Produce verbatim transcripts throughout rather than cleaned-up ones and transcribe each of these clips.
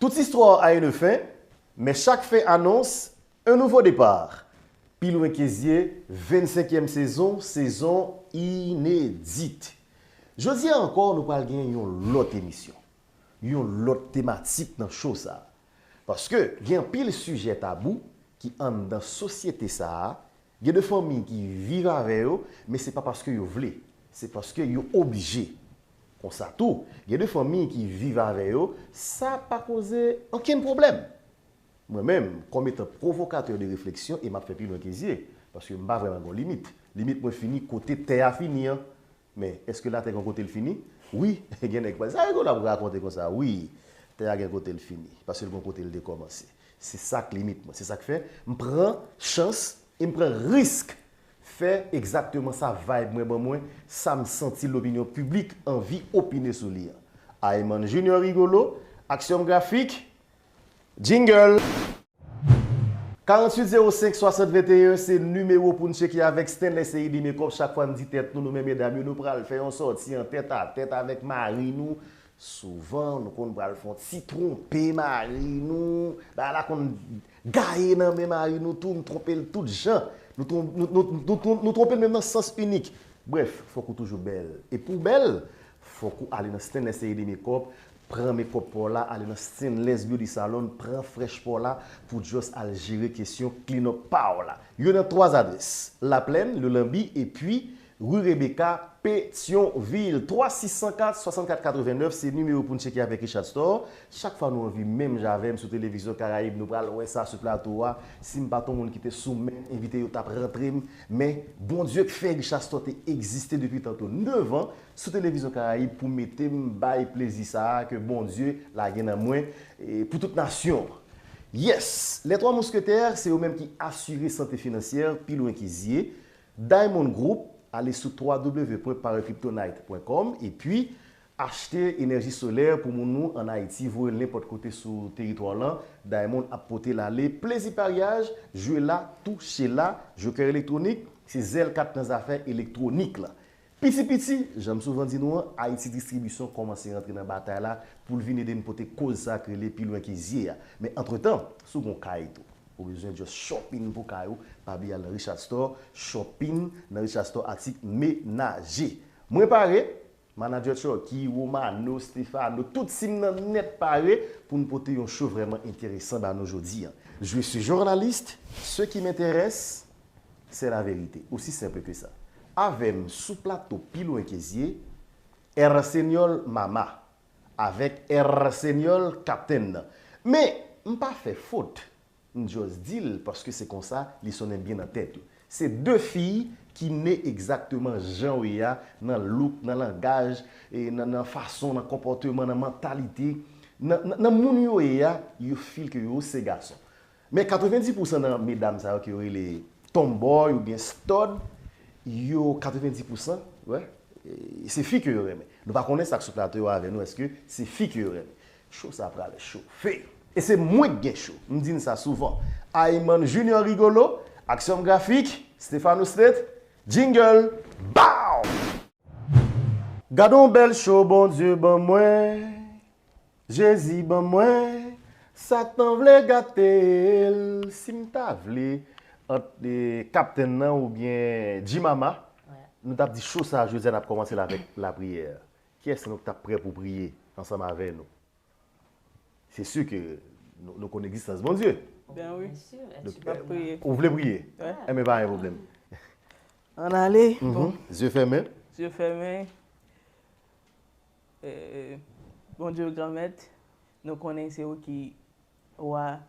Toute histoire a une fin, mais chaque fin annonce un nouveau départ. Pi lwen ke zye, vennsenkyèm sezon, sezon inedit. Jodi a ankò, nou pral gen yon lòt emisyon, yon lòt tematik nan show sa a. Paske gen anpil sijè tabou ki anndan sosyete sa a. Gen de fanmi ki viv avè yo, men se pa paske yo vle, se paske yo oblije. Konsa tou, gen de fanmi ki viv avè yo, sa pa koze ankenn pwoblèm. Mwen menm, kòm etan pwovokatè de refleksyon, e m ap fè pi lwen ke zye, paske m pa vrèman gon limit. Limit mwen fini kote tè a fini an. Men, èske latè gon kote l fini? Wi, gen nèg pa, sa Rigolo ap rakonte konsa. Wi, tè a gen kote l fini, paske l gon kote l dekòmanse. Se sa k limit mwen. Se sa k fè m pran chans e m pran risk fè egzakteman sa vibe mwen ban mwen, sa m santi lopinyon piblik anvi opine sou li an. Ayman Junior Rigolo, aksyon grafik, jingle! Karanntuit zewo senk swasant venteyen se nimewo pou n tcheke avèk Stanley Seyidi Makeup. Chak fwa n di tèt nou, nou men medam yo, nou pral fè yon sòti an tèt a tèt avèk mari nou. Souvan, nou konn pral fè yon ti twonpe mari nou. Bagay la konn gaye nan men mari nou tou, n twonpe l tout jan. Nou twon-, nou, nou, nou, nou, nou twonpe l menm nan sans inik. Brèf, fòk ou toujou bèl. E pou w bèl, fòk ou ale nan Stanley Seyidi Makeup, pran makeup pa w la, ale nan Stainless Beauty Salon, pran fresh pa w la pou w just al jere kesyon clean up pa w la. Yo nan twa adrès, Laplèn, Lelanbi, epi Rue Rebecca, Petyonvil. Twa sis san kat, swasannkat katrevennnèf, se nimewo pou n tcheke avèk Richard Store. Chak fwa nou anvi menm jan avè m sou Televizyon Karayib, nou pral wè sa sou plato a. Si m pa t yon moun ki te sou men m, envite yo t ap rantre m. Men, Bondye k fè Richard Store te egziste depi tanto nevan sou Televizyon Karayib pou mete m bay plezi sa a ke Bondye lage nan mwen, e, pou tout nasyon an. Yes! Les Trois Mousquetaires, se yo menm ki asire sante finansyè pi lwen ke zye. Diamond Group, ale sou twa w w w pwen parekryptonite pwen kòm, epi achte enèji solè pou moun nou ann Ayiti, voye l nenpòt kote sou teritwa w lan. Diamond ap pote l ale. Plezi paryaj, jwe la, touche la, jokè elektwonik, se zèl kat nan zafè elektwonik la. Piti piti, jan m souvan di nou an, Haïti Distribution kòmanse rantre nan batay la pou l vin ede n pote koz sa k rele pi lwen ke zye a. Men antretan, si w gen yon kay tou, ou bezwen just shopping pou kay ou, pa bliye al nan Richard Store, shopping nan Richard Store atik menaje. Mwen pare, Manager Chucky, Romano, Stefano, tout team nan nèt pare pou n pote yon show vrèman enteresan ba nou jodi a. Je suis journaliste, ce qui m'intéresse, c'est la vérité. Aussi simple que ça. Avè m sou plato pi lwen ke zye, Ersenyòl Mama, avèk Ersenyòl Kaptenn nan. Men, m pa fè fot. M just di l paske se konsa li sonnen byen nan tèt yo. Se de fi ki ne egzakteman jan yo ye a, nan look, nan langaj, e nan, nan fason, nan konpòteman, nan mantalite, nan, nan, nan moun yo ye a, you feel ke yo se gason. Men katrevenndis pousan nan medam sa yo ke yo rele tomboy oubyen stud, yo katrevenndis pousan, wè, e se fi ke yo renmen. Nou pa konnen sa k sou plato yo avè nou, èske se fi ke yo renmen. Cho sa pral chofe. E se mwen k gen cho. M di n sa souvan. Ayman Junior Rigolo, aksyon grafik, Stefano State, jingle, bow! Gade yon bèl cho Bondye ban mwen, Jezi ban mwen, Satan vle gate l, si m ta vle, ant, e, Kaptenn nan oubyen G-Mama, nou t ap di cho sa a jodi a, n ap kòmanse l avèk lapriyè. Kiyès nan nou k t ap prè pou priye ansanm avè nou? Se si ke nou, nou konn egzistans Bondye. Ben wi. Donk, n ap priye. Ou vle priye? Wi. Enben, pa gen pwoblèm. Ann ale. Bon. Zye fèmen. Zye fèmen. E, Bondye Granmèt, nou konnen se ou ki wa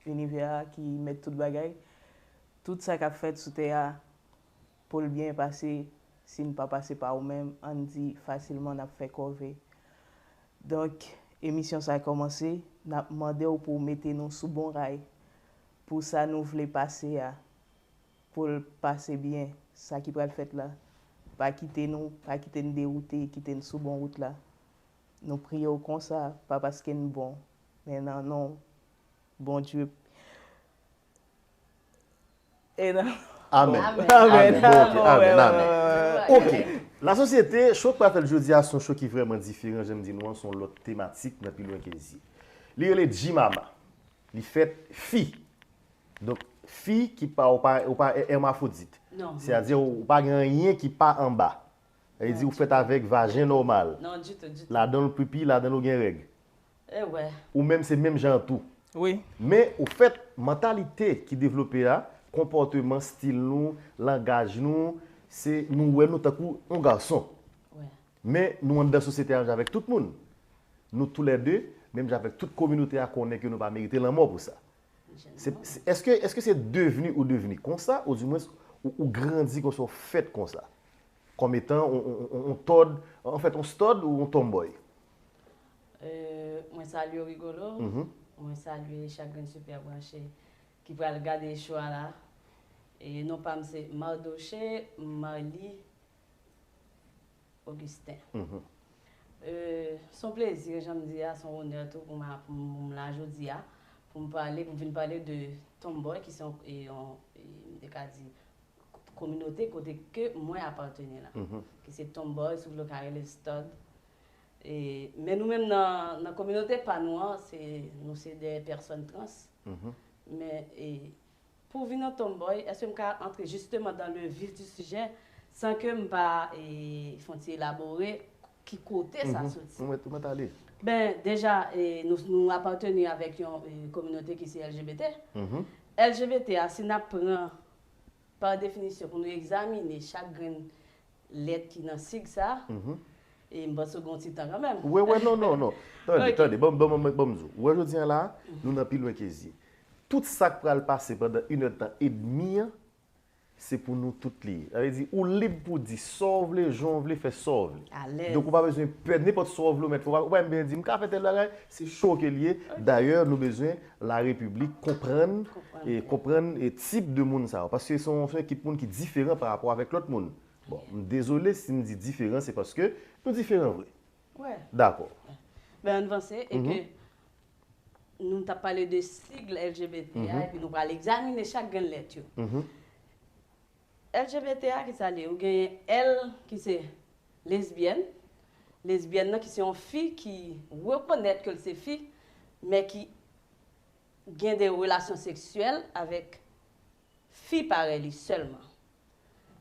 inivè a, ki mèt tout bagay. Tout sa k ap fèt sou tè a, pou l byen pase, si n pa pase pa ou menm, ann di fasilman n ap fè kòve. Donk, emisyon sa a kòmanse, n ap mande w pou w mete nou sou bon ray, pou sa nou vle pase a, pou l pase byen, sa ki pral fèt la. Pa kite nou, pa kite n dewoute, kite n sou bon wout la. Nou priye w konsa, pa paske n bon, men nan non Bondye. E nan Amèn. Amèn. Amèn. Bon, ok, amèn, amèn. Ok. Lasosyete, cho k pral fèt jodi a, se yon cho ki vrèman diferan, jan m di nou an, se yon lòt tematik nan pi lwen ke zye. Li rele G-Mama. Li fèt fi. Donk, fi ki pa, ou pa, ou pa èmafwodit. Non. Sètadi, ou pa gen anyen ki pa anba. Sa vle di, ou fèt avèk vajen nòmal. Non, ditou, ditou. Ladan l pipi, ladan l ou gen règ. E wè. Ou menm, se menm jan tou. Wi. Men, ou fèt, mantalite ki devlope a, konpòteman, stil nou, langaj nou, se, nou wè nou tankou yon gason. Wè. Men, nou anndan sosyete a menm jan avèk tout moun. Nou toulède, menm jan avèk tout kominote a, konnen ke nou pa merite lanmò pou sa. Se, se, èske, èske se devni ou devni konsa, ou dimwens ou, ou grandi konsa, ou fèt konsa? Kòm etan on, on, on, on tòd, anfèt, on stòd ou on tomboy? Euh, mwen salye w, Rigolo. Mwen salye chak grenn sipè branche ki pral gade show a la. E non pa m se Mardoche Marly Augustin. Euh, se yon plezi, jan m di a, se yon onè tou pou m, pou m la jodi a, pou m pale, pou m vin pale de Tomboy, ki se yon, e, yon, e, m te ka di, kominote kote ke mwen apateni la, ki se Tomboy, si w vle w ka rele l Stud. E, men nou menm nan, nan kominote pa nou an, se, nou se de pèsòn trans. Men, e, pou vin yon Tomboy, èske m ka antre justement dans le vif du sujet san ke m pa, e, fè yon ti elabore ki kote sa soti? Ou mèt, ou mèt ale. Ben, deja, e, nou, nou apateni avèk yon, e, kominote ki se L G B T. L G B T a, si n ap pran pa definisyon, pou nou egzamine chak grenn lèt ki nan sig sa, e m panse w gen yon ti tan kanmenm. Wè, wè, non, non, non. Tande, tande, ban, ban, ban, ban m di w. Ou wè jodi a la, nou nan pi lwen ke zye. Tout sa k pral pase pandan inèdtan edmi an, se pou nou tout li ye. Sa vle di, ou lib pou di sa w vle, jan w vle, fè sa w vle. Alèz. Donk, ou pa bezwen pè, nenpòt sa w vle w mèt fè. Ou pa, ou pa menm bezwen di, m ka fè tèl bagay, se cho ke l ye. Dayè, nou bezwen larepiblik konprann, e konprann, e tip de moun sa yo. Paske se yon, se yon ekip moun ki diferan pa rapò avèk lòt moun. Bon, m dezole si m di diferan, se paske nou diferan vre. Dakò. Ben, ann vanse, e ke nou t ap pale de sig L G B T a, epi nou pral egzamine chak grenn lèt yo. L G B T a, ki sa l ye? Ou genyen L, ki se lesbyèn. Lesbyèn nan, ki se yon fi ki rekonèt ke l se fi, men ki gen de relasyon seksyèl avèk fi parèy li sèlman.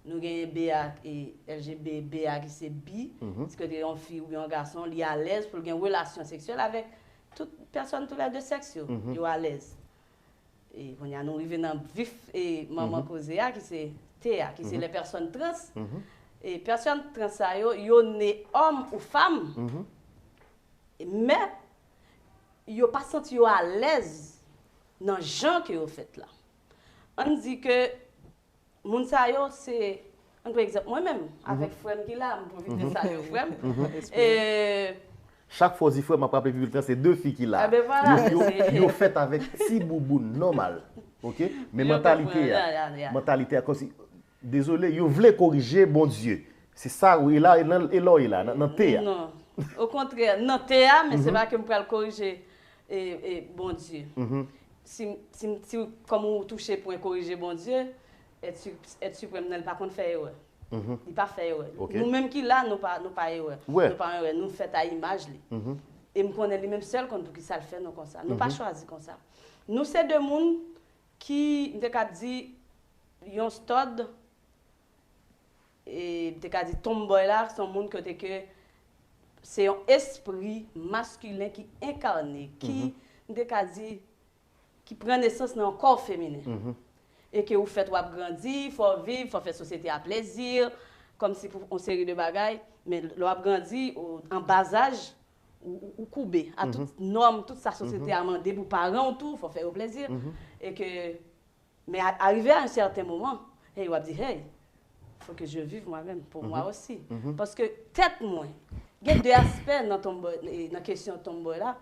Nou genyen B a, e, L G B, B a ki se bi, si ke te yon fi oubyen yon gason, li alèz pou l gen relasyon seksyèl avèk tout pèsòn tou lè de sèks yo. Yo alèz. E kounye a nou rive nan vif, e, manman koze a, ki se T a, ki se les personnes trans. E pèsòn trans sa yo, yo ne òm ou fanm, men yo pa santi yo alèz nan jan ke yo fèt la. Ann di ke moun sa yo se, ann pran egzanp, mwen menm, avèk frè m ki la, m pwofite salye frè m. E, Chak fwa w di frè m, m ap raple piblik lan, se de fi ki la. Yo, yo, yo fèt avèk ti bouboun nòmal. Oke? Men mantalite a, mantalite a, kòmsi, dezole, yo vle korije Bondye. Se sa, wi, e la, e la, e la w ye la, nan, nan te a. Non. Okontrè, nan te a, men se pa ke m pral korije, e, e, Bondye. Si, si, si, kòm ou touche pwen korije Bondye, èt si, èt siprèm nan, li pa konn fè erè. Li pa fè erè. Nou menm ki la, nou pa, nou pa erè. Nou pa erè, nou fèt a imaj li. E m konnen li menm sèl konn poukisa l fè nou konsa. Nou pa chwazi konsa. Nou se de moun ki, m te ka di, yon stòd, e m te ka di tomboy la, se yon moun kote ke se yon espri maskilen ki enkane, ki, m te ka di, ki pran nesans nan yon kò feminen. E ke ou fèt, w ap grandi, fò w viv, fò w fè sosyete a plezi, kòmsi pou yon seri de bagay, men lè w ap grandi, ou, an bazaj, ou, ou, ou koube a tout nòm, tout sa sosyete a mande pou paran w tou, fò w fè yo plezi. E ke, men a, arrivé à un certain moment, hey, w ap di, hey, faut que je vive moi-même, pour moi aussi. Paske tèt mwen, gen de aspè nan tomboy, e, nan kesyon tomboy la.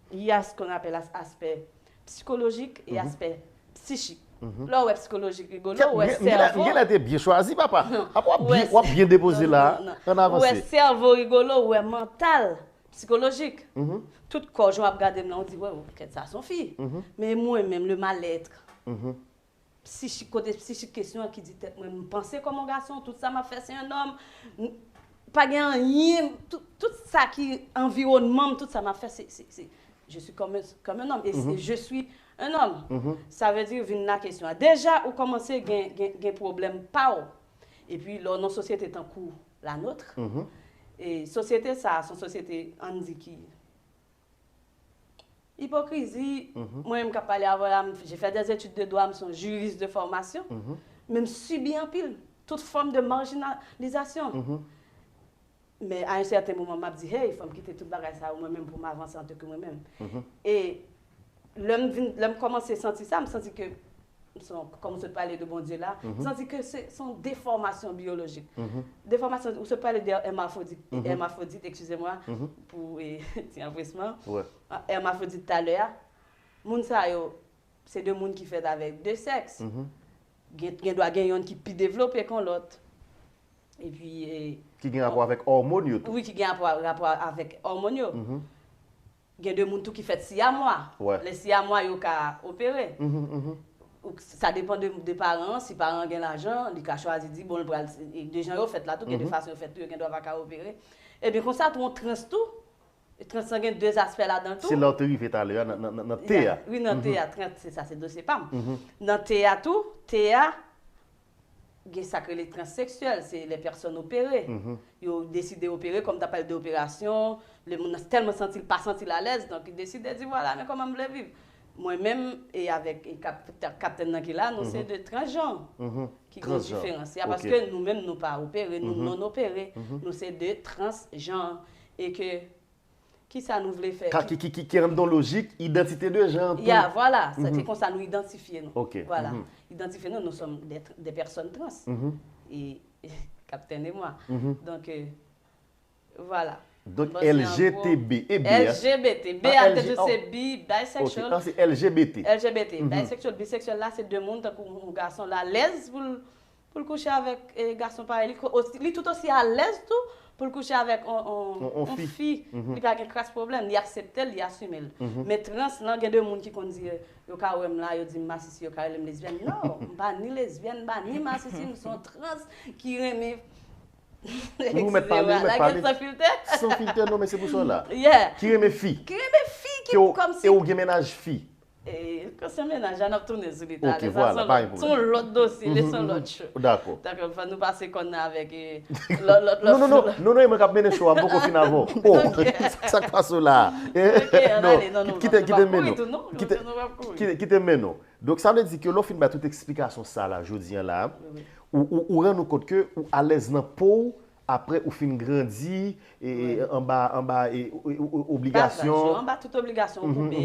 Il y a ce qu'on appelle as-, aspect psychologique et aspect psychique. Lè w wè psikolojik, Rigolo, ou wè sèvo. M genlè te byen chwazi, papa. Apa w ap byen, w ap byen depoze la. Ann avanse. Ou wè sèvo, Rigolo, ou wè mantal, psikolojik. Tout kò, jan w ap gade m lan, ou di, wè, kèt, sa se yon fi. Men mwen menm, le mal-être. Psichik, kote psichik kesyon an ki di tèt mwen, m panse kòm yon gason, tout sa m ap fè se yon nòm. M pa gen anyen, tout, tout sa ki anviwònman m, tout sa m ap fè se, se, se, Je suis comme un, comme un homme. Et, et je suis un homme. Sa vle di, vin nan kesyon an. Deja, ou kòmanse gen, gen, gen pwoblèm pa w. Epi, lè w nan sosyete tankou la nôtre, e sosyete sa a, se yon sosyete, ann di ki ipokrizi, mwen menm k ap pale avè w la, m- j'ai fait des études de droit, m se yon juriste de formation, men m sibi anpil tout fòm de marginalisation. Men à un certain moment, m ap di, hey, fò m kite tout bagay sa yo, mwen menm, pou m avanse antanke mwen menm. E lè m vin, lè m kòmanse santi sa, m santi ke, m son- kòm ou sot pale de Bondye la, m santi ke se se yon defòmasyon biyolojik. Defòmasyon, ou sot pale de èmafwodit, èmafwodit, eskize mwa, pou e, ti anpresman. Èmafwodit talè a, moun sa yo, se de moun ki fèt avèk de sèks. Gen, gen dwa gen yonn ki pi devlope kon lòt. Epi, e, Ki gen rapò avèk òmòn yo tou. Wi, ki gen rapò, rapò avèk òmòn yo. Gen de moun tou ki fèt siyamwa. Lè siyamwa yo ka opere. Ou- Sa depann de, de paran an. Si paran an gen lajan, li ka chwazi di, bon, l pral, de jan yo fèt la tou, gen de fason yo fèt tou, yo gen dwa pa ka opere. Ebyen, konsa tou, yon trans tou, trans lan gen de aspè ladan l tou. Se la w te rive talè a, nan, nan, nan, nan te a. Wi, nan te a, trans, se sa, se dosye pa m. Nan te a tou, te a, gen sa k rele transseksyèl, se les personnes opérées. Yo deside opere, kòm ta pale de operasyon, le moun nan tèlman santi l pa santi l alèz, donk li deside di, vwala, men kòman m vle viv. Mwen menm, e avèk e kap- kaptèn nan ki la, nou se de transjan ki gen diferans. Se a paske nou menm, nou pa opere, nou non opere, nou se de transjan. E ke Kisa nou vle fè? Ki, ki, ki, ki anndan lojik idantite de jan an tou. Ya, vwala. Se konsa nou idantifye nou. Vwala. Idantifye nou, nous sommes des, des personnes trans. E, kaptèn e mwa. Donk, e, vwala. Donk, L G T B. E B, L G B T. B a tèt se bi, bisexual. Ah, se L G B T. L G B T. Bisexual, bisexual la, se de moun, tankou yon gason la, alèz pou l pou l kouche avèk e, gason parèy li, li tout osi alèz tou pou l kouche avèk on, on, on fi. Li pa gen kras pwoblèm, li aksepte l, li asime l. Men trans lan, gen de moun ki konn di, yo ka wè m la, yo di m masisi, yo ka rele m lesbyèn. Non, m pa ni lesbyèn, m pa ni masisi, m se yon trans ki renmen. Ou mèt pale, ou mèt pale. San filtè. San filtè, non, men se pou sa w la. Ki renmen fi. Ki renmen fi, ki kòmsi. E ou gen mennaj fi. E, konsènan mennaj la, n ap tounen sou li talè. Sa se yon lòt dosye, li se yon lòt show. Dakò. Dakò, fò nou pase kòn nan avèk e, lòt, lòt, lòt. Non, non, non, non, non, e mwen k ap mennen show a, m poko fin avè w. Oh, sa k pase w la? Ok, ann ale, non, non, kite, kite m mennen w. Kite, kite, kite m mennen w. Donk, sa vle di ke lè w fin bay tout eksplikasyon sa la, jodi a la, ou, ou, ou rann ou kont ke ou alèz nan po w, apre ou fin grandi e, e, anba, anba e, e, e, e, obligasyon. Anba tout obligasyon ou koube.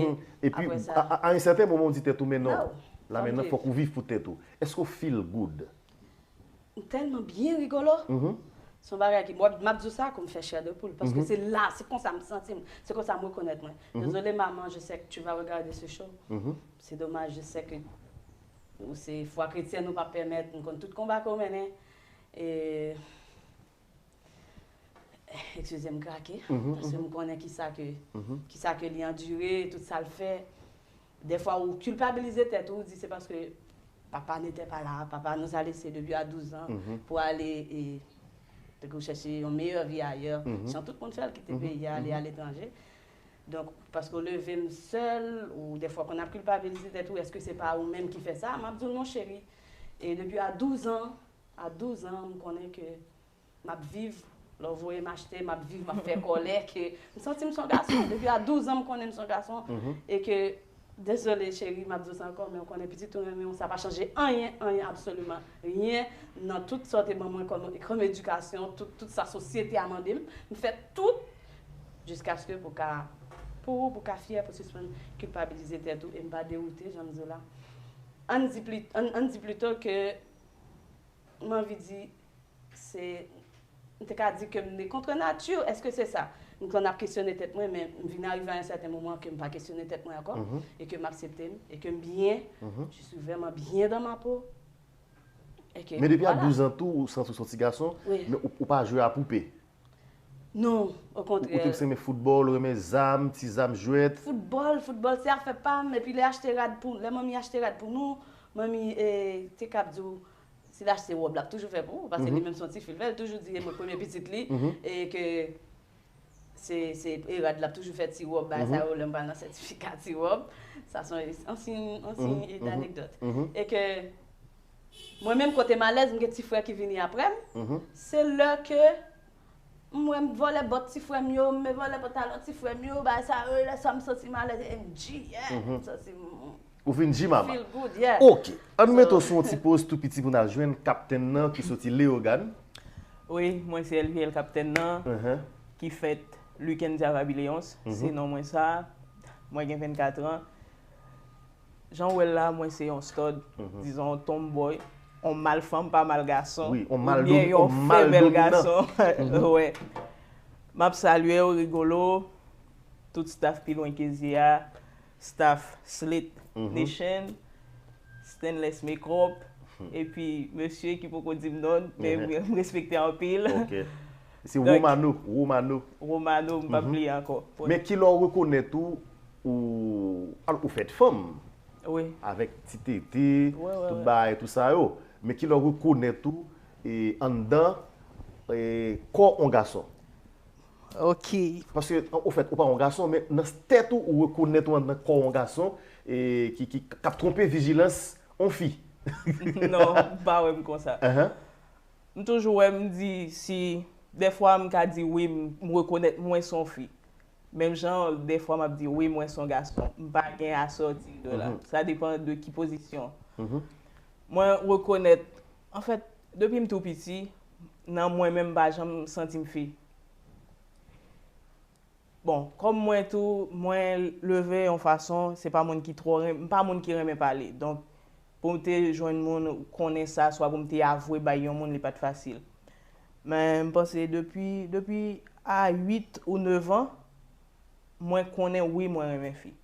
Epi, a, a, a yon sèten moman, ou di tèt ou, men non, la men non, fòk ou viv pou tèt ou. Èske w feel good? M tèlman byen, Rigolo. Se yon bagay ki, m ap, m ap di w sa, kou m fè chè de poul, paske se la, se konsa m santi m, se konsa m rekonèt mwen. Désolé, maman, je sais que tu vas regarder ce show. C'est dommage, je sais que ou se fwa kretyèn, ou pa pèmèt, m konn tout konba ke w mennen. E, Eskize m, krake, paske m konnen kisa ke, kisa ke li andire, tout sa l fè. Dèfwa, ou kilpabilize tèt ou, ou di se paske papa n'était pas là, papa nous a laissés depuis à douze ans pour aller e, te ke chèche yon meyè vi ayè, jan tout moun fè l, kite peyi a, ale aletranje. Donk, paske w leve m sèl, ou dèfwa konn ap kilpabilize tèt ou, èske se pa ou menm ki fè sa? M ap di w non, cheri. E depi a douz an, a douz an, m konnen ke m ap viv, lè w voye m achte, m ap viv, m ap fè kòlè, ke m santi m se yon gason. Depi a douz an, m konnen m se yon gason. E ke, dezole, cheri, m ap di w sa ankò, men w konnen pitit ou renmen w, sa pa chanje anyen, anyen, absoliman anyen nan tout sa w te ban mwen kòm, kòm edikasyon, tout, tout sa sosyete a mande m. M fè tout, jiskaske pou ka, pou ou, pou ka fyè, pou sispann kilpabilize tèt ou, e m pa dewoute, jan m di w la. Ann di pli, ann, ann di plito ke, m anvi di, se, m te ka di ke m ne contre nature, èske se sa? M konn ap kesyone tèt mwen, men m vin arive a yon sèten moman ke m pa kesyone tèt mwen ankò, e ke m aksepte m, e ke m byen, je suis vraiment bien dans ma peau. E ke, vwala. Men depi a douz an tou, ou santi w se yon ti gason, men ou, ou pa jwe a poupe. Non, okontrè. Ou te plis renmen foutbòl, ou renmen zam, ti zam jwèt. Foutbòl, foutbòl se afè pa m, epi lè achte rad pou, lè manmi achte rad pou nou, manmi e, te ka ap di w, si l achte wòb, l ap toujou fè pou ou, paske li menm se yon tifi l fè, l toujou di e mwen premye pitit li, e ke Se, se e rad l ap toujou fè ti wòb, bagay sa yo, lè m pral nan sètifika ti wòb. Sa se yon, yon siy, yon siy anekdòt. E ke mwen menm kote m alèz, m gen ti frè ki vini apre m. Se lè ke m wè m vòlè bòt ti frè m yo, m vòlè pantalon ti frè m yo, bagay sa yo, lè sa m santi m alèz, M G, yeah, m santi m Ou vin G mama. Feel good, yeah. Ok. Ann mete w sou yon ti poz tou piti pou n al jwenn kaptenn nan ki soti Leyogàn. Wi, mwen se L V L kaptenn nan, ki fèt Luckendya Vabileyons, se non mwen sa. Mwen gen vennkat an. Jan w wè l la, mwen se yon stud, dizon yon tomboy, yon mal fanm pa mal gason, oubyen yon femèl gason. Wi. M ap salye w, Rigolo, tout staff Pi Lwen Ke Zye a, staff Slit Nation, Stainless Makeup, epi mesye ki poko di m non, men m respekte anpil. Se Romano, Romano. Romano, m p ap bliye ankò. Men kilè w rekonèt ou, ou, al, ou fèt fanm. Wi. Avèk ti tete, tout bagay, tout sa yo. Men kilè w rekonèt ou e, anndan e, kò yon gason. Ok. Paske, an, ofèt, ou pa yon gason, men nan tèt ou, ou rekonèt ou anndan kò yon gason e, ki, ki, k ap twonpe vijilans yon fi. Non, m pa wè m konsa. M toujou wè m di si, dèfwa m ka di wi, m rekonèt mwen se yon fi. Menm jan, dèfwa m ap di wi, mwen se yon gason. M pa gen asòti de la. Sa depann de ki pozisyon. Mwen rekonèt, anfèt, depi m tou piti, nan mwen menm m pa janm santi m fi. Bon, kòm mwen tou, mwen leve yon fason, se pa moun ki twò renmen, m pa moun ki renmen pale. Donk, pou m te jwenn moun konnen sa, swa pou m te avwe bay yon moun, li pa t fasil. Men m panse depi, depi a uit ou nèf an, mwen konnen wi, mwen renmen fi.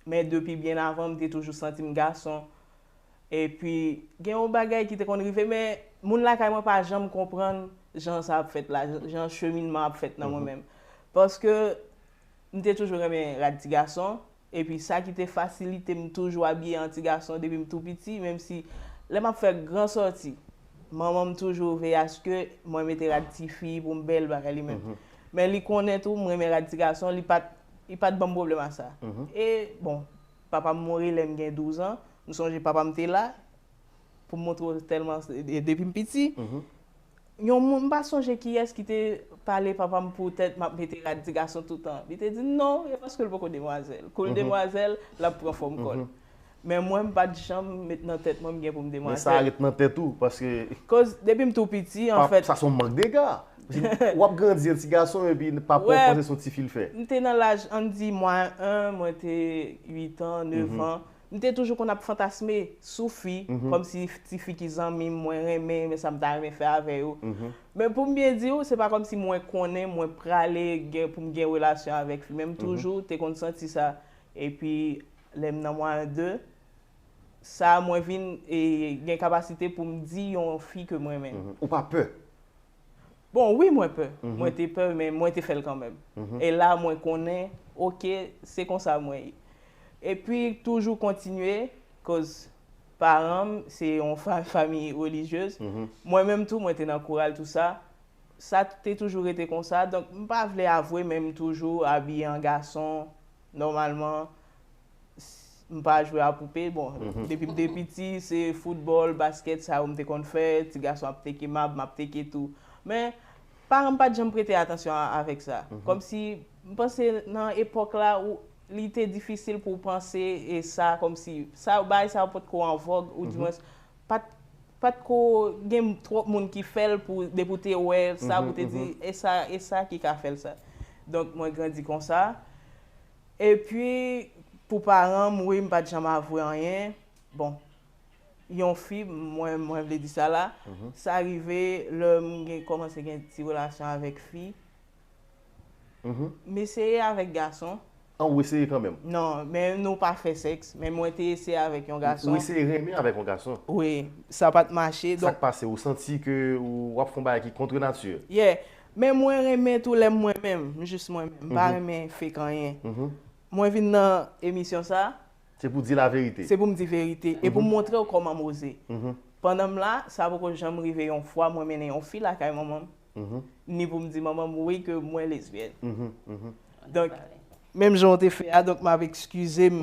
Men depi byen avan, m te toujou santi m gason. Epi, gen yon bagay ki te konn rive, men moun lakay mwen pa janm konprann jan sa ap fèt la, jan cheminman ap fèt nan mwen menm. Paske m te toujou renmen rad ti gason, epi sa ki te fasilite m toujou abiye an ti gason depi m tou piti, menm si lè m ap fè gran sòti, manman m toujou veye aske mwen mete rad ti fi pou m bèl bagay li menm. Men li konnen tou, m renmen rad ti gason, li pa t, li pa t ban m pwoblèm a sa. E, bon, papa m mouri lè m gen douz an, m sonje papa m te la, pou m montre w tèlman, depi m piti. Yon moun, m pa sonje kiyès ki te pale papa m poutèt m ap mete rad ti gason toutan. Li te di m non, e paske l poko demwazèl. Kou l demwazèl, l ap pran fòm kò l. Men mwen, m pa t janm met nan tèt mwen m gen pou m demwazèl. Men sa ret nan tèt ou, paske. Koz, depi m tou piti, anfèt. Sa se yon mank dega. W ap grandi an ti gason, epi papa w panse se yon ti fi l fè. M te nan laj, ann di, mwa en, mwen te uit an, nèf an. M te toujou konn ap fantasme sou fi, kòmsi ti fi ki zanmi m, mwen renmen, men sa m ta renmen fè avè yo. Men pou m byen di w, se pa kòmsi mwen konnen mwen prale gen pou m gen relasyon avèk fi, men m toujou te konn santi sa. Epi, lè m nan mwayen de, sa mwen vin e, gen kapasite pou m di yon fi ke m renmen. Ou pa pè? Bon, wi, mwen pè. Mwen te pè, men mwen te fè l kanmenm. E la, mwen konnen, oke, se konsa mwen ye. Epi, toujou kontinye, koz paran m, se yon fa, fanmi relijyez. Mwen menm tou, mwen te nan koral, tou sa. Sa te toujou rete konsa. Donk, m pa vle avwe, men m toujou abiye an gason, nòmalman. M pa jwe a poupe. Bon, depi m te piti, se foutbòl, baskèt, sa yo m te konn fè. Ti gason ap teke mab, m ap teke tou. Men, paran m pa t janm prete atansyon a, avèk sa. Kòmsi, m panse nan epòk la, ou, li te difisil pou w panse e sa, kòmsi, sa, bagay sa yo potko an vòg, oudimwens, pa t, pa t ko gen twòp moun ki fè l pou, depi w te wè sa, pou w te di, e sa, e sa ki ka fè l sa. Donk, mwen grandi konsa. Epi, pou paran m, wi, m pa t janm avwe anyen. Bon, yon fi, mwen, mwen vle di sa la, sa rive lè m gen, kòmanse gen ti relasyon avèk fi. M eseye avèk gason. An, ou eseye kanmenm? Non, men nou pa fè sèks, men mwen te eseye avèk yon gason. Ou eseye renmen avèk yon gason? Wi, sa pa t mache. Sa k pase? Ou santi ke ou, w ap fè yon bagay ki kont nati? Yeah. Men mwen renmen tou lè m mwen menm, m jis mwen menm. M pa renmen fake anyen. Mwen vin nan emisyon sa. Se pou di laverite. Se pou m di verite. E pou m montre w kòman m oze. Pandan m la, sa poko janm rive yon fwa mwen mennen yon fi lakay manman m. Ni pou m di manman m wi ke mwen lesbyèn. Donk, menm jan w te fè a, donk m ap ekskize m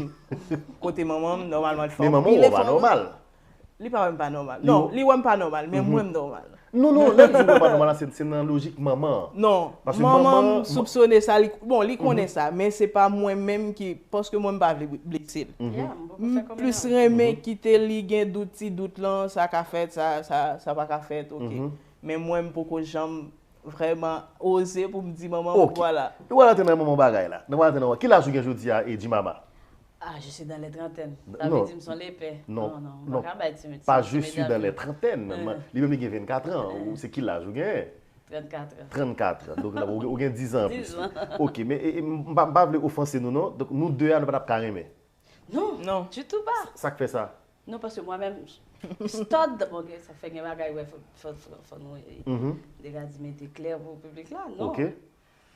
kote manman m, nòmalman l fè anpil efò. Men manman w pa nòmal. Li pa wè m pa nòmal. Non, li wè m pa nòmal, men mwen m nòmal. Non, non, lè m di w wè pa nòmal la, se, se nan lojik manman an. Non, manman m soupsone sa, li, bon, li konnen sa, men se pa mwen menm ki, paske mwen m pa vle blese l. M plis renmen kite li gen dout, ti dout lan, sa ka fèt, sa, sa, sa pa ka fèt, oke. Men mwen m poko janm vrèman oze pou m di manman m, vwala. Nou pral antre nan manman bagay la. Nou pral antre nan, ki laj ou gen jodi a, e, Jimama? Ah, je suis dans les trentaines. Sa vle di m son lepè. Non, non, m pa ka bay ti, ti, pas je suis dans les trentaines. Li menm li gen vennkat an. Ou se ki laj ou gen? Trannkat an. Trannkat an. Donk, ou, ou gen diz an anplis. Diz an. Ok, men e, e, m pa, m pa vle ofanse nou, non. Donk, nou de a, nou pa t ap ka renmen. Non, non, ditou pa. Sa k fè sa? Non, paske mwen menm, stud, bon, gen, sa fè gen bagay, wè, fò, fò, fò, fò nou, e, deja di mete klè pou piblik la, non. Ok.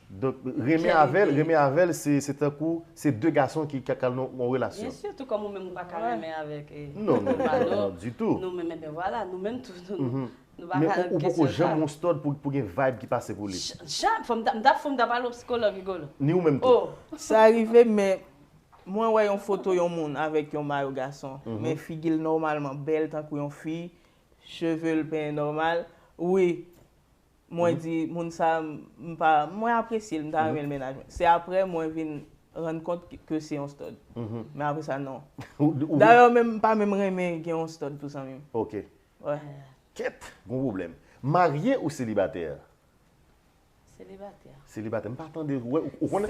Donk, renmen avè l, renmen avè l, se, se tankou, se de gason ki, ki al nan yon relasyon. Byen si, tou kòm ou menm ou pa ka renmen avèk, e, non, non, non, non, ditou. Nou menm, ebyen, vwala, nou menm tou, nou, nou pa ka kesyon sa. Men ou, ou poko janm yon stud pou, pou gen vibe ki pase pou li? J-, janm, fò m ta, m ta, fò m ta pale yon psikològ, Rigolo. Ni ou menm tou. Oh. Sa rive, men mwen wè yon foto yon moun avèk yon mayo gason, men figi l nòmalman bèl tankou yon fi, cheve l penyen nòmal. Wi, mwen di, moun sa, m pa, mwen apresye l, m ta renmen l mennaj mwen. Se apre mwen vin rann kont ke, ke se yon stud. Men apre sa, non. Dayè, menm, m pa menm renmen gen yon stud tou, zanmi m. Ok. Wè. Kèt, gon pwoblèm. Marye ou selibatè? Selibatè. Selibatè. M pa tande, ou, ou konnen, ou konnen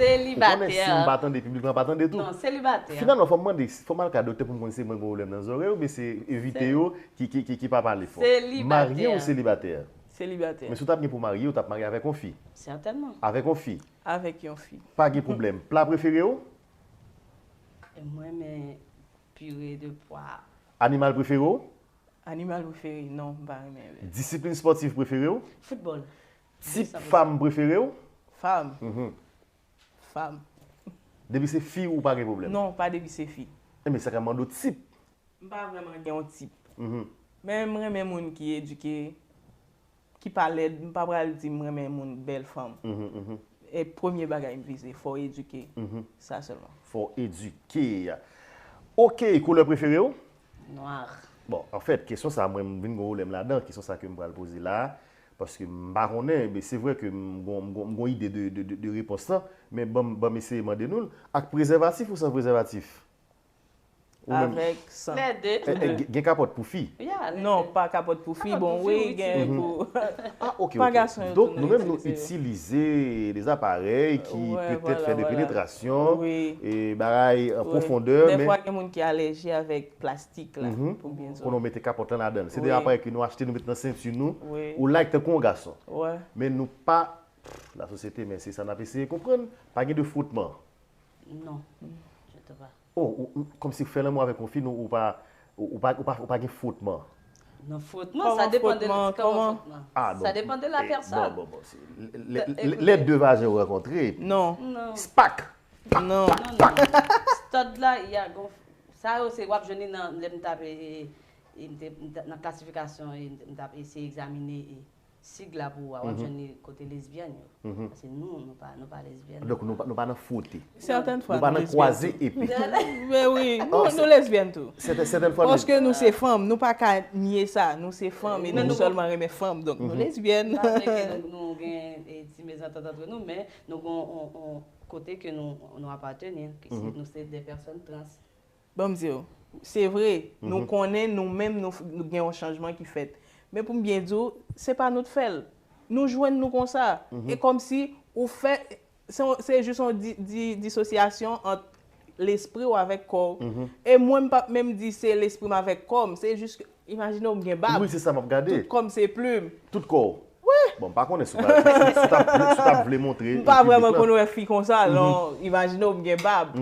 si m pa tande, piblik lan pa tande tou. Non, selibatè. Finalman, fò m mande, fò m al ka doktè pou m konn si mwen gen pwoblèm nan zòrèy oubyen se envite yo ki, ki, ki, ki pa pale fò. Selibatè. Marye ou selibatè? Selibatè. Men si w t ap gen pou marye, ou t ap marye avèk yon fi? Sètènman. Avèk yon fi? Avèk yon fi. Pa gen pwoblèm. Pla prefere w? E mwen, men pire de pwa. Animal prefere w? Animal prefere, non, m pa renmen bèt. Disiplin spòtif prefere w? Foutbòl. Tip fanm prefere w? Fanm? Mhm. Fanm. Depi se fi, ou pa gen pwoblèm? Non, pa depi se fi. Enben, sa ka mande w tip. M pa vrèman gen yon tip. Mhm. Men m renmen moun ki edike, ki pa lèd. M pa pral di m renmen moun bèl fanm. Mhm, mhm. E premye bagay m vize, fò w edike. Mhm. Sa sèlman. Fò w edike. Ok, koulè prefere w? Nwa. Bon, anfèt, kesyon sa, mwen, m vin gen yon pwoblèm ladan, kesyon sa ke m pral poze la, paske m pa konnen, men se vre ke m gon, m gon, m gon ide de, de, de, de repons lan, men ban m, ban m eseye mande nou l, ak prezèvatif ou san prezèvatif? Ou menm? Avèk san. Lè de. Eh, eh, gen, gen kapòt pou fi? Non, pa kapòt pou fi. Bon, wi, gen pou. Ah, ok, ok. Pa gason yo tou nou itilize yo. Donk, nou menm, nou itilize de aparèy ki petèt fè de penetrasyon, e bagay an pwofondè, men dèfwa gen moun ki alèji avèk plastik la, pou byen di w. Pou nou mete kapòt lan ladan l. Se de aparèy ke nou achte, nou met nan senti nou, ou like tankou yon gason. Men nou pa, lasosyete, men se sa n ap eseye konprann, pa gen de fwotman. Non, je te pa. Oh, ou, ou, kòmsi fè lanmou avèk yon fi, nou, ou pa, ou, ou pa, ou pa, ou pa gen fwotman. Non, fwotman, sa depann de, kòman fwotman? Ah, sa depann de la pèsòn. Bon, bon, bon, se, lè, lè, lè de vajen yo rankontre. Non. Non. Spak! Non. Non, non. Stud la, y a gon, sa yo se w ap jwenn li nan, lè m t ap, e, e, e, m te, m t ap nan klasifikasyon, e, m t ap eseye egzamine, e, sig la pou w a, w ap jwenn li kote lesbyèn yo. Paske nou, nou pa, nou pa lesbyèn. Donk, nou pa, nou pa nan fwote. Sètèn fwa, nou pa nan kwaze epe. Men wi, nou, nou lesbyèn tou. Sètèn, sètèn fwa, nou. Paske nou se fanm, nou pa ka nye sa. Nou se fanm, e nou sèlman renmen fanm, donk nou lesbyèn. M pa vle ke nou, nou gen, e, ti mezantant antre nou, men nou gen yon, yon kote ke nou, nou apateni, ke se, nou se de pèsòn trans. Ban m di w, se vre, nou konnen nou menm, nou, nou gen yon chanjman ki fèt. Men pou m byen di w, se pa nou t fè l. Nou jwenn nou konsa. E kòmsi ou fè, se yon, se jis yon di, di, disosyasyon ant lespri w avèk kò w. E mwen, m p ap menm di se lespri m avèk kò m. Se jis ke, imajine w, m gen bab. Wi, se sa m ap gade. Tout kò m se plim. Tout kò w. Wi. Bon, m pa konnen si w pa, si, si w t ap vle, si w t ap vle montre piblik lan. M pa vrèman konn wè fi konsa, non. Imajine w, m gen bab.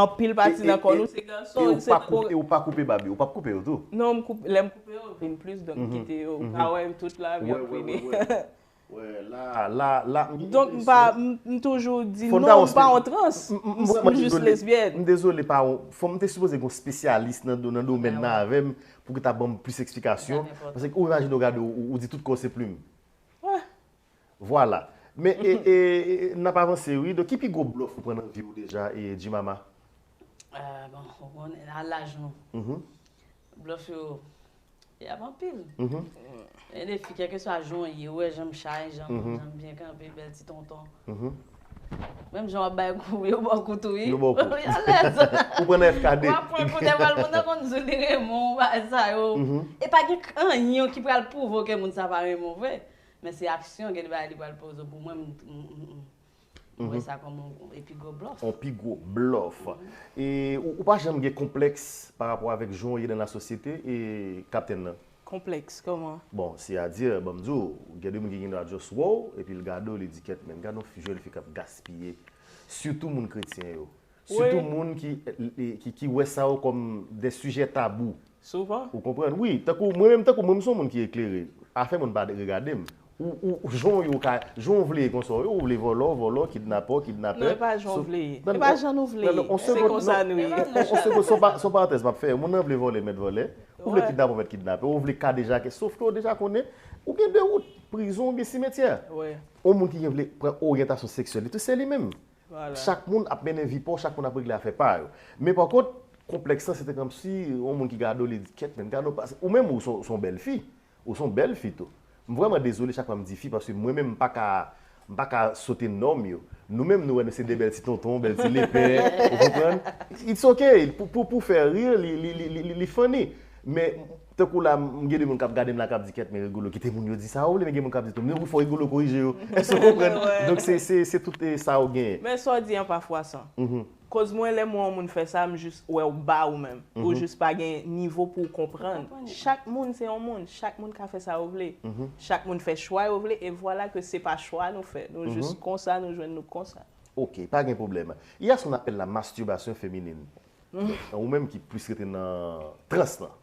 Anpil pati nan kò nou se gason, se pa koupe, e ou pa koupe bab yo, ou p ap koupe yo tou? Non, m koupe, lè m koupe yo, vin plis, donk m kite yo. Ou ka wè tout la, vin fini. Wè, la, la, la, m gen enpresyon. Donk, m pa, m, m toujou di non, m pa yon trans. M, m, m vrèman dezole. M jis lesbyèn. M dezole, pa yon, fò m te sipoze gen yon espesyalis nan do-, nan domèn nan avè m pou ki ta ban m plis eksplikasyon. Paske ou imajine w gade, ou, ou, ou di tout kò w se plim. Wè. Vwala. Men e, e, e, n ap avanse, wi. Donk, ki pi gwo blòf ou pran nan vi w deja, e, G-Mama? Ah, bon, ou konnen, a laj nou. Mhm. Blòf yo, y ap anpil. Mhm. Gen de fi, kèlkeswa jan w ye, ou wè jan m chay, jan, mhm, jan m byen kanpe, bèl ti tonton. Mhm. Menm jan w ap bay kou, yo ba w kou tou, wi. Yo ba w kou. Wi, alèz. Ou pran nan F K D. W ap pran kou, dèfwa moun nan konn di w li renmen w, bagay sa yo. Mhm. E pa gen anyen ki pral pwouve w ke moun sa pa renmen w vre. Men se aksyon, gen de bagay li pral poze w. Pou mwen, m, m, m, m, m wè, mhm, sa kòm yon, yon pi gwo blòf. Yon pi gwo blòf. Mhm. E ou, ou pa janm gen konplèks pa rapò avèk jan w ye nan lasosyete, e, Kaptenn nan? Konplèks, kòman? Bon, sètadi, ban m di w, gen de moun ki gen dwa just wè w, epi l gade w, li di, "Kèt, men, gade yon fi, jèn fi k ap gaspiye." Sitou moun kretyen yo. Sitou, wi, moun ki, ki, ki, ki wè sa yo kòm de sijè tabou. Souvan. Ou konprann? Wi, tankou mwen menm, tankou mwen, m se yon moun ki eklere. Afè moun pa regade m. Ou, ou, jan w ye, ou ka, jan w vle ye konsa w ye, ou vle vòlò, vòlò, kidnapè, kidnapè. Non, e pa jan w vle ye. E pa jan nou vle ye. Se konsa nou ye. On, on segond, se yon pa-, se yon parantèz m ap fè. Moun nan vle vòlè, mèt vòlè. Ou vle, wi, kidnapè, ou mèt kidnapè. Ou vle kadejake. Sof ke w deja konnen, ou gen de wout, prizon oubyen simetyè. Wi. Yon moun ki gen vle pran oryantasyon seksyèl li tou, se li menm. Vwala. Chak moun ap mennen vi pa w, chak moun ap regle afè pa yo. Men pa kont, konplèks lan, se te kòmsi yon moun ki gade w, li di, "Kèt, men, gade w pase." Ou menm, ou se, se yon bèl fi. Ou se yon bèl fi tou. M vrèman dezole chak fwa m di fi, paske mwen menm, m pa ka, m pa ka sote nòm yo. Nou menm, nou wè nou se de bèl ti tonton, bèl ti lepè, ou konprann? It's ok. Pou, pou, pou fè ri, li, li, li, li, li, li funny. Men, tankou la, m gen de moun k ap gade m la, k ap di, "Kèt, men rigolo, kite moun yo di sa yo vle," men gen moun k ap di tou, "Men wi, fò rigolo korije yo." Èske w konprann? Wè. Donk, se, se, se tout, e, sa w genyen. Men sa w di an pa fwasan. Mhm. Koz mwen, lè mwen, yon moun fè sa, m jis wè w ba ou menm. Ou, mhm, jis pa gen nivo pou w konprann. Konprann. Chak moun se yon moun. Chak moun ka fè sa yo vle. Mhm. Chak moun fè chwa yo vle. E vwala ke se pa chwa nou fè. Nou, mhm, jis konsa, nou jwenn nou konsa. Ok, pa gen pwoblèm. Il y a ce qu'on appelle la masturbation féminine. Mhm. Donk, ou menm ki plis rete nan trans lan.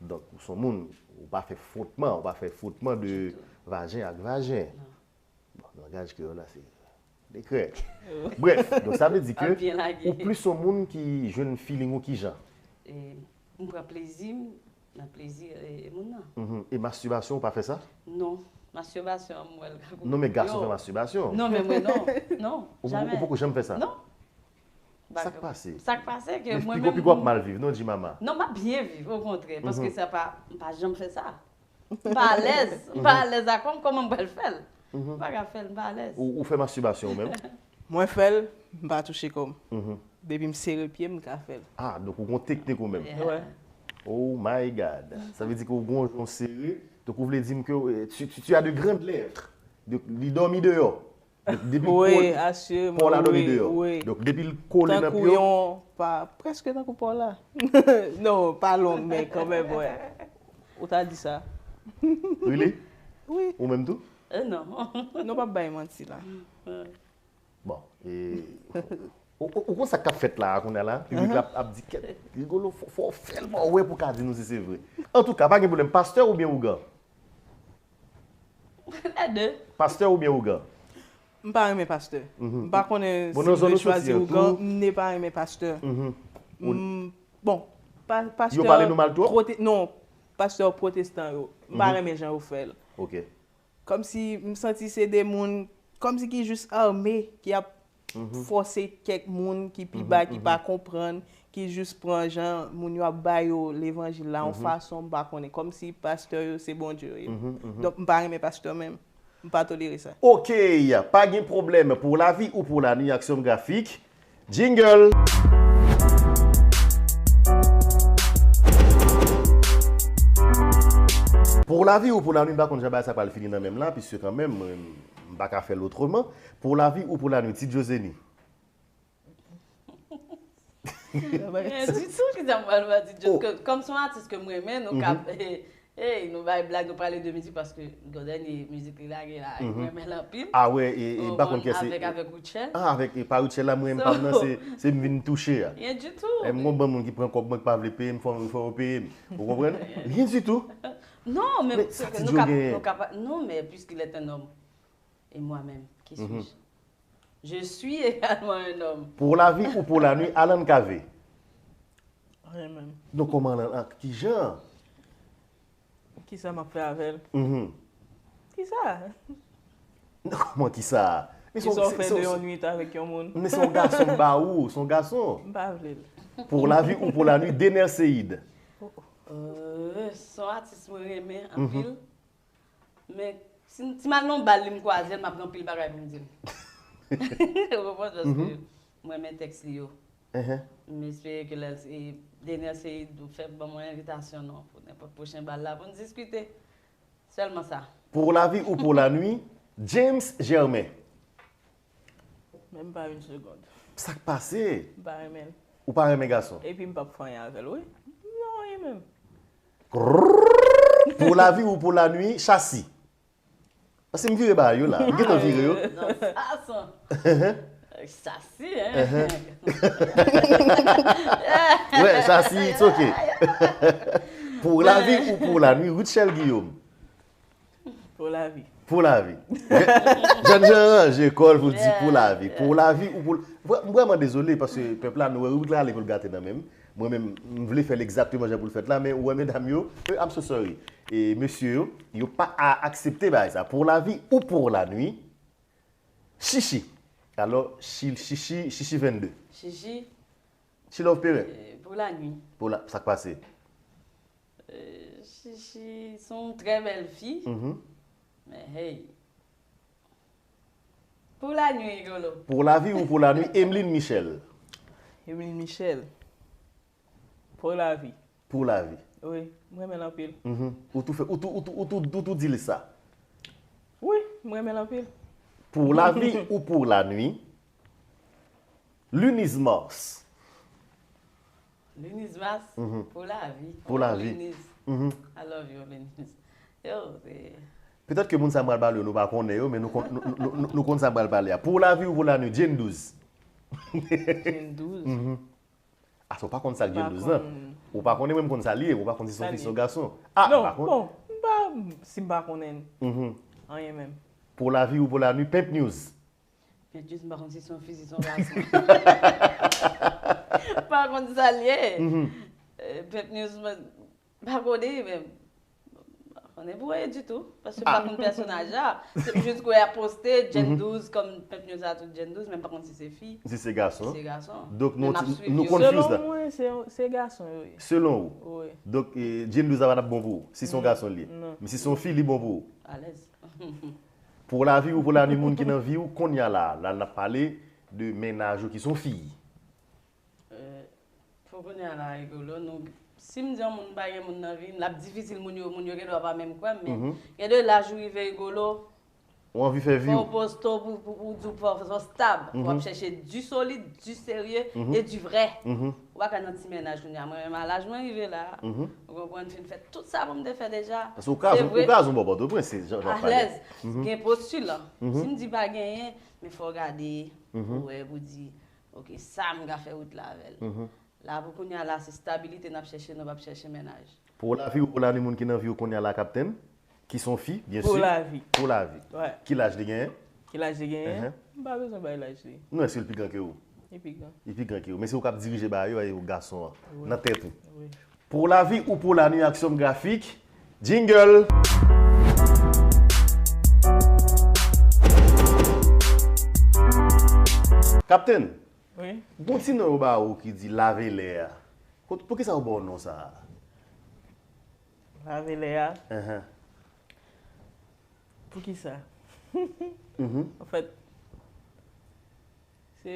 Donk, ou se yon moun, ou pa fè fwotman, ou pa fè fwotman de vajen ak vajen. Non. Bon, langaj kreyòl la, se de krèk. Brèf, donk sa vle di ke ou plis yon moun ki jwenn feeling ou ki jan? E, m pran plezi m nan plezi, e, moun nan. Mhm. E mastibasyon, ou pa fè sa? Non. Mastibasyon an, m wè l ka... Non, men gason fè mastibasyon. Non, men mwen, non. Non, ou poko, ou poko janm fè sa? Non. Sa k pase? Sa k pase ke mwen menm... Pi gwo, pi gwo w ap mal viv, non, G-Mama? Non, m ap byen viv, okontrè, paske sa pa, m pa janm fè sa. M pa alèz. M pa alèz ak kò m, kòman m pral fè l? M pa ka fè l, m pa alèz. Ou, ou fè mastibasyon ou menm? Mwen fè l, m pa touche kò m. Depi m sere pye m, m ka fè l. Ah, donk ou gon teknik ou menm? Yeah. Wè. Oh my God. Sa vle di ke ou gon jan w sere. Donk ou vle di m ke, euh, tu, tu, tu as de grandes lèvres. Donk li dòmi deyò. Donk depi l kole, paw la dòmi deyò. Wi, asire mwen, wi. Donk depi l kole nan pye w. Tankou yon, pa, prèske tankou paw la. Non, pa long, men kanmenm, wè. Ou ta di sa. Really? Wi. Ou menm tou? Euh, non. Non, pa bay manti la. Bon, e, ou, ou, ou konn sa k ap fèt la a kounye a la? Piblik la ap, ap di, "Kèt, Rigolo, fò, fò w fè l ba w wè pou w ka di nou si se vre." Antouka, pa gen pwoblèm. Pastè oubyen ougan? Lè de. Pastè oubyen ougan? M pa renmen pastè. Mhm. M pa konnen si m dwe chwazi ougan, m ne pa renmen pastè. Mhm. M, bon, pa, pastè... Yo pale nou mal twòp? Pwote-, non, pastè pwotestan yo. M pa renmen jan yo fè l. Ok. Kòmsi m santi se de moun, kòmsi ki jis ame, ki ap fòse kèk moun ki pi ba, ki pa konprann, ki jis pran jan moun yo ap ba yo levanjil la yon fason m pa konnen, kòmsi pastè yo se Bondye yo ye. Donk, m pa renmen pastè menm. M pa tolere sa. Ok, pa gen pwoblèm. Pour la vie ou pour la nuit, Aksyon Grafik. Jingle! Pour la vie ou pour la nuit, m pa konn jan bagay sa pral fini nan men m la, piske kanmenm, mwen, m pa ka fè l otreman. Pour la vie ou pour la nuit, Ti Djozeni. Rien du tout, ki sa m pral ba Ti Djo. Kòm se yon atis ke m renmen, nou ka, hey, nou bay blag, nou pale de mizik, paske gen dènye mizik li lage la, m renmen l anpil. Ah wè, e, e, m pa konn kiyès se. Avèk, avèk Rutshelle. Ah, avèk, e, pa Rutshelle la, m renmen pa m nan, se, se m vin touche a. Rien du tout. E m gon bann moun ki pran kòb mwen, ki pa vle peye m, fò, fò yo peye m. Ou konprann? Rien du tout. Non, men se ke nou ka, nou ka pa, non, mais puisqu'il est un homme, et moi-même, qui suis-je? Je suis également un homme. Pour la vie ou pour la nuit, Alan Cavé. Rien menm. Donk, kòman Alan, an, ki jan? Kisa m ap fè avè l? Mhm. Kisa? Kòman ki sa? Men se Kisa w se- fè se- de yon se- nwit avèk yon moun? Men se yon gason m ba ou, se yon gason. M pa vle l. Pour la vie ou pour la nuit, Dener Seid. Euh, se yon atis mwen renmen anpil. Men si, si m al nan yon bal li m kwaze l, m ap gen anpil bagay pou m di l. Ou konprann? Paske mwen renmen tèks li yo. M espere ke lè e Dener Seid ou fè ban mwen envitasyon non pou nenpòt pwochen bal la pou n diskite. Sèlman sa. Pour la vie ou pour la nuit, James Germain. Menm pa yon segonn. Sa k pase? M pa renmen l. Ou pa renmen gason? Epi m p ap fè anyen avè l, wi. M pa renmen menm. Pour la vie ou pour la nuit, Chasi. Paske m vire ba yo la. M gentan vire yo. Nan sa, sa. Chasi, hein? Ouais, Chasi, it's ok. Pour la vie ou pour la nuit, Rutshelle Guillaume. Pour la vie. Pour la vie. Jèn jan ranje kò l pou l di pour la vie. Pour la vie ou pour... Vre- M vrèman dezole paske pèp la, nou wè ribrik la ale pou l gate nan men m. Mwen menm, m vle fè l egzakteman jan pou l fèt la, men ou wè medam yo, eh, I'm so sorry. E mesye yo, yo pa a aksepte bagay sa. Pour la vie ou pour la nuit, Chichi. Alò, Chi- Chichi, Chichi vennde. Chichi, Chi Love Perret. euh, pour la nuit. Pour la, sa k pase? Euh, Chichi, se yon trè bèl fi. Mhm. Men hey. Pour la nuit, Rigolo. Pour la vie ou pour la nuit, Emeline Michel. Emeline Michel. Pour la vie. Pour la vie. Wi, m renmen l anpil. Mhm. Ou tou fè, ou tou, ou tou, ou tou, ou tou di l sa. Wi, m renmen l anpil. Pour la vie ou pour la nuit, Lunise Mars. Lunise Mars, Mhm. pour la vie. Pour la Oh, vie. Lunise. Mhm. I love you, Lunise. Yo, se Petèt ke moun sa m pral pale yo, nou pa konnen yo, men nou konn, nou, nou, nou, nou konn sa m pral pale a. Pour la vie ou pour la nuit, Jane Douze. Jane Douze. Mhm. Ah, sa w pa konn sa k Jane Pa Douze lan? konn. Ou pa konnen menm konn sa li ye, ou pa konn si se yon Sa fi, li si yon gason. Ah, ou Non, pa konn. Bon, m pa, si m pa konnen Mhm. anyen menm. Pour la vie ou pour la nuit, Pimp News. Pimp News, m pa konn si se yon fi, si se yon gason. M pa konn sa l ye. Mhm. Euh, Pimp News, mwen, m pa konnen menm. M pa konnen pou anyen ditou. Paske m pa konn pèsonaj la. Se jis kwen y ap poste Jane Douze kòm Pimp News la tout Jane Douze, men m pa konn si se fi, Si se gason. si se gason. Donk nou, Men m ap swiv nou yo. confuse la. Selon mwen, se, se gason yo ye. Selon ou. Wi. Donk, eh, Jane Douze la pa t ap bon pou ou, si se yon gason li ye. Non. Men si se yon fi, li bon pou ou. Alèz. Pour la vie ou pour la nuit, moun ki nan vi w, kounye a la, la n ap pale de mennaj ou ki se yon fi. Euh, Pou kounye a la, Rigolo, nou, si m di yon moun m pa gen moun nan vi m, l ap difisil moun yo, moun yo gen dwa pa menm kwè m, men Mhm. gen de laj ou rive, Rigolo, Ou anvi fè vi fò w. w poste w pou, pou, pou di w fò, fò w stab, fò w ap chèche du solide, du sérieux Mhm. et du vrai. Mhm. Ou pa ka nan ti mennaj kounye a. Mwen menm a laj mwen rive la, Mhm. ou konprann, fin fè tout sa pou m te fè deja. Paske ou kraz, Se vre. Ou kraz yon bò Pòtoprens, se jan jan pale. Alèz, gen posti la. Si m di pa genyen, men fò w gade, Mhm. ou wè pou di, ok, sa m ka fè wout la avè l. Mhm. La pou kounye a la, se stabilite n ap chèche, nou p ap chèche mennaj. Pour la vie ou pour la nuit, moun ki nan vi w kounye a la, Kaptenn, ki se yon fi, byen Pour si. La vie. Pour la vie. Ouais. Ki laj li genyen? Ki laj li genyen? Ehe. M pa bezwen bay laj li. Non, èske l pi gran ke ou? Li pi gran. Li pi gran ke ou. Men se ou k ap dirije bagay yo, e ou gason an. Wi. Nan tèt ou. Wi. Pour la vie ou pour la nuit, Axiom Graphique. Jingle! Kaptenn, Wi. gon ti non yo ba ou ki di lave lè a. Kot- Poukisa yo ba w non sa a? Lave lè a. Ehe. Poukisa? Mhm. Anfèt, se,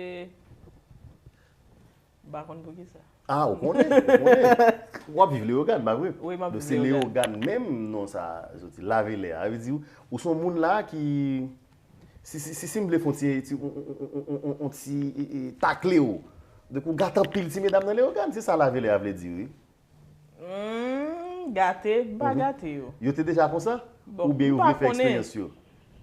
m pa konn poukisa. Ah, ou konnen, ou konnen. W ap viv Leyogàn, pa vre? Wi, m ap Donk viv se Leyogàn. Leyogàn menm non sa a soti, lave lè a. Sa vle di ou se yon moun la ki, si, si, si, si m vle fè yon ti, ti, on, on ti e, e, takle w. Donk ou gate anpil ti medam nan Leyogàn, se sa lave lè a vle di, wi. Hmm, gate, m pa gate yo. Yo te deja konsa? Bon, Oubyen yo m pa vle fè konnen. Eksperyans yo?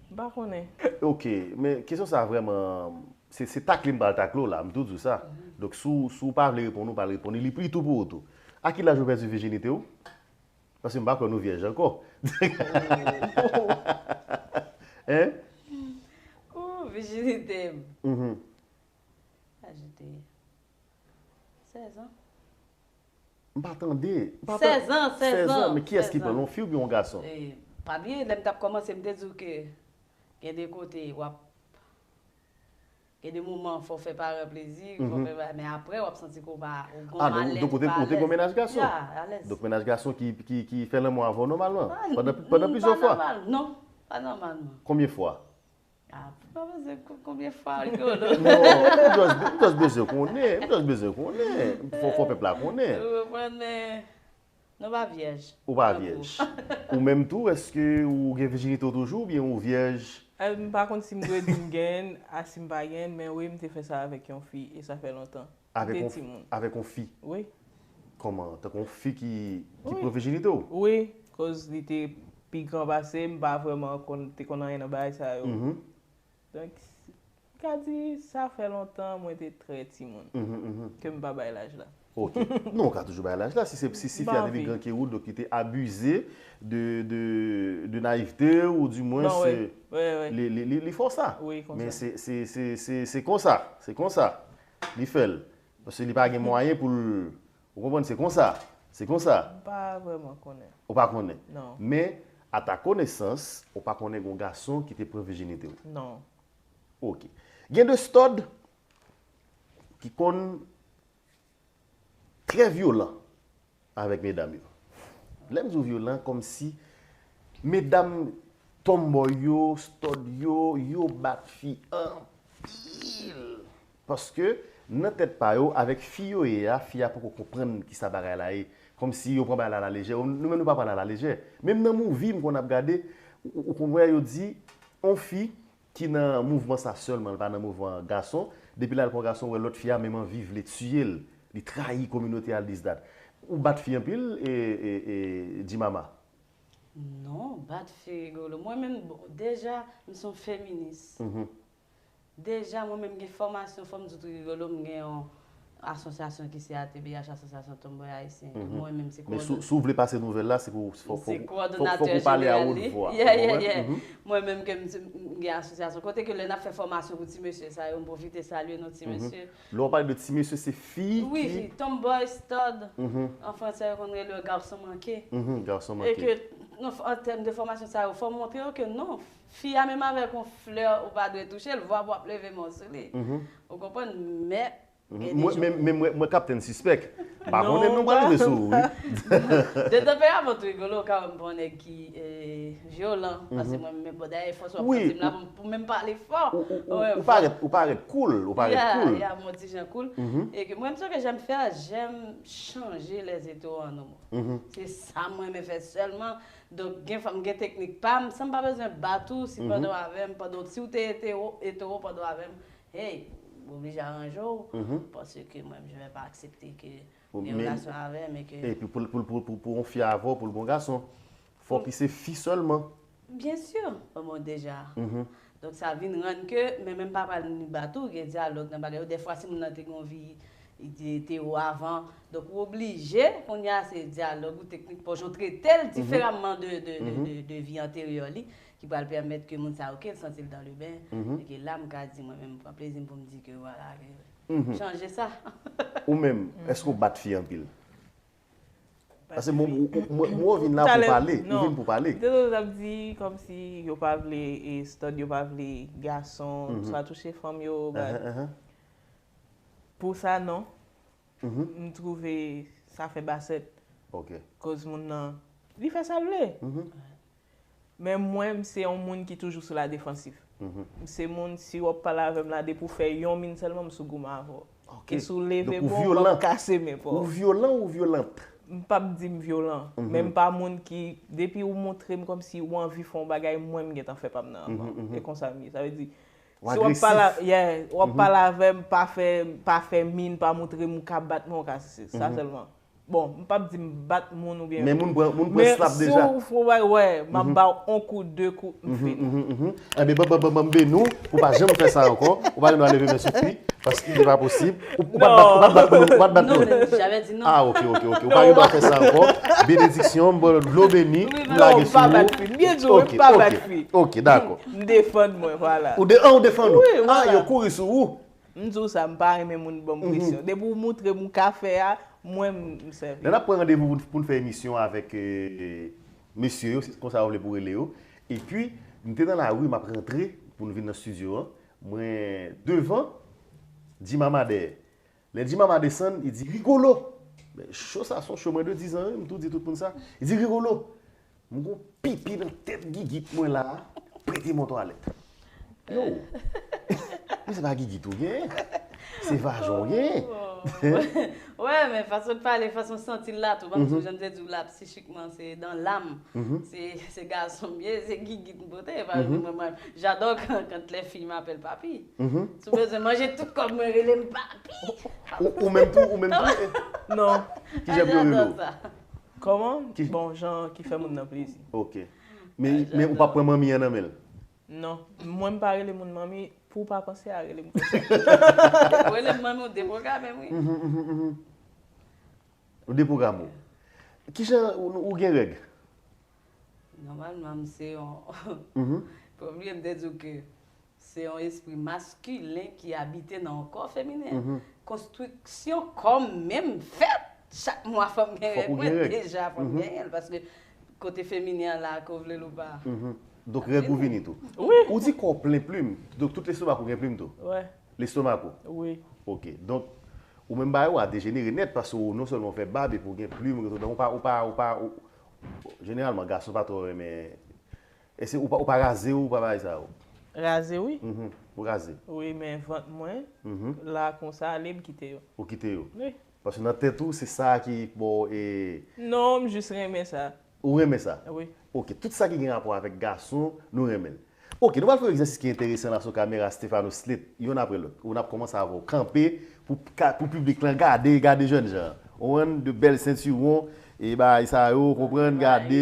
M pa konnen. Ok, men kesyon sa a vrèman, se, se takle m pral takle w la, m tou di w sa. Donk si w, si w pa vle reponn, ou pa reponn, li, li tou pou ou tou. A ki laj ou pèdi vijinite w? Paske m pa kwè nou vyèj ankò. Hein? Ou vijinite m. Mhm. Ajoute. Sèz an. M pa tande. M pa Sèz an, sèz an, Men kiyès ki sèz pran? an. Yon fi oubyen yon gason? E, pa bliye, lè m t ap kòmanse, m te di w ke Gen de kote w ap, gen de moman fò w fè paran plezi, fò w fè, men apre w ap santi ke w pa, ou gon alèz, ou pa alèz. Ah, donk ou te, ou te gon mennaj gason? Ya, alèz. Donk mennaj gason ki, ki, ki fè lanmò avè w nòmalman? Pandan, pandan plizyè fwa? Non, pa nòmalman. Konbyen fwa? Ah, pa bezwen konbyen fwa, rigolo. Non, m just, m just bezwen konnen, m just bezwen konnen. Fò, fò pèp la konnen. Ou konprann, men nou pa vyèj. Ou pa vyèj. Ou menm tou, èske ou gen vijinite w toujou oubyen ou vyèj? Eh, m pa konn si m dwe di m genyen, a si m pa genyen, men wi, m te fè sa avèk yon fi, e sa fè lontan. Avèk yon, avèk yon fi? Wi. Kòman? Tankou yon fi ki, ki pran vijinite w? Wi, koz li te pi gran pase m, m pa vrèman konn, te konn anyen nan bagay sa yo. Donk, m ka di, sa fè lontan mwen te trè timoun, ke m pa bay laj la. Ok. Non, ou ka toujou bay laj la. Si se, si, si fi a te vin gran ke ou, donk li te abize de, de, de nayivte ou di mwens, li, li, li, li fè w sa. Wi, konsa. Men se, se, se, se, se konsa. Se konsa. Li fè l. Paske li pa gen mwayen pou l, ou konprann, se konsa. Se konsa. M pa vrèman konnen. Ou pa konnen? Non. Men, à ta connaissance, ou pa konnen gon gason ki te pran vijinite w? Non. Ok. Gen de stòd ki konn trè vyolan avèk medam yo. Lè m di w vyolan, kòmsi medam tomboy yo, stòd yo, yo bat fi anpil. Paske nan tèt pa yo, avèk fi yo ye a, fi a poko konprann kisa bagay la ye. Kòmsi yo pran bagay la alalejè. Nou menm nou pa pran l alalejè. Menm nan movie m konn ap gade, ou, ou konn wè yo di, on fi ki nan mouvman sa sèlman, li pa nan mouvman gason. Depi l al pran gason, ou wè lòt fi a menm anvi vle tiye l. Li trayi kominote a, l this, that. Ou bat fi anpil, e, e, e, G-Mama? Non, bat fi, rigolo. Mwen menm, bon, deja, m se yon feminis. Deja, mwen menm gen fòmasyon, fò m di w tou, rigolo, m gen yon asosyasyon ki se A T B H, Asosyasyon Tomboy Ayisyen. Mwen menm se kowòdonatè. Men si, si w vle pase nouvèl la, se pou, fò, fò, fò, fò, fò ou pale a wot vwa. Yeah, yeah, yeah. Mwen menm ke m, m gen asosyasyon. Kote ke lè n ap fè fòmasyon pou ti mesye sa yo, m pwofite salye nou ti mesye. Lè w pale de ti mesye, se fi ki... Wi, tomboy, stud. An fransè, yo konn rele yo garçon manqué. Garçon manqué. E ke, non, an tèm de fòmasyon sa yo, fò w montre yo ke non, fi a menm avèk yon flè, ou pa dwe touche l, vwa pou w ap leve men w sou li. Ou konprann? Men, Mwen, men, men mwen, mwen kaptenn sispèk. M pa konnen non, m pral rive sou ou, wi. De tanperaman tou, rigolo, ou ka wè m pa yon nèg ki, eh, vyolan, paske mwen, men, bon, dayè, fòs w ap santi m la, pou, pou menm pale fò. Ou, ou, ou, ou parèt, ou parèt cool, ou parèt cool. Ya, ya, m yon ti jan cool. E ke mwen, ce que j'aime faire, j'aime changer les étoiles en homme. Se sa mwen renmen fè sèlman. Donk, gen fwa m gen teknik pa m, san m pa bezwen bat ou, si pandan w avè m, pandan w, si w te etero, etero pandan w avè m, hey, ou oblije aranje w, paske mwen, je vais pas accepter ke gen relasyon avè m e ke... Epi pou, pou, pou, pou, pou yon fi avè w, pou l gon gason, fòk li se fi sèlman. Byen si, bon, deja. Donk, sa vin rann ke, men menm pa pral ni bat ou, gen dyalòg nan bagay yo. Dèfwa, si moun nan te gen yon vi, li te, te ou avan. Donk, ou oblije, kounye a, se dyalòg ou, teknik pa w, jan w trete l diferaman de, de, de, de, de vi anteryè li, ki pral pèmèt ke moun sa, oke, l santi l dans le bain. E ke la, m ka di, mwen menm, m pran plezi m pou m di ke, vwala, ke chanje sa. Ou menm, èske w bat fi anpil? Paske mwen, mwen, mwen, mwen vin la pou pale, ou vin pou pale. Talè, non. Te ap di kòmsi yo pa vle, e, stud yo pa vle gason, sa touche fanm yo, but pou sa, non. M twouve sa fè basèt. Ok. Koz moun nan, li fè sa l vle. Men mwen, m se yon moun ki toujou sou la defansif. M se moun, si w ap pale avè m la, depi w fè yon min sèlman, m sou goumen avè w. Ok. E si w leve bon, m ap kase men pa w. Ou vyolan ou vyolant? M p ap di m vyolan, men m pa moun ki, depi w montre m kòmsi w anvi fè yon bagay, mwen, m gentan fè pa m nan avan. E konsa m ye. Sa vle di, si w ap pale, yeah, w ap pale avè m, pa fè, pa fè min, pa montre m ou ka bat mwen, ou ka sesi. Sa sèlman. Bon, m p ap di m bat moun oubyen... Men moun pran, moun pran slap deja. Men si w fè yon bagay, wè, m ap ba w yon kou, de kou, m fini. Enben, ban, ban, ban, ban m beni w, pou w pa janm fè sa ankò. Ou pa gen dwa leve men sou fi, paske li pa posib. Ou, ou pa t bat, ou pa t bat moun, ou pa t bat moun. Non, j'avais dit non. Ah, ok, ok, ok. Ou pa gen dwa fè sa ankò. Benediksyon, m ba w dlo beni, m lage sou ou. Wi, non, m pa bat fi. Byen di w, m pa bat fi. Ok, ok, dakò. M defann mwen, vwala. Ou de-, ah, ou defann ou? Wi, vwala. Ah, yo kouri sou ou? M di w sa, m pa renmen moun ban m presyon. Depi w montre m ou ka fè a, mwen, m, m sèvi. Lè n ap pran randevou pou n, pou n fè emisyon avèk, eh, mesye yo, se konsa yo vle pou rele yo. Epi, M te nan lari, m ap rantre pou n vin nan estidyo an. Mwen devan, Jimama dèyè. Lè Jimama desann, li di, "Rigolo!" Men cho sa, se yon cho mwen de diz an, wi, m tou di tout moun sa. Li di, "Rigolo!" M gon pipi nan tèt gigit mwen la, prete m yon twalèt. Yo! Men se pa gigit ou gen, se vajan w gen. Wè, men fason l pale, fason l santi l la tou. Ban m di w, jan m te di w la, psichikman, se dans l'âme. Se, se gason m ye, se gigit m pote. Pa mwen, mwen, j'adore quand, quand les filles m'appellent papi. Si w bezwen manje tout kòb mwen, rele m papi. Ou, ou menm tou, ou menm tou? Eh, Non. Kijan pou yo rele w? Kòman? Bon, jan ki fè moun nan plezi. Ok. Men, men ou pa pran manmi an nan men l? Non. Mwen, m pa rele moun manmi, pou w pa panse a rele m konsa. Ou rele m manmi, ou deprograme m, wi. Ou deprograme w. Kijan ou, ou gen règ? Nòmalman, m se yon. Pa bliye m te di w ke se yon espri maskilen ki abite nan yon kò feminen. Konstriksyon kò m menm fèt. Chak mwa, fò m gen règ mwen, deja, fò m genyen l. Paske kote feminen an la, ke w vle l ou pa. Donk, règ ou vini tou. Wi. Ou di kò w plen plim. Donk, tout lestomak ou gen plim tou. Wè. Lestomak ou. Wi. Ok. Donk, ou menm bagay ou a dejenere nèt paske ou non sèlman w fè bab epi ou gen plim, ou pa, ou pa, ou pa, ou, jeneralman, gason pa twò renmen. Èske ou pa, ou pa raze ou pa bagay sa yo? Raze, wi. Mhm. Ou raze. Wi, men vant mwen, Mhm. la konsa, ale m kite yo. Ou kite yo. Wi. Paske nan tèt ou, se sa ki, bon, e, Non, m jis renmen sa. Ou renmen sa? Wi. Ok, tout sa ki gen rapò avèk gason, nou renmen l. Ok, nou pral fè yon egzèsis ki enteresan la sou kamera Stefano Slate, youn apre lòt. Ou n ap kòmanse avè w kanpe pou, ka- pou piblik lan gade, gade jèn jan. Ou konprann, de bèl sentiwon, e bagay sa yo, ou konprann, gade.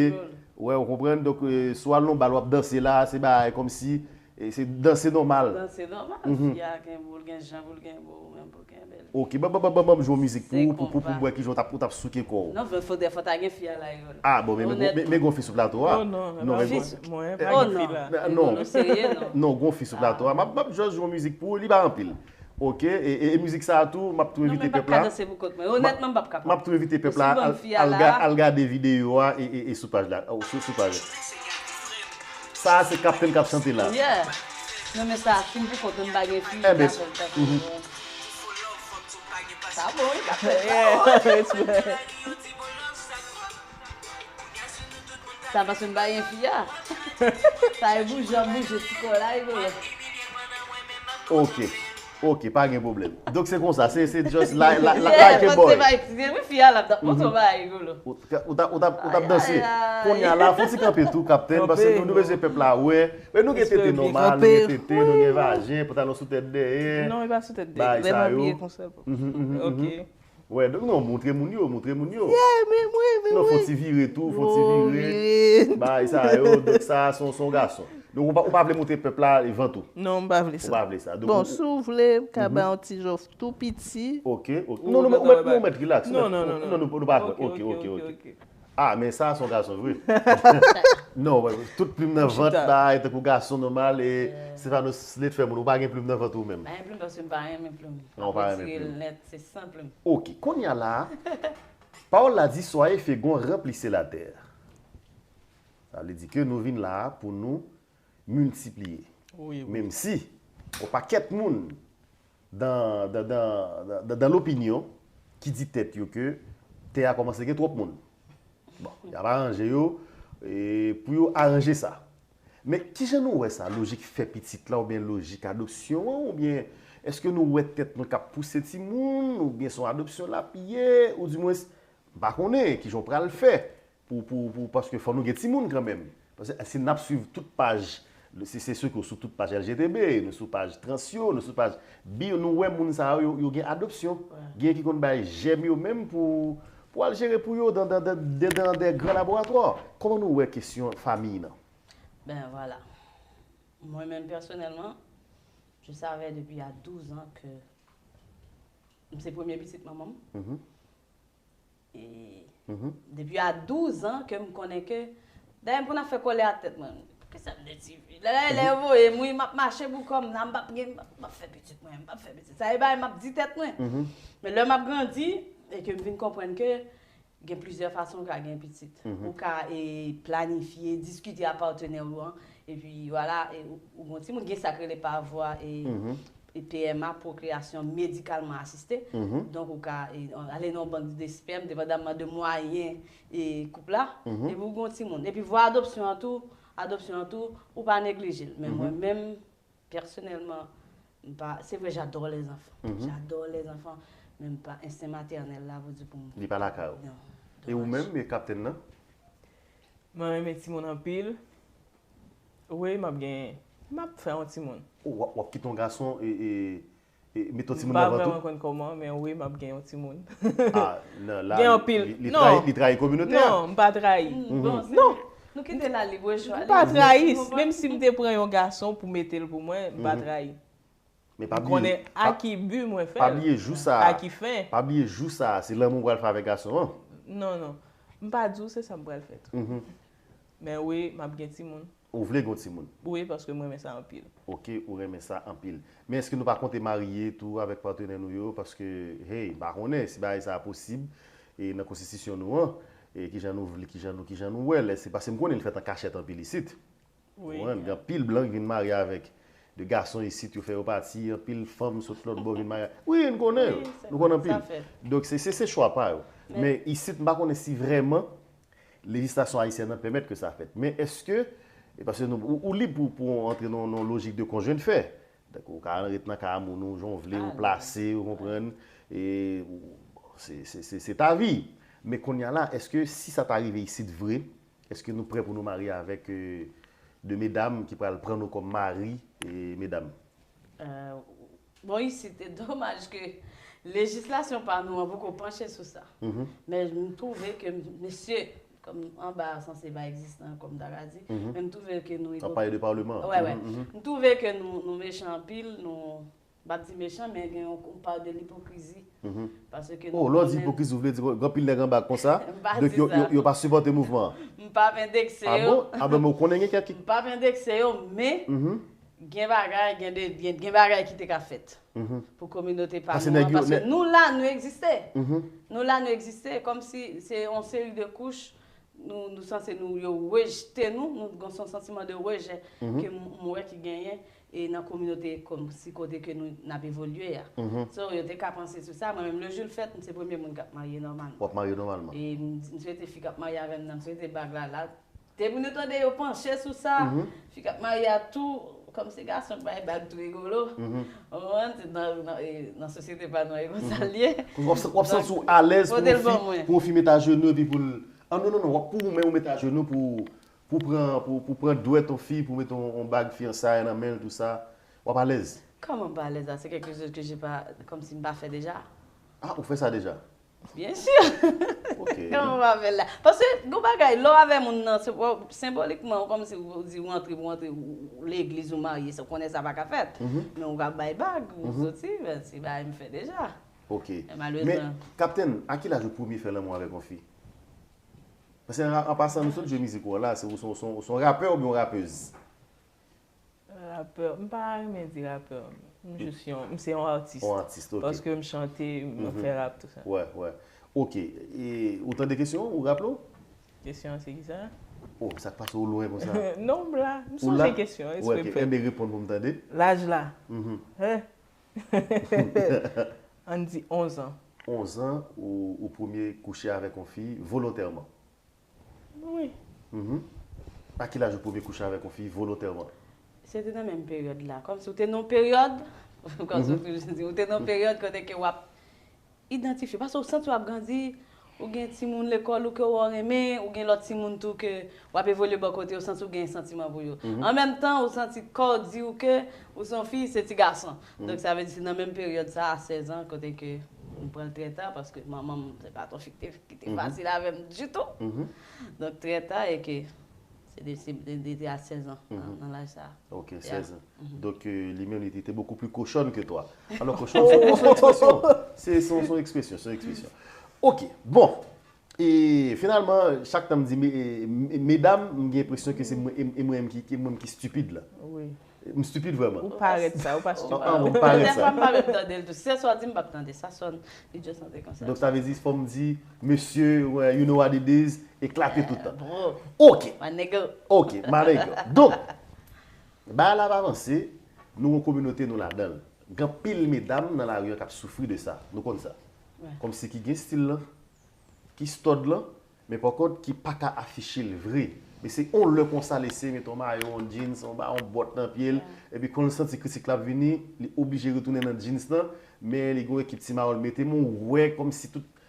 Wè, ou konprann, donk, e, si w al nan bal, w ap danse la, se bagay kòmsi, e, se danse nòmal. Danse nòmal, fi a gen pou l gen jan pou l gen bo, ou menm pou w gen bèl. Ok, ban, ban, ban, ban, ban m jwe yon mizik pou ou, pou, pou, pou m wè kijan w t ap, ou t ap souke kò w. Non, fò, fò, fò ta gen fi a la, Rigolo. Ah, bon, men, men, men, men gon fi sou plato a. Oh non, Non, men mwen, gon- mwen, Eh, pa gen fi la. Non, non. Rigolo, serye, non. Non, gon fi sou plato a. M ap, m ap just jwe yon mizik pou ou, li pa anpil. Ok, e, e, e mizik sa a tou, m ap tou Non, envite men m pa pèp ka la. danse pou kont mwen. Onètman, m p ap kapab. M ap tou envite pèp la, Ou si al, bon fi a al, la. ga- al gade videyo a e, e, e sou paj la. Oh, sou, sou paj la. Sa a se Kaptenn k ap chante la. Yeah. Non, men sa, si m pou kont mwen, m pa gen fi, Eh, men, sa fè l tankou. Sa bon, wi, Kaptenn. Yeah, respect. Sa paske m pa gen fi a. Sa e bouje, ap bouje ti kò la, Rigolo. Ok. Ok, pa gen pwoblèm. Donk se konsa, se, se just la, la, la, Yeah, like a fò boy. se pa eksplize. Wi, fi a la, m t ap montre w bagay, Rigolo. Ou t, ou t ap, ou t ap, ou t ap Ay, danse. ay, ay. Kounye a la, fò ti kanpe tou, Kaptenn, paske nou, nou bezwen pèp la wè. Men nou gen tete nòmal, nou gen tete, nou gen vajen, pantalon sou tèt dèyè. Non, e pa sou tèt Bagay dèyè. Lè sa m yo. abiye konsa. Mhm, mhm, Ok. mhm. Wè, donk non, montre moun yo, montre moun yo. Yeah, men mwen, men Non, fò mwen. ti vire tou, fò ti Oh, vire. vire. Bagay sa yo, donk sa, se yon, se yon gason. Donk ou pa, ou pa vle montre pèp la e vant ou. Non, m pa vle Ou sa. pa vle sa. Donk, Bon, ou- si w vle, m ka bay yon ti jòf tou piti. Ok, ok. Non, non, ou mèt, ou mèt relax. Non, Ou mèt- non, non, non, non, nou pa pran. Ok, ok, ok. Ah, men sa, se yon gason vre. Non, wè, tout plim nan vant, Chita. Bagay tankou gason nòmal, e Stefano Slate fè moun, ou pa gen plim nan vant ou menm. Pa gen plim paske m pa renmen plim. Non, ou pa renmen Retire plim. L nèt, se san plim. Ok, kounye a la, pawòl la di, soyez féconds, remplissez la terre. Sa vle di ke nou vin la a pou nou miltipliye. Wi, wi. Menm si, yon pakèt moun dan, dan, dan, dan, dan lopinyon ki di tèt yo ke tè a kòmanse gen twòp moun. Bon, y ap aranje yo e, pou yo aranje sa. Men kijan nou wè sa, lojik fè pitit la oubyen lojik adopsyon an, oubyen èske nou wè tèt nou k ap pouse timoun, oubyen se yon adopsyon l ap ye, oudimwens, m pa konnen kijan w pral fè pou, pou, pou, paske fò nou gen timoun kanmenm. Paske si n ap swiv tout paj, se, se sou, sou tout paj L G T B, nou sou paj trans yo, nou sou paj bi, nou wè moun sa yo, yo, yo gen adopsyon. Gen ki konn bay jèm yo menm pou, pou al jere pou yo dan, dan, dan, dan, dan de gran laboratwa. Kòman nou wè kesyon fanmi nan? Ben, voilà. Mwen menm, pèsonèlman, je savais depuis à douze ans que m se premye pitit manman m. Mhm. E Mhm. depi a douz an ke m konnen ke, dayè, m konn ap fè kòlè a tèt mwen. Poukisa m de ti fi? Lè, lè, lè yo voye m, wi, m ap mache pou kò m la, m p ap gen, m p ap, m p ap fè pitit mwen, m p ap fè pitit. Sa e bagay m ap di tèt mwen. Mhm. Men lè m ap grandi, e ke m vin konprann ke Gen plizyè fason ou ka gen pitit. Ou ka e, planifye, diskite ak patnè ou an, epi vwala, e, ou, ou gen yon timoun, gen sa k rele pa vwa e, e P M A, pwokreyasyon medikalman asiste. Donk, ou ka e, ale nan yon bank de spèm, depandamman de mwayen e koup la, epi ou gen yon timoun. Epi vwa adopsyon an tou, adopsyon an tou, ou pa neglije l. Men mwen menm, pèsonèlman, m pa, se vre, j'adore les enfants. J'adore les enfants, men m pa, ensten matènèl la, pou di pou m. Li pa lakay ou. Non. E ou menm, e kaptèn nan? Mwen renmen timoun anpil. Wi, m ap gen, m ap fè yon timoun. Ou w ap, w ap kite yon gason e, e, e mete yon timoun nan vant ou? M pa vrèman konn kòman, men wi, m ap gen yon timoun. Ah, nan, la, gen anpil. Li, li trayi, li trayi kominote a? Non, m pa trayi. Non. Nou kite l a lib chwa li. M pa trayi. Menm si m te pran yon gason pou mete l pou mwen, m pa trayi. Men pa bliye, m konnen a ki bi mwen fè l, a ki fen. Pa bliye jou sa a. Pa bliye jou sa a, se lanmou ou pral fè avèk gason an. Non, non. M pa di w se sa m pral fè tou. Men wi, m ap gen timoun. Ou vle gen yon timoun? Wi, paske m renmen sa anpil. Ok, ou renmen sa anpil. Men èske nou pa konte marye tou avèk patnè nou yo? Paske, hey, m pa konnen si bagay sa a posib, e nan konstitisyon nou an, e kijan nou vle, kijan nou, kijan nou wè l. Se paske m konnen l fèt an kachèt anpil isit. Ou konprann? Gen anpil blan ki vin marye avèk de gason isit, yo fè yo pati, anpil fanm sot lòt bò vin marye. Wi, nou konnen yo. Nou konn anpil. Donk, se, se, se chwa pa yo. Men isit, m pa konnen si vrèman lejislasyon ayisyèn nan pèmèt ke sa fèt. Men èske, e paske nou, ou, ou lib pou, pou antre nan, nan lojik de conjoint de fait. Donk, ou ka ret nan kay moun ou, jan w vle, ou plase, ou konprann, e, ou, se, se, se, se ta vi. Men kounye a la, èske si sa ta rive isit vre, èske nou prè pou nou marye avèk, euh, de medam ki pral pran nou kòm mari, e medam? Euh, bon, isit, se domaj ke lejislasyon pa nou an poko panche sou sa. Men m twouve ke, mesye, kòm anba a sanse pa egziste ankò, m ta ka di, men m twouve ke nou ipokrit. W ap pale de paleman an? Wè, wè. M twouve ke nou, nou mechan anpil, nou, m p ap di mechan, men gen yon, yon pa de lipokrizi. Paske nou konnen. Oh, lè w di ipokrizi, ou vle di gen anpil nèg anba konsa, donk yo, yo, yo pa sipòte mouvman an? M p ap endekse yo. Ah bon? Ah ben, men ou konnen gen kèk ki... M p ap endekse yo, men gen bagay, gen de, gen, gen bagay ki te ka fèt pou kominote pa nou an, paske nou la, nou egziste. Nou la, nou egziste, kòmsi se yon seri de kouch, nou, nou sanse nou, yo rejte nou, nou gen yon santiman de rejè ke m, m wè ki genyen, e nan kominote kòmsi kote ke nou, n ap evolye a. So, yo te ka panse sou sa, mwen menm, le jou l fèt, m se premye moun k ap marye nòmalman. W ap marye nòmalman. E m, m swete fi k ap marye avè m nan, m swete bag la, la, depi nou tande yo panche sou sa, fi k ap marye a tou, kòmsi gason k bay bag tou rigolo. Ou konprann? Se nan, nan, e, nan sosyete pa nou an, e konsa l ye. W ap, w ap santi w alèz pou yon fi, pou yon fi met ajenou epi pou l, ah, non, non, non, w ap pou ou menm ou met ajenou pou, pou pran, pou, pou pran dwèt yon fi, pou met yon, yon bag fiyansay nan men l, tou sa. W ap alèz? Comment m pa alèz la? C'est quelque chose que j'ai pas, kòmsi m pa fè deja. Ah, ou fè sa deja? Byen si. Ok. Kòman m ap fè l la? Paske, gon bagay, lè w avè moun nan, se, w, senbolikman, kòmsi w di w antre, w antre, w, w, legliz, ou marye, sa, w konnen sa pa ka fèt. Men w ka bay bag, ou soti, men se bagay m fè deja. Ok. Men malezman. Men, kaptèn, a ki laj ou premye fè lanmou avèk yon fi? Paske, an, an pasan, nou sot jwe mizik ou an la, se ou se, ou se, ou se yon rapè oubyen yon rapèz? Rapè, m pa renmen di rapè. M jis yon, m se yon atis. Yon atis, ok. Paske m chante, m fè rap, tou sa. Wè, wè. Ok. E, ou tande kesyon an, ou raple w? Kesyon an se kisa? Oh, sa k pase w lwen konsa? Non, m la. M sonje kesyon an, espre m fè. Enben, reponn pou m tande. Laj la. Hein? Ann di onz an. Onz an, ou, ou premye kouche avèk yon fi volontèman? Wi. A ki laj ou premye kouche avèk yon fi volontèman? Se te nan menm peryòd la. Kòmsi w te nan yon peryòd, kòmsi w toujou di, ou te nan yon peryòd kote ke w ap idantifye. Paske w santi w ap grandi, ou gen timoun lekòl ou ke w renmen, ou gen lòt timoun tou ke w ap evolye bò kote, w santi w gen santiman pou yo. An menm tan, ou santi kò w di w ke ou se yon fi, se ti gason. Donk, sa vle di se nan menm peryòd sa a, a sèz an, kote ke m pran l trè ta, paske manman m, se pa t yon fi ki te ki te fasil avè m ditou. Donk, trè ta, e ke se de, se de, de, de a sèz an, nan, nan laj sa a. Ok, sèz an. Donk, euh, li menm, li te, te beaucoup plus cochonne que toi. Alò, cochonne, se, se, se yon ekspresyon. Se, se yon ekspresyon, se yon ekspresyon. Ok, bon. E finalman, chak tan m di me-, e, me-, medam, m gen enpresyon ke se mwen, e, e mwen menm ki, ki, mwen menm ki stipid la. Wi. M stupid vrèman. Ou parèt sa, ou pa stupid. Ou parèt sa. Dèfwa m pa menm tande l tou. Se swa di m p ap tande sa, sòn, li just an te konsa. Donk sa vle di fò m di, mesye, you know what it is, eklate tout tan. Ok. My nigga. Ok, my nigga. Donk, bagay la ap avanse, nou gon kominote nou ladan l. Gen anpil medam nan lari an k ap soufri de sa. Nou konn sa. Kòmsi ki gen stil lan, ki stòd lan, men pa kont ki pa ka afiche l vre. Men se yon lè konsa lese mete yon mayo, yon jeans, yon ba yon bòt nan pye l, epi kon l santi kritik la ap vini, li oblije retounen nan jeans lan, men li gen yon ekip ti mayo l mete, men w wè kòmsi tout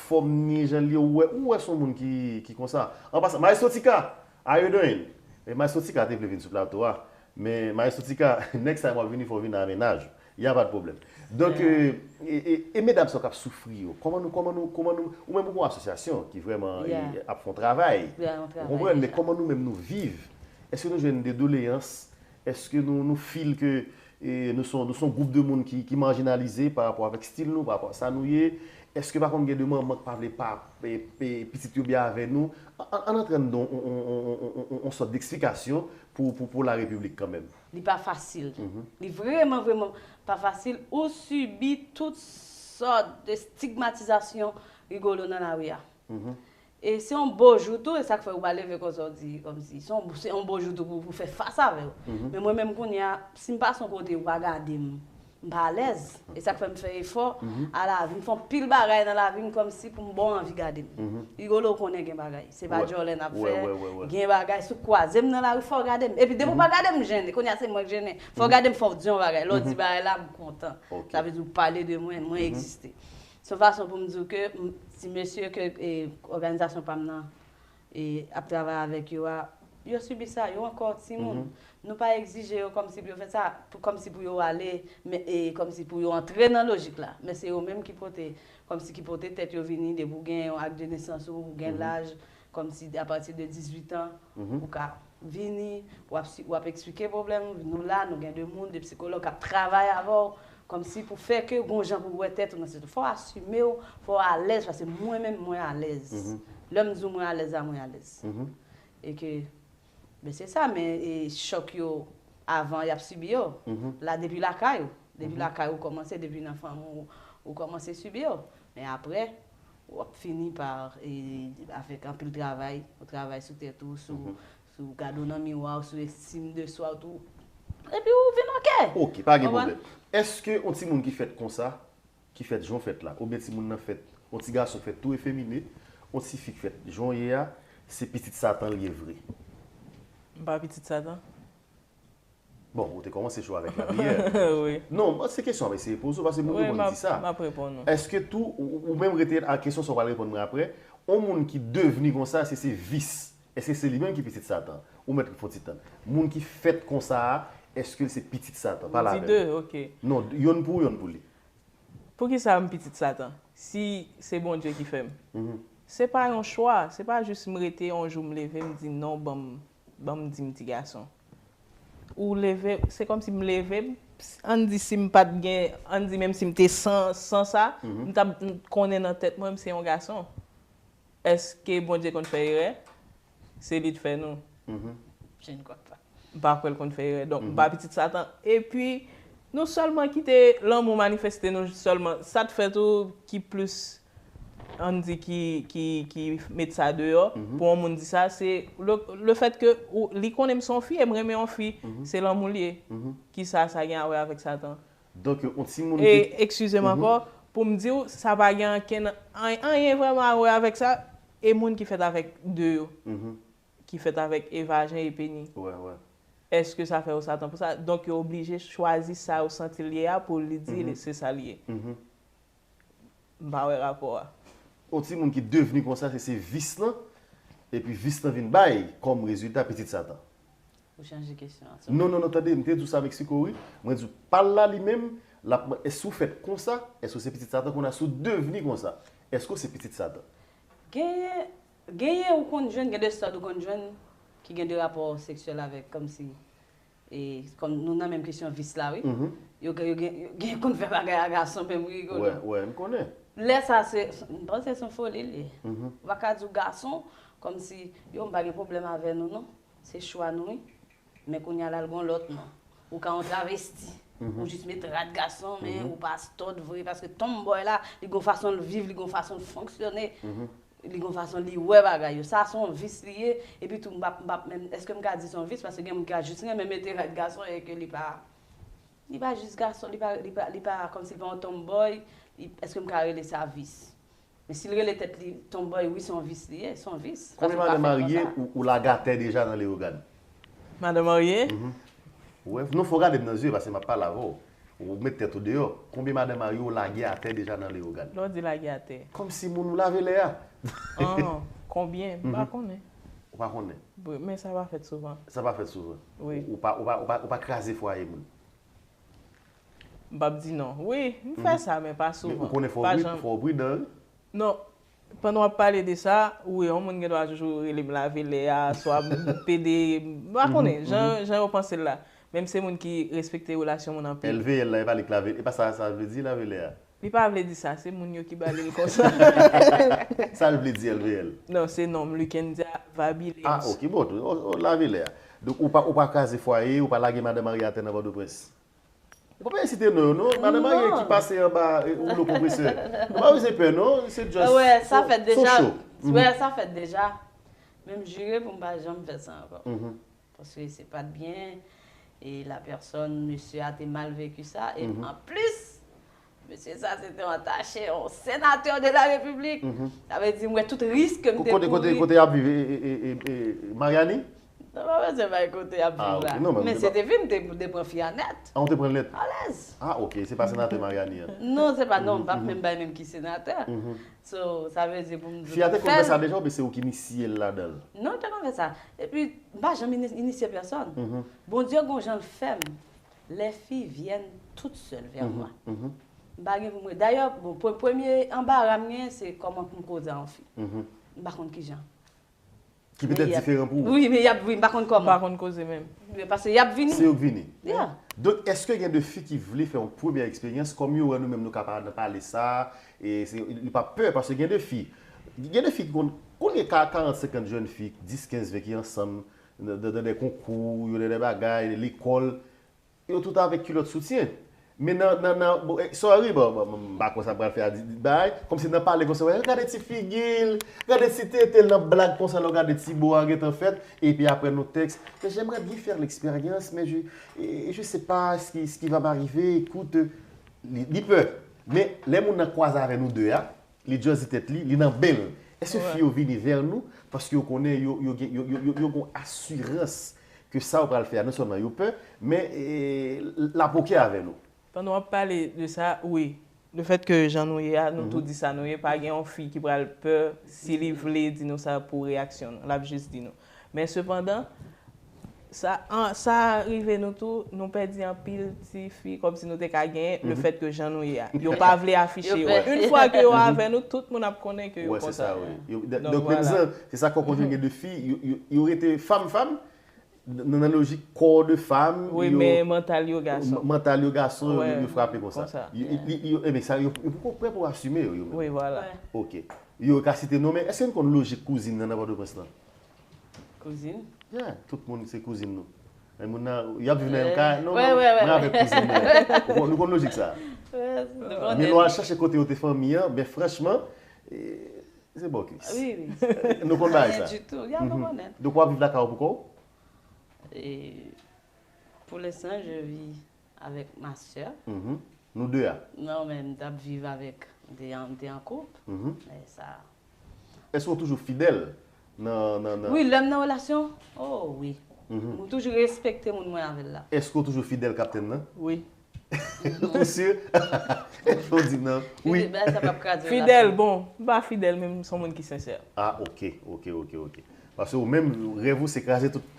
fòm ni jan l ye, ou wè, ou wè se yon moun ki, ki konsa. An pasan, Maestro Tika, how you doing? E Maestro Tika te vle vin sou plato a, men Maestro Tika, next time w ap vini, fò w vin ak mennaj ou. Y a pa de pwoblèm. Donk, e, e, e medam sa k ap soufri yo, kòman nou, kòman nou, kòman nou, ou menm ou gon asosyasyon ki vrèman e, ap fè yon travay. Ou konprann, men kòman nou menm nou viv? Èske nou jwenn de doleyans? Èske nou, nou feel ke e, nou se yon, nou se yon gwoup de moun ki, ki majinalize pa rapò avèk stil nou, pa rapò a sa nou ye? Èske pa konn gen de manman k pa vle pa e, e, pitit yo byen avè nou? Ann, ann, ann antre anndan yon, yon, yon, yon, yon, yon sòt deksplikasyon pou, pou, pou larepiblik kanmenm. Li pa fasil. Li vrèman, vrèman pa fasil. Ou sibi tout sòt de stigmatizasyon rigolo nan lari a. E se yon bo jou tou, e sa k fè ou pa leve konsa w di, kòmsi, se yon, se yon bo jou tou pou, pou fè fas avè yo. Men mwen menm kounye a, si m pase yon kote ou pa gade m, m pa alèz. E sa k fè m fè efò a lavi. M fè anpil bagay nan lavi m kòmsi pou m ba w anvi gade m. Rigolo, ou konnen gen bagay. Se pa djòlè n ap fè. Gen bagay, si w kwaze m nan lari, fò w gade m. Epi depi w pa gade m, m jennen. Kounye a se mwen k jennen. Fò w gade m, fò w di yon bagay. Lè w di bagay la, m kontan. Sa vle di w pale de mwen, mwen egziste. Se yon fason pou m di w ke m, ti mesye ke e, òganizasyon pa m nan e, ap travay avèk yo a, yo sibi sa, yo ankò timoun. Nou pa egzije yo kòmsi pou yo fè sa, pou, kòmsi pou yo ale, men, e, kòmsi pou yo antre nan lojik la. Men se yo menm ki pote, kòmsi ki pote tèt yo vini, depi w gen yon ak de nesans ou, ou gen laj, kòmsi apati de dizuit an, ou ka vini, w ap, si, w ap eksplike pwoblèm ou, nou la, nou gen de moun, de sikològ k ap travay avè w, kòmsi pou fè ke gon jan pou w wè tèt ou nan sitiyasyon. Fò w asime w, fò w alèz, paske mwen menm, mwen alèz. Lè m di w mwen alèz la, mwen alèz. E ke, ben se sa, men e chòk yo, avan y ap sibi yo. La, depi lakay ou. Depi lakay ou kòmanse, depi nan fanmi w, ou kòmanse sibi yo. Men apre, w ap fini pa, e, avèk anpil travay, ou travay sou tèt ou, sou, sou gade w nan miwa, sou estim de swa w tou. Epi ou vin oke. Oke, pa gen pwoblèm. Èske yon timoun ki fèt konsa, ki fèt jan w fèt la, oubyen timoun nan fèt, yon ti gason fèt tou efemine, yon ti fi k fèt jan w ye a, se pitit Satan l ye vre? M pa pitit Satan. Bon, ou te kòmanse cho avèk lapriyè. Wi. Non, se kesyon m ap eseye poze w, paske moun yo konn di sa. M ap reponn ou. Èske tou, ou, ou menm rete ak kesyon sa w pral reponn mwen apre, yon moun ki devni konsa, se, se vis. Èske se li menm ki pitit Satan? Ou mèt fè yon ti tann. Moun ki fèt konsa a, èske l se pitit Satan? Pale avè m. Di de, oke. Non, yonn pou ou, yonn pou li. Poukisa m pitit Satan? Si se Bondye ki fè m. Se pa yon chwa, se pa jis m rete yon jou m leve m di non, ban m, ban m di m ti gason. Ou leve, se kòmsi m leve, ann di si m pa t gen, ann di menm si m te san, san sa, m t ap konnen nan tèt mwen m se yon gason. Èske Bondye konn fè erè? Se li t fè nou. Je ne crois pas. M pa kwè l konn fè erè. Donk, m pa pitit Satan. Epi, nou sèlman kite lanmou manifeste nou sèlman. Sa t fè tou ki plis, ann di, ki, ki, ki met sa deyò, pou yon moun di sa, se le, le fèt ke ou, li konnen m se yon fi e m renmen yon fi, se lanmou l ye. Kisa sa gen a wè avèk Satan? Donk, yon timoun ki. E, eskize m ankò, pou m di w, sa pa gen ankenn, an- anyen vrèman a wè avèk sa, e moun ki fèt avèk de yo, ki fèt avèk e vajen e peni. Wè, wè. Èske sa fè yo Satan pou sa? Donk, yo oblije chwazi sa yo santi l ye a pou li di se sa l ye. M pa wè rapò a. Yon timoun ki devni konsa, se, se vis lan, epi vis lan vin bay kòm rezilta pitit Satan. Ou chanje kesyon an. Non, non, non, tande, m te di w sa Meksiko, wi. Mwen di w, pa l la li menm, l ap, èske w fèt konsa? Èske w se pitit Satan? Kounye a, si w devni konsa, èske w se pitit Satan? Genyen, genyen ou konn jwenn, gen de sòt ou konn jwenn ki gen de rapò seksyèl avèk, kòmsi, e, kòm nou nan menm kesyon vis la, wi. Yo, yo gen, yo gen konn fè bagay a gason menm, wi, Rigolo. Wè, wè, m konnen. Lè sa, se, m panse se yon foli l ye. Ou pa ka di w gason, kòmsi, yo, m pa gen pwoblèm avè nou, non. Se chwa nou, wi. Men kounye a la, l gon lòt non. Ou ka yon travesti. Ou jis met rad gason, men ou pa stòd vre, paske tomboy la, li gon fason l viv, li gon fason l fonksyone, li gon fason li wè bagay yo. Sa se yon vis li ye, epi tou m p ap, m p ap menm, èske m ka di se yon vis, paske gen moun ki ka jis renmen mete rad gason e ke li pa, li pa jis gason, li pa, li pa, li pa, kòmsi li pa yon tomboy, li, èske m ka rele sa vis? Men si l rele tèt li tomboy, wi, se yon vis li ye, se yon vis. Konbyen madan marye ou, ou lage atè deja nan Leyogàn? Madan marye? Ou wè, non, fò w gade m nan zye, paske m ap pale avè w. Ou met tèt ou deyò. Konbyen madan marye ou lage atè deja nan Leyogàn? Lè w di lage atè. Kòmsi moun ou lave lè a. An, konbyen? M pa konnen. Ou pa konnen? Wi, men sa pa fèt souvan. Sa pa fèt souvan? Wi. Ou, ou pa, ou pa, ou pa, ou pa kraze fwaye moun? M p ap di non. Wi, m fè sa, men pa souvan. Men ou konnen fò w pri-, fò w pridan, wi. Non. Pandan w ap pale de sa, wi, yon moun gen dwa toujou rele m lave lè a, swa m pede, m pa konnen, jan, jan yo panse l la. Menm se moun ki respekte relasyon moun anpil. L V L la, e pa li k lave, e pa sa sa vle di lave lè a? Li pa vle di sa, se moun yo ki ba li l konsa. Sa l vle di, L V L? Non, se non m, Luckendia Vabileus. Ah, ok, bon, o, o, lave lè a. Donk, ou pa, ou pa kraze fwaye, ou pa lage madan marye atè nan Pòtoprens? Ou pa esite non yo, non. Madan marye ki pase anba, eh, woulo konpresè. Nou pa bezwen pè, non. Se just. Wè, sa fèt deja. Wè, sa fèt deja. Men m jire pou m pa janm fè sa ankò. Paske se pa t byen. E la pèsòn, mesye a te mal veki sa. E anplis, mesye sa se te yon atache, yon senatè de la repiblik. Sa vle di, m wè tout risk ke m te kouri. Kote, kote, kote y ap viv? E, e, e, e, e, Mariani? Non, pa bezwen bay kote y ap viv la. Men se te vi m, te, te pran fi a nèt. Ah, ou te pran l nèt? Alèz. Ah, ok, se pa senatè Mariani an. Non, se pa, non, m p ap menm bay menm ki senatè. So, sa vle di pou m di. Fi a te konn fè sa deja oubyen se ou ki inisye l ladan l? Non, l te konn fè sa. Epi, m pa janm ini-, inisye pèsòn. Bondye gon jan l fè m. Les filles viennent toutes seules vers moi. M pa gen pou mwen. Dayè, bon, pre-, premye anbara m gen, se kòman pou m koze a yon fi. M pa konn kijan. Ki petèt diferan pou ou. Wi, men y ap, wi, m pa konn kòman. M pa konn koze menm. Men paske y ap vini. Se yo k vini. Yeah. Donk, èske gen de fi ki vle fè yon premyè eksperyans, kòm yo wè nou menm nou ka pa nan pale sa, e se, li pa pè, paske gen de fi, gen de fi ki konn, konn gen ka-, karant, senkant jèn fi, dis, kenz, ven ki ansanm, nan, nan, nan de konkou, yo nan de bagay, lekòl, yo tout avèk kilòt soutyen. Men nan, nan, nan, bon, eh, sorry, bon, bon, m pa konn sa m pral fè a di, di bay, kòmsi nan pale konsa, wè, gade ti figi l, gade ti tete l nan blag konsa, lè w gade ti bo a gentan fèt, epi apre nou tèks, mais j'aimerais bien faire l'expérience, mais je, et je sais pas ce qui, ce qui va m'arriver, écoute, li, li pè. Men lè moun nan kwaze avè nou de a, li just di tèt li, li nan ben l. Èske fi yo vini vè nou paske yo konnen yo, yo gen, yo, yo, yo, yo gen asirans ke sa yo pral fè a, non sèlman yo pè, men, eh, l ap oke avè nou? Pandan w ap pale de sa, wi. Lefètke jan nou ye a, nou tou di sa nou ye, pa gen yon fi ki pral pè si li vle di nou sa pou reyaksyon nou. L ap jis di nou. Men sepandan, sa, an, sa rive nou tou, nou pèdi anpil ti fi kòmsi nou te ka genyen, lefètke jan nou ye a. Yo pa vle afiche yo. Yo pè. Yon fwa ke yo avè nou, tout moun ap konnen ke yo konsa. Wè, se sa, wi. Yo, donk, donk, menm jan, se sa k fè w konn gen de fi, yo, yo, yo rete fanm, fanm, nan, nan lojik kò de fanm, wi, yo, men mantal yo gason. M-, mantal yo gason, yo, yo frape konsa. Konsa, yo, yeah. Li, yo, ebyen, sa, yo, yo poko prè pou asime yo, yo menm. Wi, vwala. Ok. Yo ka site non, men èske n konn lojik kouzin nan, nan Pòtoprens lan? Kouzin? Yeah, tout moun se kouzin nou. Men moun nan, y ap viv nan menm kay, non, wè, non, wè, wè, mwen avèk kouzin mwen. Nou konn, nou konn lojik sa. Wè, nou konnen. Men lè w al chache kote yo te fanmi an, ben franchman, eh, se bòkis. Wi, wi. Nou konn bagay sa. Rien du tout. Ya, nou konnen. Donk, w ap viv lakay ou pou kò w? Et pour l'instant, je vis avec ma sœur. Nou de a? Non, men m t ap viv avèk, m te an, m te an koup. Men sa. Èske w toujou fidèl nan, nan, nan? Wi, lè m nan relasyon, oh wi. M toujou respekte moun mwen avè l la. Èske w toujou fidèl kaptenn nan? Wi. Ou si? Ou di non? Wi. Fidèl, bon, m pa fidèl, men m se yon moun ki sensè. Ah, ok, ok, ok, ok. Paske ou menm, rèv ou se kraze tout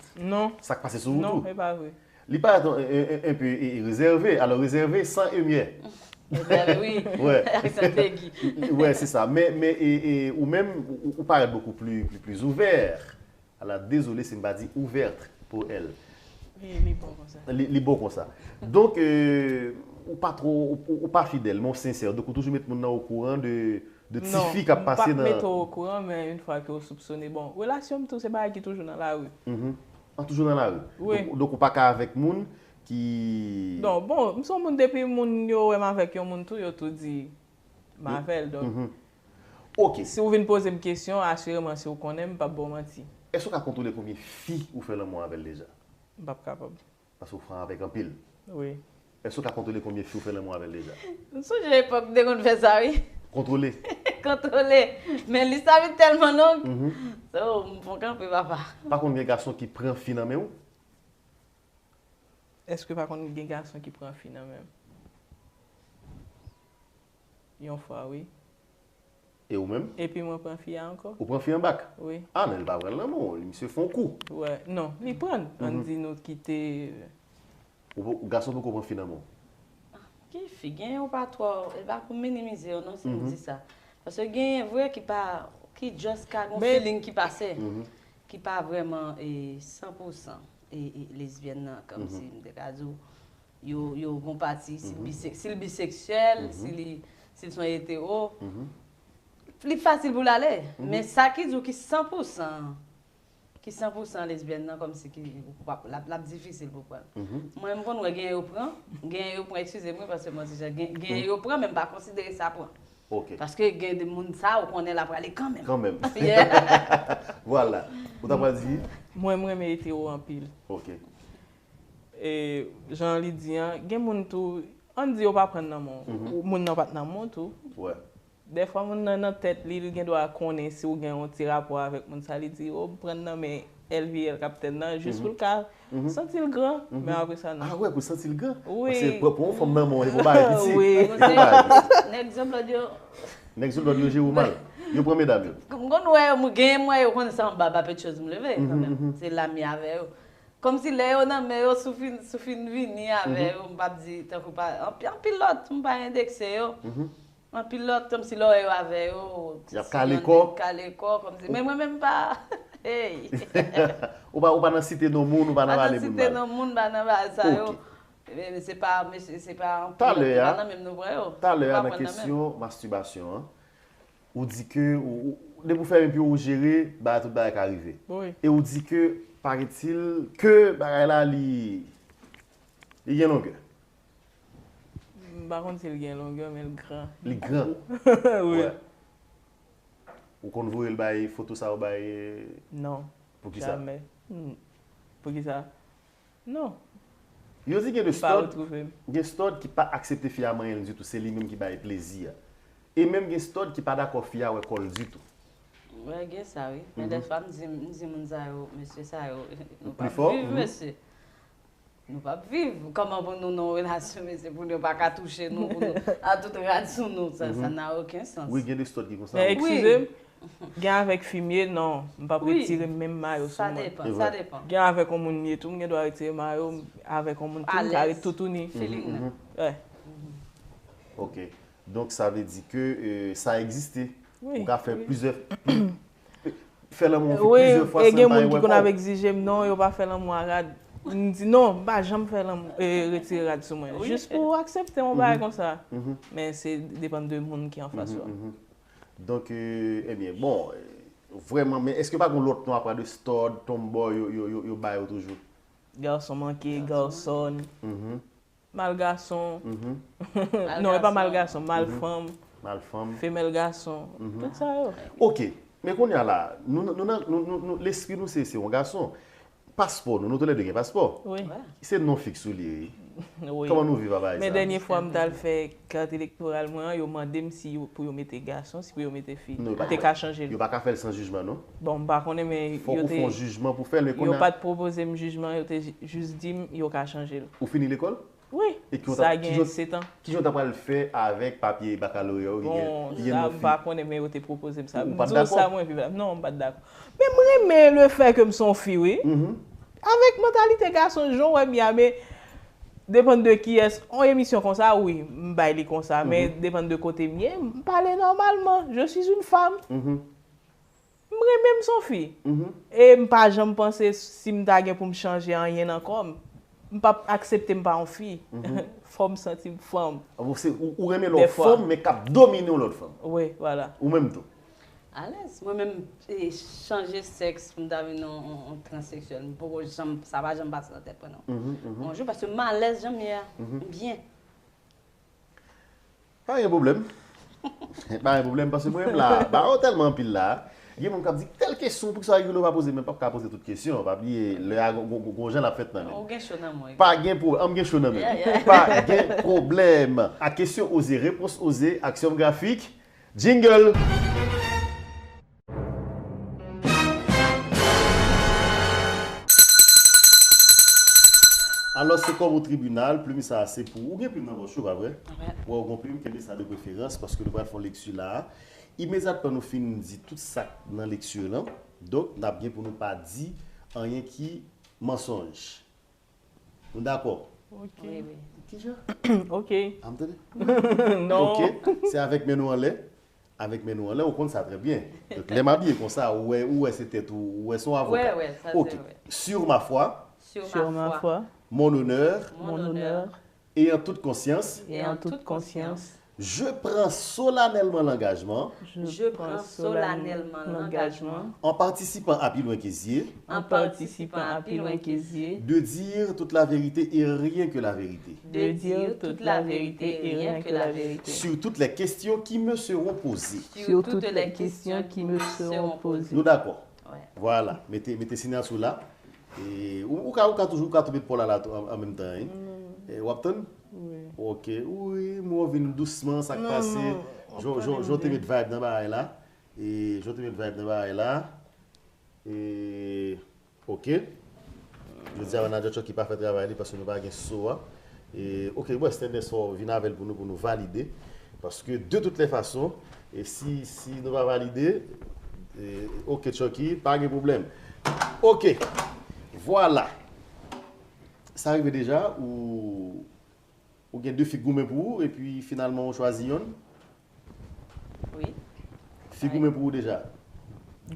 sa k pase sou wout ou. Non, e pa vre. Li parèt yon, yon, yon, yon pe, e, e, rezève. Alò, rezève san emyè. Rezève, wi. Wè. Aksan pegi. Wè, se sa. Men, men, e, e, ou menm, ou, ou parèt beaucoup plus, plus, plus ouvert. Ala, dezole si m pa di ouverte pour elle. Wi, li bon konsa. Li, li bon konsa. Donk, euh, ou pa twò, ou, ou, ou pa fidèl, men ou sensè. Donk, ou toujou met moun nan okouran de, de ti fi k ap pase nan. Non, m p ap mete w okouran, men yon fwa ke w soupsone. Bon, relasyon m tou, se bagay ki toujou nan lari. An toujou nan lari. Wi. Donk, donk ou pa ka avèk moun Ki... Non, bon, m se yon moun depi moun yo wè m avèk yon moun tou, yo tou di m avè l. Donk, Mhm. Ok. Si w vin poze m kesyon, asireman si w konnen m, m p ap ba w manti. Èske w ka kontwole konbyen fi ou fè lanmou avè l deja? M p ap kapab. Paske w fè avèk anpil. Wi. Èske w ka kontwole konbyen fi ou fè lanmou avè l deja? M sonje epòk m te konn fè sa, wi. Kontwole. Kontwole. Men lis la vin tèlman long. Mhm. So, m pran kanpe, papa. Pa konn gen gason ki pran fi nan men w? Èske pa konn gen gason ki pran fi nan men m? Yon fwa, wi. E ou menm? Epi mwen pran fi a ankò? Ou pran fi an bak? Wi. Ah, men l pa pran l nan men w, li misye fè yon kou. Wè, non, li pran. Ann di nou kite. Ou, ou gason poko pran fi nan men w? Ki fi, gen yo pa twò, e pa pou minimize yo non si m di sa. Paske genyen vre ki pa, ki just ka gon Men- feeling ki pase, Mhm. ki pa vrèman e, san pou san e, e, lesbyèn nan, kòmsi m te ka di w, yo, yo gon pati, si l bise- si l biseksyèl, si li, si l se yon etero, Mhm. li fasil pou l ale. Men sa ki di w ki san pou san, ki san pou san lesbyèn nan, kòmsi ki, w ap- l ap l ap difisil pou pran. Mhm. Mwen, m konn wè gen yo pran, gen yo pran, eskize m wi, paske mwen ti jan, gen, gen yo pran, men m pa konsidere sa pran. Ok. Paske gen de moun sa, ou konnen l ap prale kanmenm. Kanmenm. Yeah. Vwala. Ou ta pral di? Mwen, m renmen etero anpil. Ok. E jan li di an, gen moun tou, ann di yo pa pran nan men w. Moun nan pa t nan men w tou. Wè. Dèfwa moun nan nan tèt li, li gen dwa konnen si w gen yon ti rapò avèk moun sa, li di, o, m pran nan men L V L kaptèn nan, jis pou l ka santi l gran. Men apre sa, non. Ah wè, pou santi l gran. Wi. Paske pou, pou yon fanm nan men w, e pou bagay piti. Wi. E pou bagay piti. Nèg zòt lòd yo, Nèg zòt lòd yo jere w mal. Yo pran medam yo. m konn wè yo, m gen mwen yo konn sa anba ba pèt choz m leve kanmenm. Se lami avè yo. Kòmsi lè yo nan men yo, sou fin, sou fin vini avè yo, m p ap di, tankou pa, anpi- anpil lòt, m pa endekse yo. Anpil lòt, kòmsi lè w wè yo avè yo, Y ap kale kò. Kale kò, kòmsi. Men mwen menm pa, hey. Ou pa, ou pa nan site non moun, ou pa nan Pa rale nan moun site mal. Non moun, pa nan ba sa yo. Ok. Men se pa, men se, se pa anpil Talè lòt, se a, pa nan menm nou pran yo. Talè a Nou pa nan pran nan menm. Kesyon mastibasyon an, ou di ke, ou, ou, depi ou fèmen pye w, ou jere, ba tout bagay ka rive. Wi. E ou di ke, paraît-il, ke bagay la, li, li gen longè. M pa konn si l gen longè, men l gran. Li gran. Wi. Wè. Ou konn voye l bay foto sa yo bay, Non. Poukisa? Jamè. Hmm. Poukisa? Non. Yo di gen de M pa stòd, retwouve m. Gen stòd ki pa aksepte fi a manyen l ditou, se li menm ki bay plezi a. E menm gen stòd ki pa dakò fi a wè kò l ditou. Wè, gen sa, wi. Men dèfwa, m di, m di moun sa yo, mesye sa yo, nou Pli pa fò? Viv, mesye. Nou p ap viv. Kòman pou nou nan yon relasyon, mesye, pou nou pa ka touche nou, pou nou a tout rad sou nou, sa, sa n'a aucun sens. Wi, gen de stòd ki konsa. Men Wi. Eskize m, gen avèk fi m ye, non, m p ap Wi. Retire menm mayo sou Sa mwen. depan, E sa vre. Depan. Gen avèk yon moun m ye tou, m gen dwa retire mayo m avèk yon moun tou, m ka Alèz. Ret toutouni. Feeling nan. Wè. Ok. Donk, sa vle di ke, euh, sa egziste. Wi, Ou ka fè wi. Plizyè, fè lanmou Wi, plizyè fwa e san gen pa moun wè ki konn kò. Ap egzije m, non, yo pa fè lanmou a rad. M di, non, m pa janm fè lanmou, e, retire rad sou mwen. Wi. Jis pou aksepte yon bagay konsa. Men se depann de moun ki anfas ou. Mhm. Donk, euh, ebyen, bon, euh, vrèman, men èske pa gen lòt non apa de stòd, tomboy, yo, yo, yo, yo ba yo toujou? Gason manke, gason, Mhm. mal gason. Mhm. Non, e pa mal gason, mal fanm, Mal fanm. Femèl gason, tout sa yo. Ok. Men kounye a la, nou, nou, nou, nou, nou, nou, lespri nou se, se yon gason. Paspò nou, nou toulède gen paspò. Wi. Wè. Se non fiks ou li ye. Wi. Kòman nou viv avèk sa? Men dènye fwa m t al fè kat elektoral mwen an, yo mande m si yo, pou yo mete gason, si pou yo mete fi. Non, yo pa M te ka ka chanje l. Yo pa ka fè l san jijman, non? Bon, m pa konnen, men Fòk yo ou fè yon te, jijman pou fè l, men yo kounye a, pa t pwopoze m jijman, yo te ji- jis di m yo ka chanje l. Ou fini lekòl? Wi, E ki sa ki gen jan- sèt an. Ki jan w ta pral fè avèk papye bakalorya w ki gen, Bon, ki gen sa non m fi? pa konnen, men yo te pwopozem sa. Ou M pa t di w dakò? Sa mwen viv la. Non, m pa t dakò. Men m renmen lefètke m se yon fi, wi. Mhm. Avèk mantalité gason, jan w wè m ye a, men depann de kiyès, yon emisyon konsa, wi, m bay li konsa, men depann de kote m ye, m pale nòmalman. Je suis une femme. Mhm. M renmen m se yon fi. Mhm. E m pa janm panse si m ta gen pou m chanje anyen nan kò m. M p ap aksepte m pa yon fi. Fò m santi m fanm. Ah, bon, se, ou, ou renmen lè w Dèfwa. Fanm, men k ap domine yon lòt fanm. Wi, vwala. Ou menm tou. Alèz. Mwen menm, e, chanje sèks pou m ta vin yon, yon, yon transseksyèl. M poko janm, sa pa janm pase nan tèt mwen, non. Mhm, mhm. Yon jou, paske m alèz jan m ye a. Mhm. M byen. Pa gen pwoblèm. Pa gen pwoblèm, paske mwen menm la, ba yo tèlman anpil la. Gen moun k ap di, tèl kesyon, poukisa Rigolo pa poze, men p ap ka poze tout kesyon. Pa bliye, lè a gon, gon, gon jan l ap fèt nan men. Ou gen cho nan mwen. Pa gen pwoblèm, m gen cho nan men. Yeah, yeah. Pa gen pwoblèm. A kesyon oze, repons oze, aksyon grafik, jingle! Alò, se kòm o tribinal, plim sa a se pou ou. Ou gen plim nan pòch ou, pa vre? Wi. Wè, ou gon plim, kenbe sa de preferans, paske nou pral fè yon lekti la a. Imedyatman nou fin di tout sa k nan lekti lan, donk, n ap gen pou nou pa di anyen ki mansonj. Nou dakò? Ok. Wi, wi. Kijan? Ok. A m tande? Non. Ok. Se avèk men nou anlè. Avèk men nou anlè, ou konn sa trè byen. Donk, lè m abiye konsa, ou wè, ou wè se tèt ou, ou wè se yon avoka. Wè, wè, sa se vre. Ok. Sur ma foi. Sur ma foi. Mon honneur. Mon honneur. Et en toute conscience. Et en toute conscience. Je prends solennellement l'engagement. Je prends solennellement l'engagement. En participant à Pi Lwen Ke Zye. En participant à Pi Lwen Ke Zye. De dire toute la vérité et rien que la vérité. De dire toute la vérité et rien que la vérité. Sur toutes les questions qui me seront posées. Sur toutes les questions qui me seront posées. Nou dakò? Wi. Vwala. Mete, mete siyati w la. E, ou, ou ka, ou ka toujou, ou ka tou met pòl la, la tou, an, an menm tan, wi. Mm. E, w ap tann? Wi. Ok. Wi, m wè w vin dousman, sa k pase? Non, non, w ap tann. Jan w te met vibe nan bagay la. E, jan w te met vibe nan bagay la. E, ok. Jodi a, manadjè Chucky pa fè travay li paske nou pa gen so a. E, ok, bon, Stendens, fò w vin avè l pou nou, pou nou valide. Paske, de toutes les façons, e si, si nou pa valide, e, ok, Chucky, pa gen pwoblèm. Ok. Vwala. Sa rive deja, ou Ou gen de fi k goumen pou ou, epi finalman ou chwazi yonn? Wi. Fi goumen pou ou deja?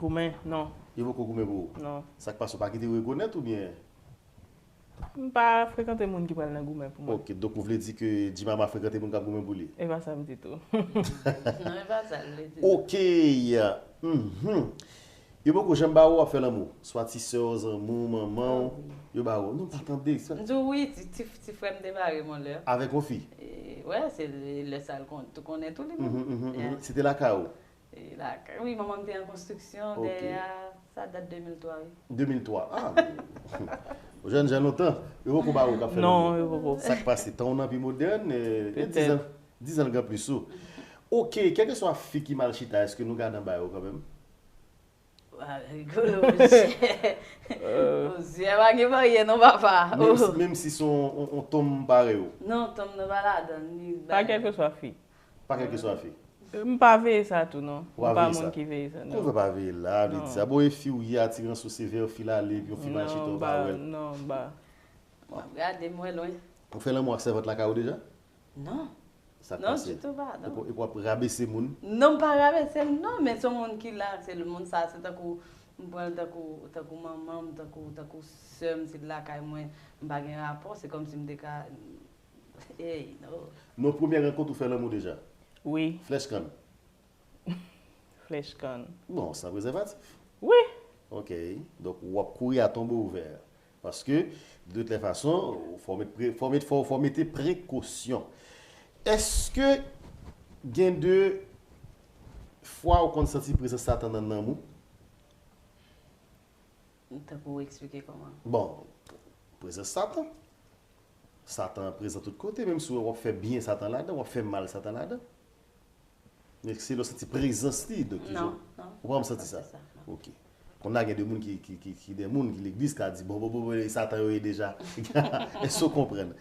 Goumen, non. Yo poko goumen pou ou? Non. Sa k pase, ou pa kite yo rekonèt oubyen? M pa frekante moun ki pral nan goumen pou mwen. Ok, donk ou vle di ke G-Mama frekante moun k ap goumen pou li? E pa sa m di tou. Non, e pa sa l vle di. Ok. Mhm. Yo poko janm ba ou w ap fè lanmou? Swa ti sè w, zanmi w, manman w, yo ba ou? Non, m pa tande. M di w wi, ti, ti, ti frè m te bare m yon lè. Avèk yon fi? E, wè, se lè, lè sa l kon-, tou konnen tou li menm. Mhm, mhm, mhm. Se te lakay ou? E lakay, wi, manman m te an konstriksyon dèyè a, sa dat de mil twa, wi. De mil twa, a. Jèn, jèn lontan, yo poko ba ou k ap fè lanmou? Non, yo poko. Sa k pase? Tan w nan pi modèn, e, e dizan, dizan l gen plis ou. Ok, kèlkeswa fi ki mal chita, èske nou gade anba yo kanmenm? Wa, Rigolo, monchè. Monchè, pa gen barye non, papa. Menm si, menm si se yon, yon, yon tonm parèy ou? Non, tonm nan pa ladan li. Pa kèlkeswa fi. Pa kèlkeswa fi. M pa veye sa tou, non. M pa moun ki veye sa, non. Kòman w pa veye la, vle di sa? Bon, e fi ou ye, atirans ou se vè fi l ale, epi yon fi mal chita, ou pa wè l. Non, m pa. M ap gade, m wè lwen. Ou fè lanmou ak sèvant lakay ou deja? Non. Sa k pase? Non, ditou pa, non. Epi, epi w ap rabese moun? Non, m pa rabese l, non, men se yon moun ki la, se l, moun sa, se tankou, m pran l tankou, tankou manman m, tankou, tankou sè m, se l lakay mwen, m pa gen rapò, se kòmsi m te ka, ey, non. Non, premyè rankont ou fè lanmou deja? Wi. Flèch kann? Flèch kann. Non, san prezèvatif. Wi. Ok. Donk, w ap kouri a tonbe ouvè. Paske, de toutes les façons, fò w met pre-, fò w met, fò, fò w mete prekosyon. Èske gen de fwa ou konn santi prezans Satan nan nanm ou? Tankou w eksplike kòman? Bon, prezans Satan. Satan prezan tout kote, menm si w ap fè byen Satan ladan, w ap fè mal Satan ladan. Men se lè w santi prezans li, donk, ki jan? Non, non. Ou pa janm santi sa? Sa, non. Ok. Konn a gen de moun ki, ki, ki, ki de moun ki legliz ka di, bon, bon, bon, bon, e Satan yo ye deja. Èske w konprann?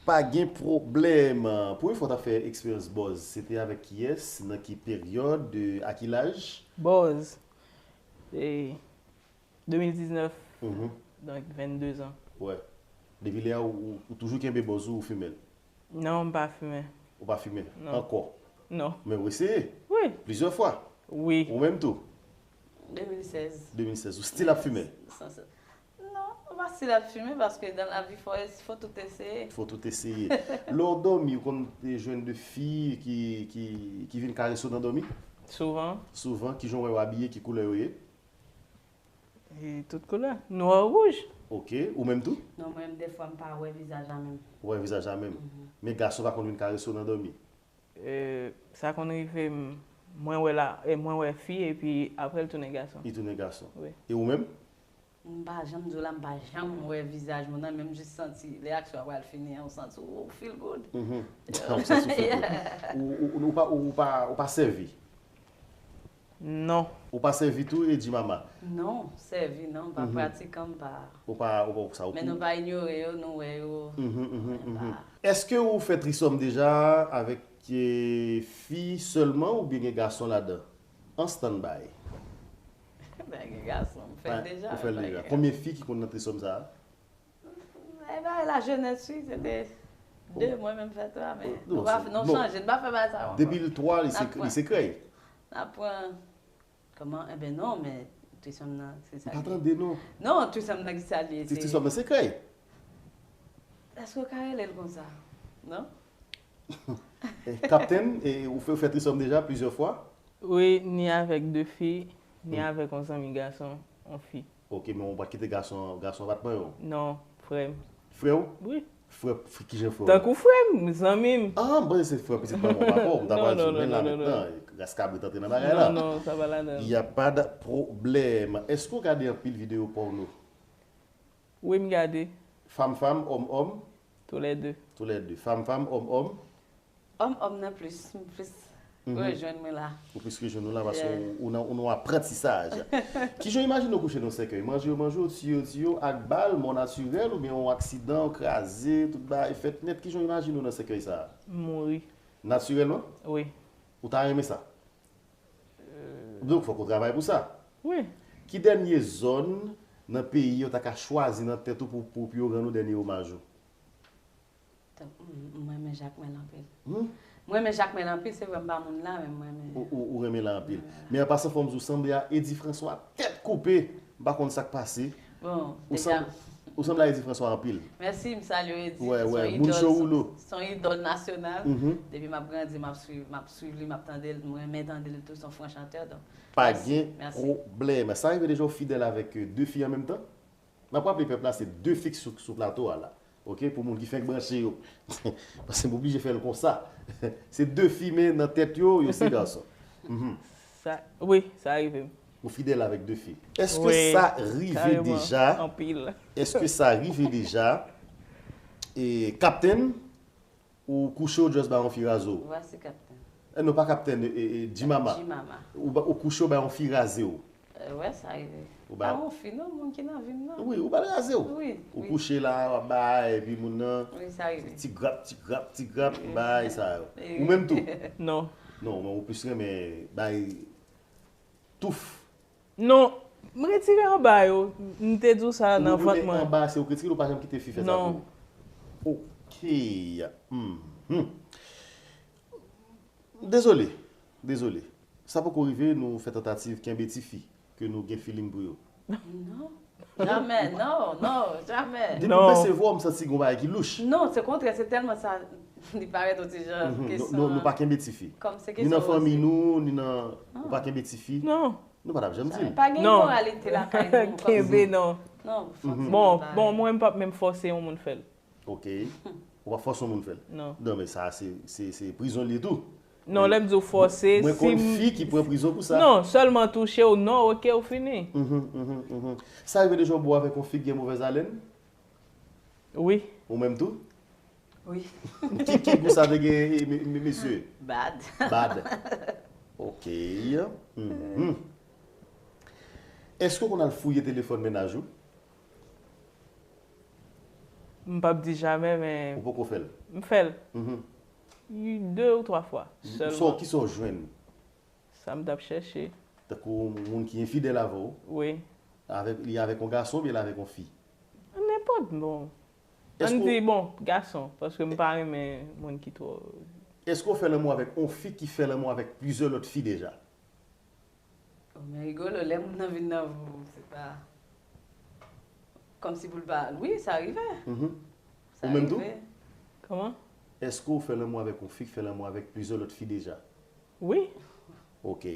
Pa gen pwoblèm. Premye fwa w t ap fè eksperyans bòz, se te avèk kiyès, nan ki peryòd, a ki laj? Bòz. E, de mil diznèf, mhm, donk vennde zan. Wè. Depi lè a, ou, ou, ou toujou kenbe bòz ou, ou fimen l? Non, m pa fimen. Ou pa fimen? Non. Ankò? Non. Men ou eseye? Wi. Plizyè fwa? Wi. Ou menm tou? De mil sèz. De mil sèz. Ou still ap fimen? San, san, non, ou pa still ap fimen, paske dans la vie, faut es-, faut tout essayer. Faut tout essayer. Lè w dòmi, ou konn te jwenn de fi ki, ki, ki vin karese w nan dòmi? Souvan. Souvan, kijan w wè yo abiye, ki koulè yo ye? E tout koulè. Nwa, wouj. Ok, ou menm tou? Non, mwen menm, defwa, m pa wè vizaj la menm. Ou wè vizaj la menm. Men gason pa konn vin karese w nan dòmi? E, sa konn rive m, mwen wè la, e mwen wè fi, epi apre l tounen gason. Li tounen gason. Wi. E ou menm? M pa janm di w la, m pa janm wè vizaj moun nan, men m jis santi, lè aksyon an pral fini an, ou santi ou feel good. Mhm. Ou santi w feel good. Ou, ou, ou pa, ou pa, ou pa sèvi? Non. Ou pa sèvi tou, e di mama? Non, sèvi non, m pa pratikan, m pa. Ou pa, ou pa sa, ou Men nou pa inyore yo, nou wè yo. Mhm, mhm, Nou mhm. pa. Èske ou fè trisòm deja avèk eh, fi sèlman oubyen gen gason ladan? An standby. Ben, gen gason, m fè l deja. Ou fè l pa deja. gen. Konbyen fi ki konn nan trisòm sa a? E bagay la jenès, wi, se te de mwen menm fè twa, men Non, nou pa, se- nou bon. Chanje, n pa fè bagay sa ankò. Depi l twa, li N ap sekrè. pran. Li sekrè. N ap pran. Kòman? Enben non, men trisòm nan, se sa. M pa tande non. Non, trisòm nan ki sa l ye? Ti trisòm nan sekrè. Èske w ka rele l konsa? Non? Eh, Kaptenn, eh, ou fè, ou fè trisòm deja plizyè fwa? Wi, ni avèk de fi, ni avèk yon zanmi gason, yon fi. Ok, men ou pa kite gason, gason pa t manyen w? Non, frè m. Frè w? Wi. Frè, frè, kijan frè w? Tankou frè m, zanmi m. Ah, m panse se frè pitit manman w papa w. M ta Non, pral di non, w, men non, la non, mentnan, ras kabrit antre nan bagay la. Non, non, sa pa ladan. Y a pas de problème. Èske w gade anpil videyo pòno? Wi, m gade. Fanm, fanm, òm, òm? Tou lè de. Tou lè de. Fanm, fanm, òm, òm? Òm, òm nan plis, m plis rejwenn mwen la. Ou plis rejwenn nou la paske ou, ou nan, ou nan aprantisaj. Kijan w imajine w kouche nan sèkèy? Manje yo manje w, tiye yo tiye w, ak bal, mò natirèl, oubyen yon aksidan, w kraze, tout bagay fèt nèt? Kijan w imajine w nan sèkèy sa a? M mouri. Natirèlman? Wi. Ou ta renmen sa? Donk, fòk ou travay pou sa. Wi. Ki dènye zòn nan peyi yo ta ka chwazi nan tèt ou pou, pou, pou yo rann ou dènye omaj ou? Tank, m, m renmen Jakmèl anpil. Hmm? M renmen Jakmèl anpil, se vre m pa moun la, men m renmen. Ou, ou, ou renmen la anpil. Men an pasan, fò m di w, sanble a Edi Franswa tèt koupe. M pa konn sa k pase. Bon, Ou deja, sanble, ou sanble a Edi Franswa anpil. Mèsi, m salye Edi. Wè, Se wè, yon moun idòl, Chorou lo. Se yon idòl nasyonal. Mhm. Depi m ap grandi, m ap swiv, m ap swiv li, m ap tande l, m renmen tande l tou, se yon fran chantè, donk. Pa Mèsi, gen mèsi. Pwoblèm. Sa rive deja w fidèl avèk, euh, de fi an menm tan? M ap raple pèp la, se de fi k sou, sou plato a la. Ok, pou moun ki fenk branche yo. Paske m oblije fè l konsa. Se de fi, men nan tèt yo, yo se gason. Mhm. Sa, wi, sa rive m. Ou fidèl avèk de fi. Èske Wi, sa rive kareman, deja? Anpil. Èske sa rive deja? E, Kaptenn, ou kouche, ou just ba yon fi raze w? Vwasi Kaptenn. Eh, non, pa Kaptenn, e, e, e, Jimama. Jimama. Ou, ba- ou kouche, ou ba yon fi raze w? Eh, wè, sa rive. Ou ba- Pa yon fi, non, moun ki nan vi m nan. Wi, ou ba l raze w. Wi, Ou wi. Kouche la, w ap bay, epi moun nan, Wi, sa rive. ti grap, ti grap, ti grap, bay sa yo. E- Ou menm tou? Non. Non, men ou plis renmen bay touf. Non, m retire anba yo. M te di w sa nan Ou- ou- vant e mwen. Anba, se ou k retire l, ou pa janm kite fi fè sa Non. pou ou? Ok. Mhm. Dezole. Dezole. Sa poko rive, nou fè tantativ kenbe ti fi, ke nou gen feeling pou yo? Non. Jamè, non, non, jamè. Depi Non. m pèsevwa w, m santi gon bagay ki louch. Non, se kontrè, se tèlman sa, li parèt yon ti jan Mhm. Nou, kesyon nou, nou pa an. Kenbe ti fi. Kòm se Ni nan kesyon fanmi osi. Nou, ni nan, ou pa kenbe ti fi. Non. Nou pa t ap janm di l. Pa gen Non. imoralite lakay nou. Kenbe, non. Non, fòk Mhm. Bon, pa- bon, mwen m p ap menm fòse yon moun fè l. Ok. Ou pa fòse yon moun fè l. Non. Non, men sa, se, se, se prizon l ye tou. Non, lè m di w fòse, Mwen si konn m- fi ki pran prizon pou sa. Non, sèlman touche w, non, ok, ou fini. Mhm, mhm, mhm. Sa rive deja w bo avèk yon fi ki gen movèz alèn? Wi. Ou menm tou? Wi. Ki, ki gou sa te gen, e, me- me- mesye? Bad. Bad. Ok. Mhm. Èske w konn al fouye telefòn mennaj ou? M p ap di jamè, men Ou poko fè l? M fè l. Mhm. De ou twa fwa Sa, sèlman. Kisa w jwenn? Sa m t ap chèche. Tankou moun ki enfidèl avè w? Wi. Avèk, li avèk yon gason oubyen li avèk yon fi? Nenpòt, bon. Èske Ann w- di, bon, gason, paske m pa renmen moun ki twò. Èske w fè lanmou avèk yon fi ki fè lanmou avèk plizyè lòt fi deja? Oh, men rigolo, lè moun nan vin nan vi w, se pa kòmsi pou l pa. Wi, sa rive. Mhm. Sa Ou menm tou? Rive. Kòman? Èske w fè lanmou avèk yon fi ki fè lanmou avèk plizyè lòt fi deja? Wi. Ok.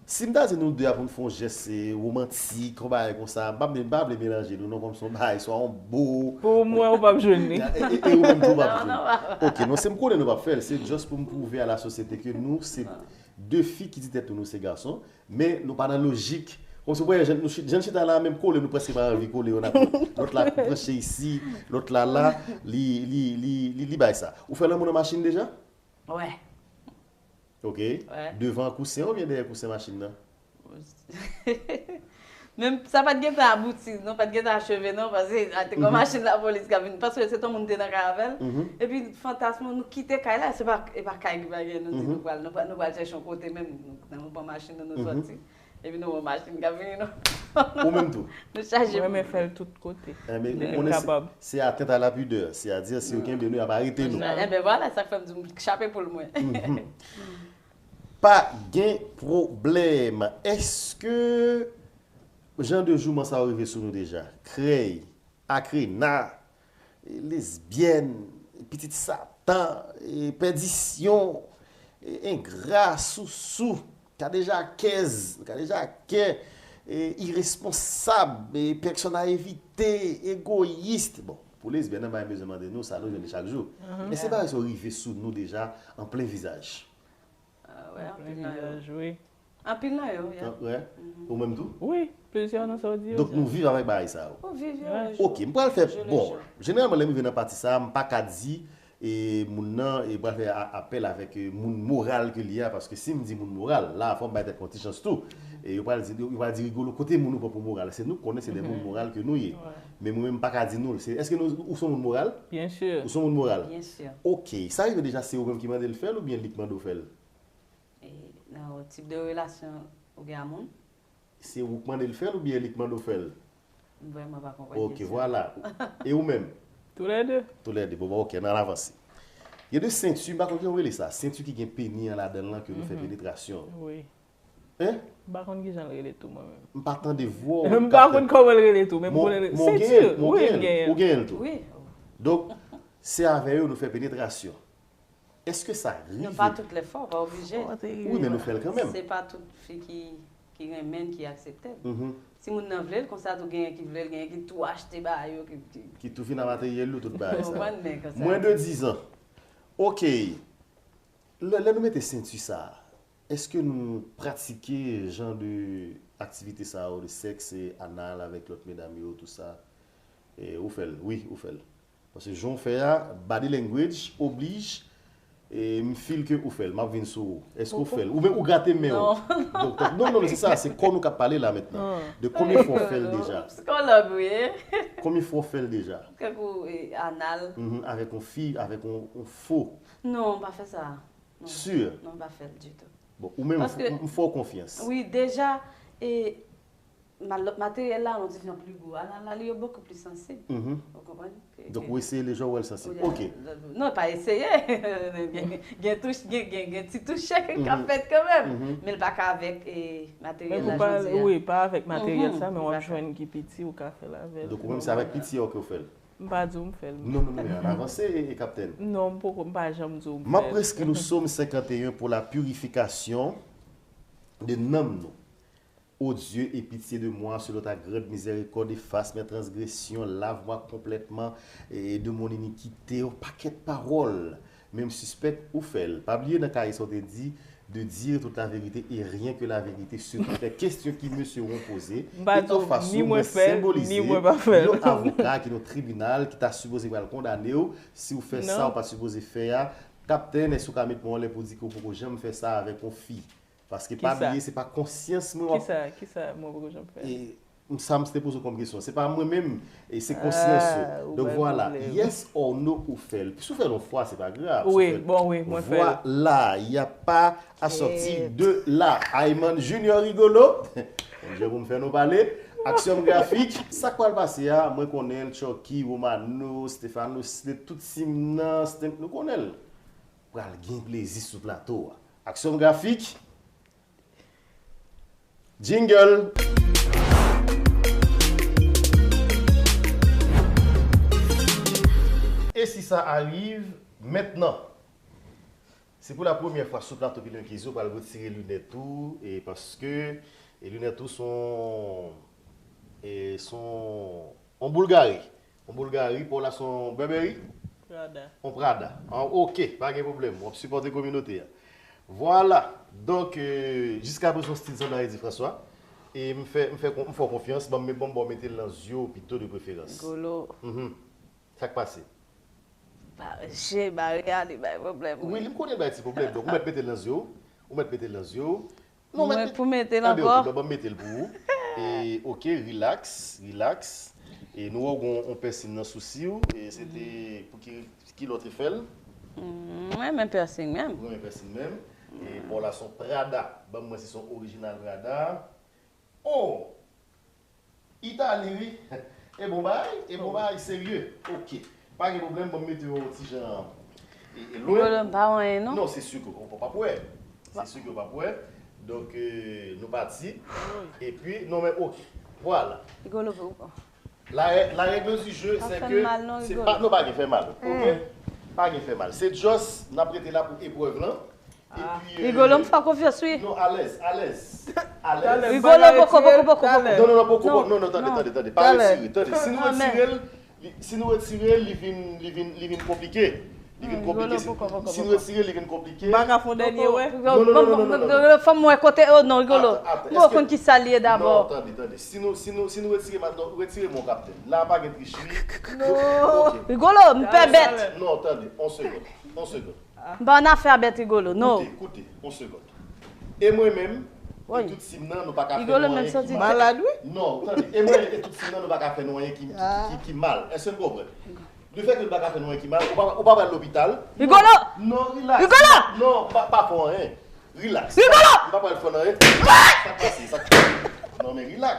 Si m ta di nou de a pou n fè yon jès, e, womantik, yon bagay konsa, m pa, m pa vle melanje nou non, kòm se yon bagay, swa yon bo. Pou mwen, ou p ap jwenn li. E, e, e ou menm tou w p ap jwenn. Ok, non, se m konnen nou p ap fè l, se just pou m pwouve a la sosyete ke nou se de fi ki di tèt nou nou se gason, men nou pa nan lojik. Kòm se w wè, jan nou chita la, menm kole, nou prèske pa anvi kole youn ak lòt. Lòt la branche isi, lòt la la, li, li, li, li, li bay sa. Ou fè lanmou nan machin deja? Wè. Ok. Devan kousen oubyen dèyè kousen machin nan? Menm sa pa t gentan abouti, non, pa t gentan acheve, non, paske a te gen machin lapolis k ap vin, paske se t yon moun te nan kay avè l. Epi fantasm nou kite kay la, se pa, e pa kay ki pa gen, nou di nou pral, nou pral, nou pral chèche yon kote menm, nou, nou pran machin nou, nou sòti. Epi nou wè machin k ap vini, nou. Ou menm tou? Nou chaje. Mwen renmen fè l tout kote. Enben, ou konnen se, se atteinte à la pudeur, c'est-à-dire si yo kenbe nou, y ap arete nou. Enben vwala, sa k fè m di w m chape poul mwen. Pa gen pwoblèm. Èske jan de jouman sa yo rive sou nou deja? Krèy, akrena, lesbyèn, pitit Satan, pèdisyon, engra, sousou, kadejakèz, kadejakè, iresponsab, pèsòn a evite, egoyis. Bon, pou lesbyèn nan, m pa bezwen mande nou, sa nou jwenn li chak jou. Èske bagay sa yo rive sou nou deja an plen vizaj? Wè, anpil nan yo. Anpil nan yo, ya. Wè. Ou menm tou? Wi, plizyè nan sa w di yo. Donk nou viv avèk bagay sa yo. Ou viv yo. Ok, m pral fè, bon, jeneralman lè m rive nan pati sa a, m pa ka di e moun nan e pral fè apèl avèk moun moral ke li a, paske si m di moun moral, la fò m bay tèt mwen ti chans tou. E yo pral di, yo pral di Rigolo, kote moun ou pran pou moral? Se nou k konnen se de moun moral ke nou ye. Men mwen menm m pa ka di nou l. Se, èske nou, ou se yon moun moral? Byen si. Ou se yon moun moral? Byen si. Ok, sa rive deja se ou menm ki mande l fè l oubyen li k mande w fè l? E nan yon tip de relasyon ou gen a moun? Se ou k mande l fè l oubyen li k mande w fè l? M vrèman pa konprann kesyon. Ok, vwala. E ou menm? Toulède. Toulède, bon, ok, ann al avanse. Gen de senti, m pa konn kijan yo rele sa, senti ki gen peni an ladan l lan ke nou fè penetrasyon. Wi. Hein? M pa konn kijan l rele tou mwen menm. M pa tande vwa w. M pa konn kòman l rele tou, men m konnen l. Senti, wi, m genyen l. Ou genyen l tou. Wi. Donk, se avè yo nou fè penetrasyon. Èske sa rive? Non, pa tout lè fwa, pa oblije. Wi, men nou fè l kanmenm. Se pa tout fi ki, ki renmen l, ki aksepte l. Si moun nan vle l, konsa tou genyen ki vle l, genyen ki tou achte ba yo, ki, ki... Ki tou vin a materyèl yo, tout bagay sa. Konprann, men konsa. Mwen de dizan. Ok. Lè, lè nou mete senti sa a, èske nou pratike jan de aktivite sa yo, de sèks anal avèk lòt medam yo, tou sa? E, ou fè l, wi, ou fè l. Paske jan w fè a, body language oblije, e m feel ke ou fè l, m ap vin sou ou. Èske ou fè l? Oubyen ou grate men w? Doktè, non, non, non, se sa, se kò nou k ap pale la mentnan. De konbyen fwa w fè l deja? Psikològ, wi. Konbyen fwa w fè l deja? Tankou, e, anal. Mhm, avèk yon fi, avèk yon, yon fo. Non, m pa fè sa. Non. Sûr? Non, m pa fè l ditou. Bon, ou menm, m fè w konfyans. Wi, deja, e, lòt materyèl la, yon ti jan pli gwo. Anal la, li yo bokou pli sansib. Ou konprann? Donk, ou eseye deja, ou wè l sansib. Ok. Non, pa eseye. Gen, gen touch, gen, gen, gen ti touche k ap fèt kanmenm. Men l pa ka avèk, e, materyèl la jodi a. Wi, pa avèk materyèl sa, men w ap jwenn ki piti, ou ka fè l avè l. Donk, ou menm, se avèk piti a w ke w fè l? M pa di w m fè l. Non, non, non, men ann avanse, e, e, kaptèn. Non, m poko, m pa janm di w m fè l. M ap preskri nou Sòm senkanteyen pour la purification de nanm nou. Ô Dieu, aie pitié de moi selon ta grande miséricorde, efface mes transgressions, lave-moi complètement de mon iniquité, yon pakèt pawòl. Men m sispèk ou fè l. Pa bliye nan kaye sa w te di, de dire toute la vérité et rien que la vérité, surtout les questions qui me seront posées, et en fason mwen senbolize yon avoka ki nan tribinal ki ta sipoze pral kondane w, si w fè sa w pa t sipoze fè a. Kaptèn, èske w ka met mwen anlè pou di ke w poko janm fè sa avèk yon fi? Paske pa bliye, se pa konsyans mwen w ap... Kisa, kisa mwen poko janm fè? Sa m te poze w kòm kesyon. Se pa mwen menm, e se konsyans ou. Donk vwala, yes or no ou fè l. Si w fè l yon fwa, se pa grav. Wi, bon, wi, mwen fè l. Vwala, y a pas à sortir de là. Ayman Junior Rigolo. Bon, jan pou m fè nou pale. Aksyon grafik. Sa k pral pase a, mwen konnen l, Chucky, Romano, Stefano, Sne, tout team nan, Stan, nou konnen l. Pral gen plezi sou plato a. Aksyon grafik. Jingle. Et si ça arrive maintenant? Si pou la premyè fwa sou plato Pilon Kizou, pral retire linèt ou, e paske e linèt ou son e son on Boulgari. On Boulgari, pa w la son Burberry? Prada. On Prada. Ah, ok, pa gen pwoblèm. W ap sipòte kominote a. Vwala. Donk, euh, jiska prezan stil sa m ta di François. E m fè, m fè, m fè w konfyans, ban m, ban m ba w mete l nan zye w pito de preferans. Golo. Mhm. Sa k pase? Ba, je bare a li bay pwoblèm. Wi, wi, m konnen l bay ti pwoblèm. Donk, ou mèt mete l nan zye w. Ou mèt mete l nan zye w. Non, mwen mèt pou mete l ankò. Tann, ok, ban m mete l pou ou. E, ok, relax, relax. E nou wè w gen yon pèsin nan sousi w. E se te pou ki, ki lè w te fè l? Mm, mwen renmen pèsin menm. Ou renmen pèsin menm. E pa w la son Prada. Ban m wè si son orijinal Prada. Oh! Itali, wi. E bon bagay, e bon bagay, serye. Ok. Pa gen pwoblèm, ban m mete yo ti jan e, e lwen. Pwoblèm pa anyen, non? Non, se si ke w p ap wè. Se si ke w p ap wè. Donk, euh, nou pati. Epi, non, men ok. Vwala. Rigolo pou ou. La, la règle du jeu, c'est que se pa, non, pa gen fè mal. Ok? Pa gen fè mal. Se just, n ap rete la pou eprèv lan. Epi, euh, Rigolo, m fè w konfyans, wi. Non, alèz, alèz. Alèz. Rigolo, poko, poko, poko, poko. Non, non, non, poko, poko. Non, non, tande, tande, tande. Pa retire, tande. Si nou retire l, li, si nou retire l, li vin, li vin, li vin konplike. Li vin konplike. Si nou retire l, li vin konplike. M pa ka fè yon dènye wè. Non, non, non, non, non, non. Fò m wè kote, oh non, Rigolo. Mwen konn ki sa l ye dabò. Non, tande, tande. Si nou, si nou, si nou retire, retire men w, kaptèn. La pa gen tricheri. Non. Ok. Rigolo, m pè bèt. Non, tande, on segonn. On segonn. M pa nan afè a bèt Rigolo, non. Koute, koute, on segonn. E mwen menm, e tout team nan, nou pa ka fè nou anyen ki mal. Malad, wi. Non, tande, e mwen e tout team nan, nou pa ka fè nou anyen ki, ki, ki, ki mal. Èske n konprann? Lefètke nou pa ka fè nou anyen ki mal, ou pa, ou pa pral lopital. Rigolo! Non, relax. Rigolo! Non, pa, pa fè anyen. Relax. Rigolo! M pa pral fè nou anyen. Sa k pase, sa k pase. Non, men relax.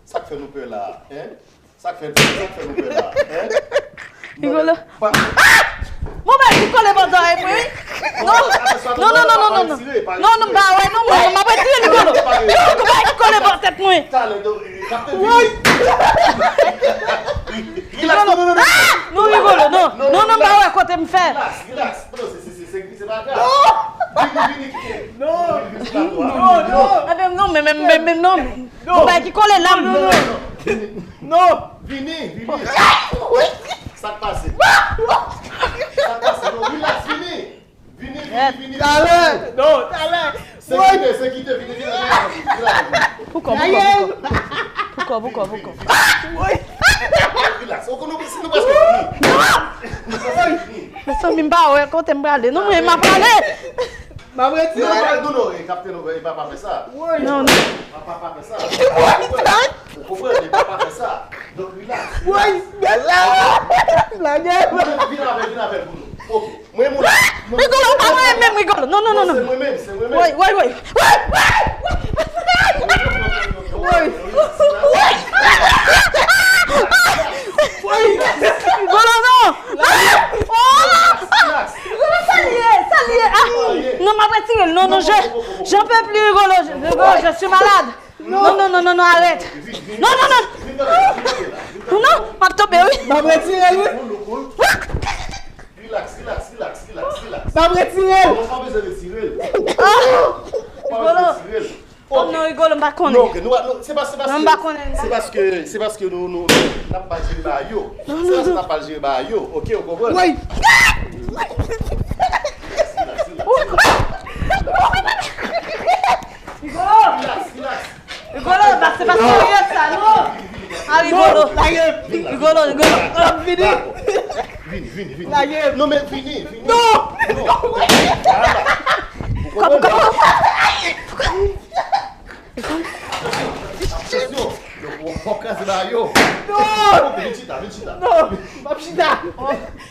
Sa k fè nou pè la, hein? Sa k fè, sa k fè nou pè la, hein? Rigolo. Bon, bagay ki kole bò zòrèy mwen, wi. Non, non, non, non, non, non. Non, non, m pa wè, non, mwen, m ap retire Rigolo. Rigolo, bagay ki kole bò tèt mwen. Talè, non, kaptèn. Woy! Rigolo. Non, Rigolo, non. Non, non, m pa wè kote m fè. Relax, relax. Non, se, se, se, se, se pa grav. Vini, vini, kite. Non, non, non. Anben, non, men, men, men, men, non. Non. Bagay ki kole la, non, non, non. Vini. Non. Vini, vini. Sa k pase? Sa k pase? Non, relax, vini. Vini, vini, vini. Talè. Non, talè. Sekirite, sekirite, vini, vini, vini. Pou kò, pou kò, pou kò. Pou kò, pou kò, pou kò. Relax. Ou konnen si nou prèske fini. Nou prèske fini. Mezanmi, m pa wè kote m prale. Non, mwen, m ap prale. M ap retire. Non, non, non, non, e, kaptèn, e, pa, pa fè sa. Woy. Non, non. Pa, pa, pa fè sa. Ou konprann? Ou konprann, e, pa, pa fè sa. Donk, relax. Woy, bèl la. Lage. Vin avè, vin avè pou nou. Ok. Mwen, mwen. Rigolo, ou pa mwen menm, Rigolo. Non, non, non, non. Se mwen menm, se mwen menm. Woy, woy, woy. Woy, woy. Woy. Woy. Woy. Rigolo, non. Relax, relax. Sa l ye, sa l ye. Ah, non, m ap retire l. Non, non, je, j'en peux plus, Rigolo. Rigolo, je suis malade. Non, non, non, non, non, arrête. Non, non, non. Non, non, m ap tonbe, wi. M ap retire l, wi. Relax, relax, relax, relax, relax. M ap retire l. Non, pa bezwen retire l. Ah! Pa bezwen retire l. Oh non, Rigolo, m pa konnen. Non, ok, nou, nou, se pa, se paske, non, m pa konnen. Se paske, se paske nou, nou, nou, n ap mal jere bagay yo. Non, non, non. Se paske n ap mal jere bagay yo. Ok, ou konprann? Woy! Rigolo! Relax, relax. Rigolo, pa, se pa serye sa, non. Ah, Rigolo. Rigolo, Rigolo. Vini. Vini, vini, vini. Non, men vini, vini. Non. Non. Ou konprann? Attention. Yo, w ap kraze bagay yo. Non. Vin chita, vin chita. Non, m p ap chita.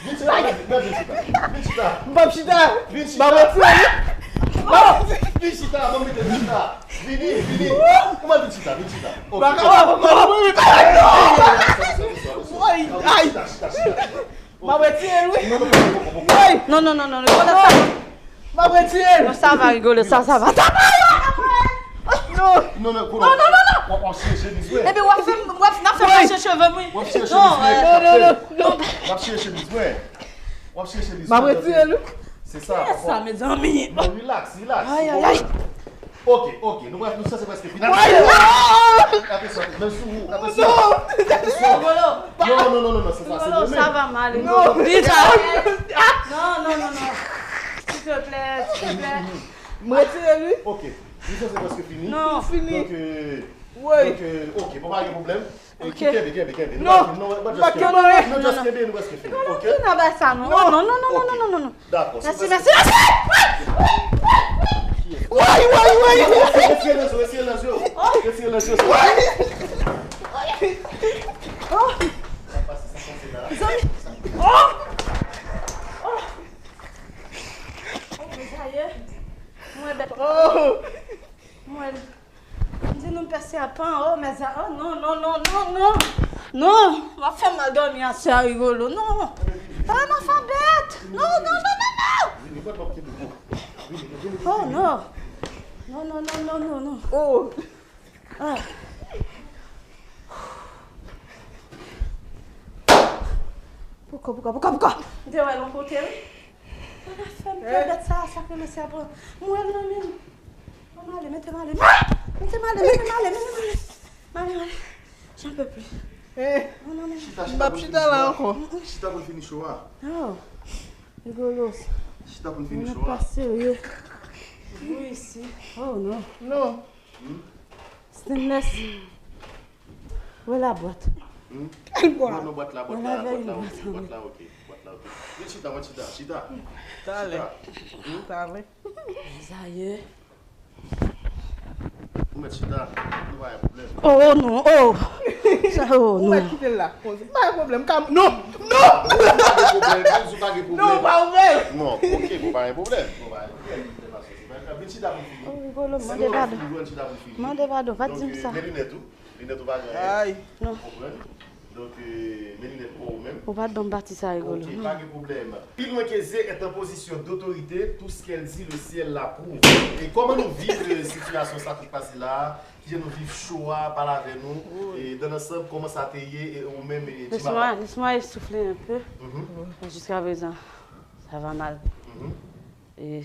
Vin chita, vin, vin chita. Vin chita. M p ap chita. Vin chita. M ap retire. Non. Vin chita, ban m mete vin chita. Vini, vini. Kòman vin chita, vin chita. Ok. Baka, baka, baka. Woy, ay. Chita, chita, chita, chita. M ap retire l, wi. Non, non, non, non, non, non. Woy. Non, non, non, non, non. Sa va. M ap retire l. Non, sa va, Rigolo, sa, sa va. Sa va. Non. Non, non, non, non, non. W ap, w ap chire chemiz mwen. Epi w ap fè m, w ap, n ap fè m mache cheve m, wi. W ap chire chemiz mwen. Non, non, non, non. W ap chire chemiz mwen. W ap chire chemiz mwen. M ap retire l, wi. Se sa, kiyès sa, mezanmi? Non, relax, relax. Ay, ay, ay. Ok, ok, nou, nou sanse prèske fini. Ay, non! Atansyon, men sou ou, atansyon. Atansyon. Non, non, non, non, non, se sa, se mwen menm. Sa va mal. Non, non, non, non, non. S'il te plaît, s'il te plaît. M retire li. Ok, nou sanse prèske fini. Non. Fini. Donk, euh, Woy. Donk, euh, ok, bon, pa gen pwoblèm. Ok. Kenbe, kenbe, kenbe. Non, m pa kenbe. Nou just kenbe, nou prèske fini. Ok? Ki nan bay sa, non? Non, non, non, non, non, non, non. Dakò. Mèsi, mèsi, mèsi! Woy, woy, woy! Retire nan zo, retire nan zo. Retire nan zo. Sa pase, sa pase la. Oh! Oh! Oh, mezanmi. Mwen bèt. Oh! Mwen. M di nou m pè sèpan, oh, mezanmi, oh, non, non, non, non, non. Non, w ap fè m mal dòmi aswè a, Rigolo, non. Oh, m ap fè bèt. Non, non, non, non, non. Oh, non. Non, non, non, non, non, non. Oh. Ah. Pouko, pouko, pouko, pouko? M te wè l yon kote, wi. Sa ka fè m fè bèt sa, sa kòmanse ap mwen nan men m. Ban m ale, mete m ale. Ah! Mete m ale, mete m ale, mete m ale. M ale, m ale. J'en peux plus. Eh, non, non, non. M p ap chita la ankò. Chita pou l fini cho a. Oh. Rigolo. Chita pou l fini cho a. Pas serye. Wi, isi. Oh, non. Non. Stainless. Wè la bwat. Kèl bwa? Non, non, bwat la, bwat la, bwat la, ok, bwat la, ok, bwat la, ok. Vin chita, vin chita, chita. Talè. Chita. Talè. Zayè. Ou mèt chita, nou pa gen pwoblèm. Oh non, oh. Sa, oh Ou mèt non. Kite l la. Konsa. Pa gen pwoblèm. Kam, non! Non! Pa gen pwoblèm, pa gen pwoblèm. Non, pa ouvè l! Non, ok, bon, pa gen pwoblèm. Bon, pa gen pwoblèm. Vin chita pou fini. Oh, Rigolo, mande padon. Vin chita pou fini. Mande padon, pa di m sa. Men linèt ou. Linèt ou pa gen. Ay. Non. Konprann? Donk, euh, men linèt pou ou menm. Ou pa t ban m pati sa, Rigolo. Ok, pa gen pwoblèm. Plus loin que Zé est en position d'autorité, tout ce qu'elle dit, le ciel l'approuve. E kòman nou viv euh, sitiyasyon sa k pase la a? Kijan nou viv cho a? Pale avè nou. E dans l'ensemble, kòman sa te ye? E ou menm, e di Laisse-moi, laisse-moi essouffler un peu. Mhm, Mais jusqu'à présent, ça va mal. mhm. Et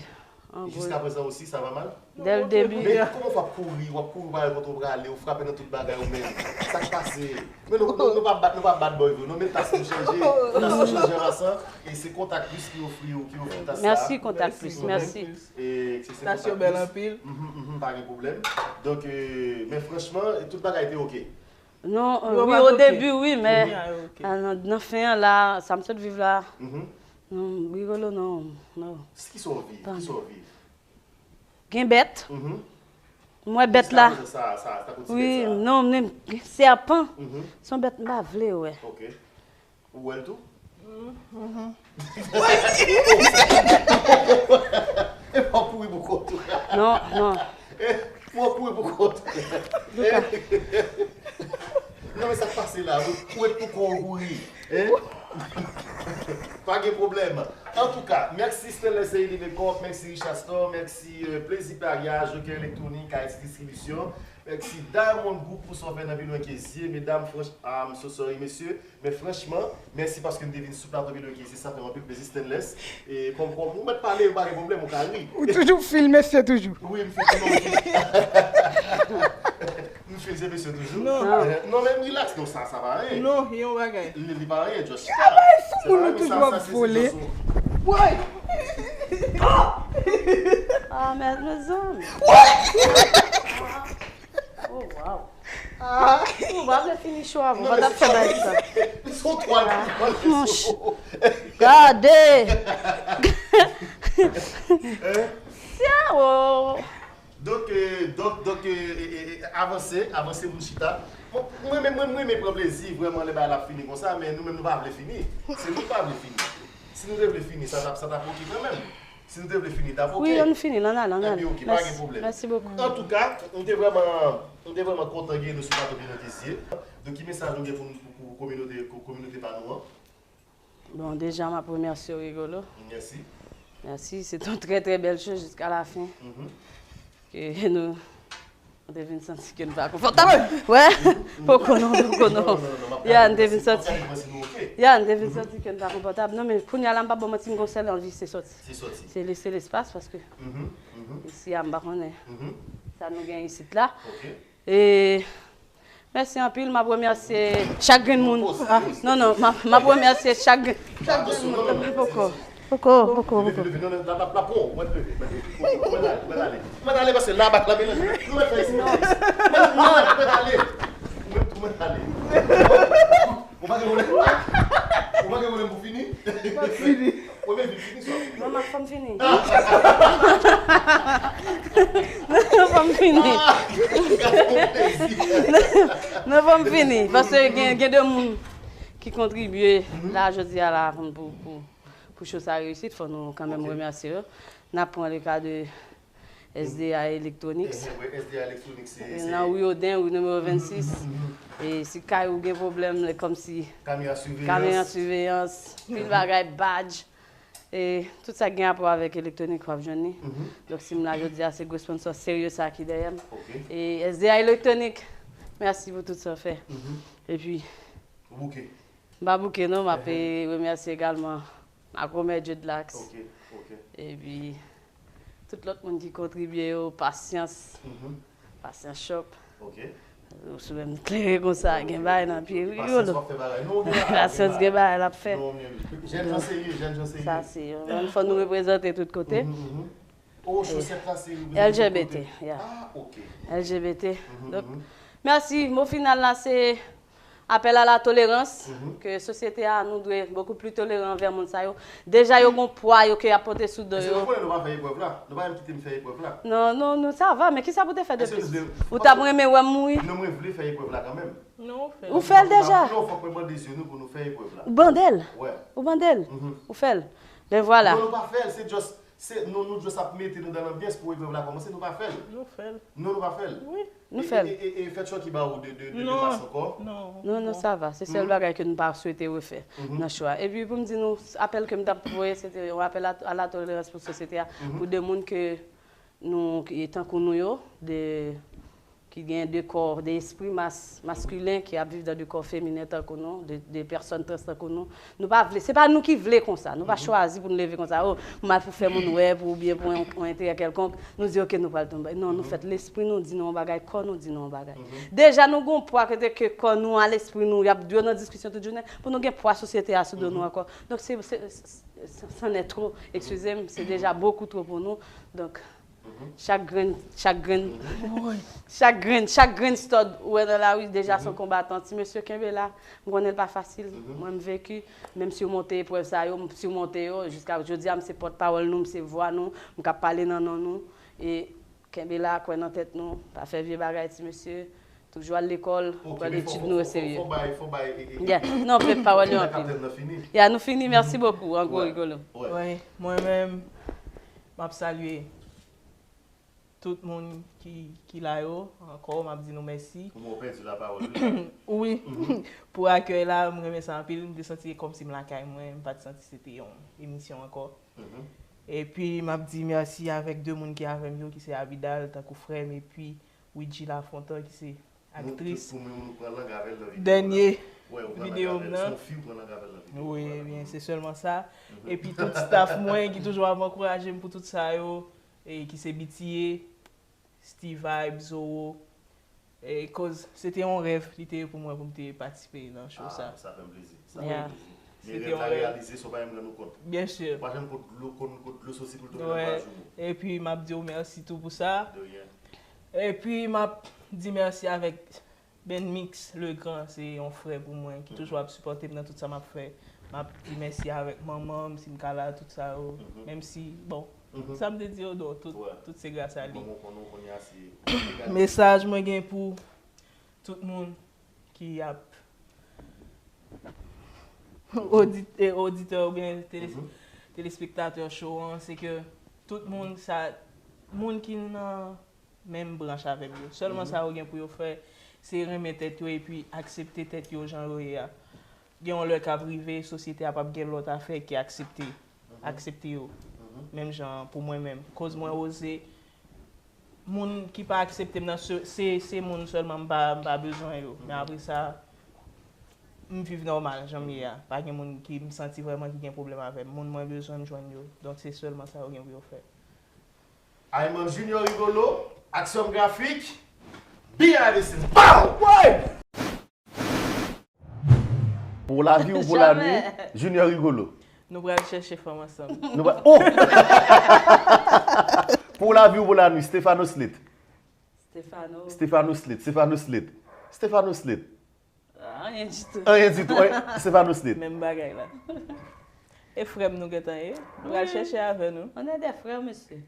en gros, Jiska prezan osi, sa va mal? Dès le début. Men kòman w ap kouri, w ap kouri, w pa wè kote w prale, w frape nan tout bagay ou menm. Sa k pase? Men nou, nou, nou pa bat, nou pa bat bòy vre, non, men tas nou chanje. Tas nou chanje ansanm, e se Contact Plus ki ofri, ki ofri tas sa. Merci, Contact Plus, merci. E se, se Tas yo bèl anpil. Mhm, mhm, pa gen pwoblèm. Donk, euh, men franchman, tout bagay te ok. Non, Yo wi, pa o ok. Debi, wi, men Wi, a, ok. ah, nan, nan fen an la, sa m sot viv la, Mhm. non, Rigolo, non, non. Ki sa w viv? Ki sa w viv? Gen bèt, Mhm. m wè bèt la. Sa, sa, sa, sa kontinye Wi, sa. Non, men sèpan, Mhm. se yon bèt m pa vle wè. Ok. Ou wè l tou? E pa w kouri pou kont ou. Non, non. E pa w kouri pou kont ou. Non, men sa k pase la, ou, ou ret pou kò w kouri. Hein? Pa gen pwoblèm. Antouka, mèsi Stanley Seyi Limekòp, mèsi Richard Store, mèsi euh, Plezi Parya, Joker Elektronik, Haïti Distribution, mèsi Diamond Group pou sa w fè nan pi lwen ke zye, medam, franch, ah, I'm so sorry, mesye. Men franchman, mèsi paske m te vin sou plato Pi lwen ke zye, sa fè m anpil plezi, Stanley. E kòm, kòm ou mèt pale, pa gen pwoblèm, ou ka ri. Ou toujou fil mesye toujou. Wi, m fè non, m fè se mesye toujou. Non. Eh, non, men relax, non, sa, sa pa anyen. Non, yon bagay. Li, li pa anyen, just Travay fou moun nou toujou ap vole. Woy! Ah, men, mezanmi. Woy! Oh, wow. Ah, Ou pa vle fini cho a, ou pa t ap fè bagay sa. Li son twal ki pral Monch. Gade! Syawo! Donk, euh, donk, donk, euh, e, e, e, avanse, avanse moun chita. Bon, mwen menm, mwen, mwen, mwen pran plezi vrèman lè bagay la ap fini konsa, men nou menm nou pa vle fini. Se nou ki pa vle fini. Si nou te vle fini, sa t ap, sa t ap oke kanmenm. Si nou te vle fini, t ap oke. Wi, ann fini l, ann ale, ann ale. Epi, oke, pa gen pwoblèm. Mèsi bokou. Antouka, nou te vrèman, nou te vrèman kontan gen nou sou plato Pi lwen ke zye. Donk, ki mesaj nou gen pou, pou, pou kominote, ko-, kominote pa nou an? Bon, deja, m ap remèsye w, Rigolo. Mèsi. Mèsi, se yon trè, trè bèl cho jiska la fen. Mhm. Ke nou, nou te vin santi ke nou pa konfòtab. Wè, poko non, poko non. Ya, nou te vin santi. Si nou oke. Ya, n te vin santi ke n pa konfòtab. Non, men kounye a la, m p ap ba w manti, m gon sèl anvi, se sòti. Se sòti. Se lese lespas, paske isi a, m pa konnen sa nou gen isit la. E mèsi anpil, m ap remèsye chak grenn moun. Non, non, m ap, m ap remèsye chak grenn, chak grenn moun. Poko, poko, poko, poko. Ou pa gen pwoblèm? Ou pa gen pwoblèm pou fini? Fini. Premye vi fini sa. Non, non, fò m fini. Non, non, fò m fini. Non, fò m fini. Paske gen, gen de moun ki kontribye la, jodi a la, pou, pou, pou, pou show sa reyisi, fò nou kanmenm remèsye yo. N ap pran le ka de S D A Electronics. Nan Wi Oden, wi nimewo vennsis. E si kay ou gen pwoblèm, lè kòmsi kamera siveyans, pil bagay, badge, e tout sa ki gen rapò avèk elektronik w ap jwenn li. Donk si m la jodi a, se gwo sponsò serye sa ki dèyè m. E S D A Electronic, mèsi pou tout sa w fè. Epi, m pa bouke non, m ap remèsye egalman Makomè Dreadlocks. Epi tout lòt moun ki kontribye yo, Pasyans. Pasyans Shop. Ou sou menm klere konsa, gen bagay nan pye wi, Rigolo. Pasyans gen bagay l ap fè. Jèn jan serye, jèn jan serye. Sa se yo. Fò nou reprezante tout kote. L G B T, ya. L G B T. Donk, mèsi. Mo final la, se apèl a la tolerans, ke sosyete a, nou dwe bokou pli toleran anvè moun sa yo. Deja, yo gon pwa yo ke y ap pote sou do yo. Èske nou konnen nou pa fè eprèv la? Nou pa menm kite m fè eprèv la? Non, non, nou, sa va, men kisa pou te fè de plis? Ou t ap renmen wè m mouri? Non, mwen vle fè eprèv la kanmenm. Non, ou fè l. Ou fè l deja? Non, fòk mwen mande zye nou pou nou fè eprèv la. Ou bande l? Ou bande l? Ou fè l? Ben vwala. Non, nou pa fè l, se just Se nou, nou just ap mete nou dan lanbyans pou eprèv la kòmanse, nou pa fè l. Nou fè l. Non, nou pa fè l. Wi, nou fè l. E, e, e, e fè Chucky ba ou de, de, de, de mas ankò? Non, non, sa va. Se sèl bagay ke nou pa swete refè nan show a. Epi pou m di nou, apèl ke m t ap voye, se te yon apèl a, a la tolerans pou sosyete a, pou de moun ke nou, ki tankou nou yo, de ki gen de kò, de espri mas-, maskilen ki ap viv dan de kò feminen tankou nou, de, de pèsòn trans tankou nou. Nou pa vle, se pa nou ki vle konsa. Nou pa chwazi pou nou leve konsa, o, m al pou fè moun wè, pou oubyen pou yon, yon enterè kèlkonk, nou di, oke, nou pral tonbe. Non, nou fèt, lespri nou di nou yon bagay, kò nou di nou yon bagay. Deja, nou gon pwa kote ke kò nou a lespri nou, y ap, yo nan diskisyon tout jounen, pou nou gen pwa sosyete a sou do nou ankò. Donk, se, se, se, se, c'en est trop, eskize m, se deja bokou two pou nou. Donk, Chak grenn, chak grenn, chak grenn, chak grenn stòd ou wè nan lari deja se yon konbatan. Ti mesye, kenbe la. M konnen l pa fasil. Mwen, m veki. Men m simonte eprèv sa yo, m simonte yo. Jiska jodi a, m se pòtpawòl nou, m se vwa nou, m ka pale nan non nou. E kenbe la, kwè nan tèt nou. Pa fè vye bagay, ti mesye. Toujou al lekòl, pran etid nou oserye. Fò bay, fò bay, e, e, e, Yeah. Non, men pawòl yo anpil. Kaptèn nan fini. Ya, nou fini. Mèsi bokou, an gwo, Rigolo. Wi, mwen menm, m ap salye tout moun ki, ki la yo, ankò, m ap di nou mèsi. Ou pèdi lapawòl, wi. Wi, pou akèy la, m renmen sa anpil. M te santi kòmsi m lakay mwen, m pa t santi se te yon emisyon ankò. Epi, m ap di mèsi avèk de moun ki avè m yo, ki se Abidal, tankou frè m, epi Widji Lafontan, ki se aktris dènye videyo m nan. Wi, ebyen, se sèlman sa. Epi tout staff mwen ki toujou ap ankouraje m pou tout sa yo, e ki se B T A, Steve Vibes, Zoro, e koz se te yon rèv li te ye pou mwen pou m te patisipe nan show sa. Sa fè m plezi. Sa fè m plezi. Men rèv la reyalize san w pa menm rann ou kont. Byen si. Ou pa janm konn dlo, konn kot dlo soti pou l tonbe nan paj ou. Epi m ap di w mèsi tou pou sa. De ryen. Epi m ap di mèsi avèk Ben Mix Legrand, se yon frè pou mwen ki toujou ap sipòte m nan tout sa m ap fè. M ap di mèsi avèk manman m, si m ka la, tout sa yo. Menm si, bon, sa m te di yo, non, tout, tout se gras a li. Mesaj mwen gen pou tout moun ki ap odit-, e, oditè oubyen tele-, telespektatè show an, se ke tout moun sa, moun ki nan menm branch avè m yo, sèlman sa yo gen pou yo fè, se renmen tèt yo epi aksepte tèt yo jan yo ye a. Gen yon lè k ap rive, sosyete a p ap gen lòt afè ke aksepte, aksepte yo. Menm jan pou mwen menm. Koz mwen oze, moun ki pa aksepte m nan, se, se, se moun sèlman m pa, m pa bezwen yo. Men apre sa, M viv nòmal, jan m ye a. Pa gen moun ki m santi vrèman ki gen pwoblèm avè m. Moun mwen bezwen, m jwenn yo. Donk, se sèlman sa yo gen pou yo fè. Ayman Junior Rigolo, Axiom Graphic, behind the scenes. Bow! Woy! Pou lavi ou pou lanwi, Junior Rigolo. Nou pral chèche fanm ansanm. Nou pa. Oh! Pou lavi ou pou lanwi, Stefano Slit. Stefano. Stefano Slit, Stefano Slit. Stefano Slit. Ah, anyen ditou. Anyen ditou. Anyen- Stefano Slit. Menm bagay la. E frè m nou gentan ye. Nou pral chèche avè nou. On est des frères, monsieur.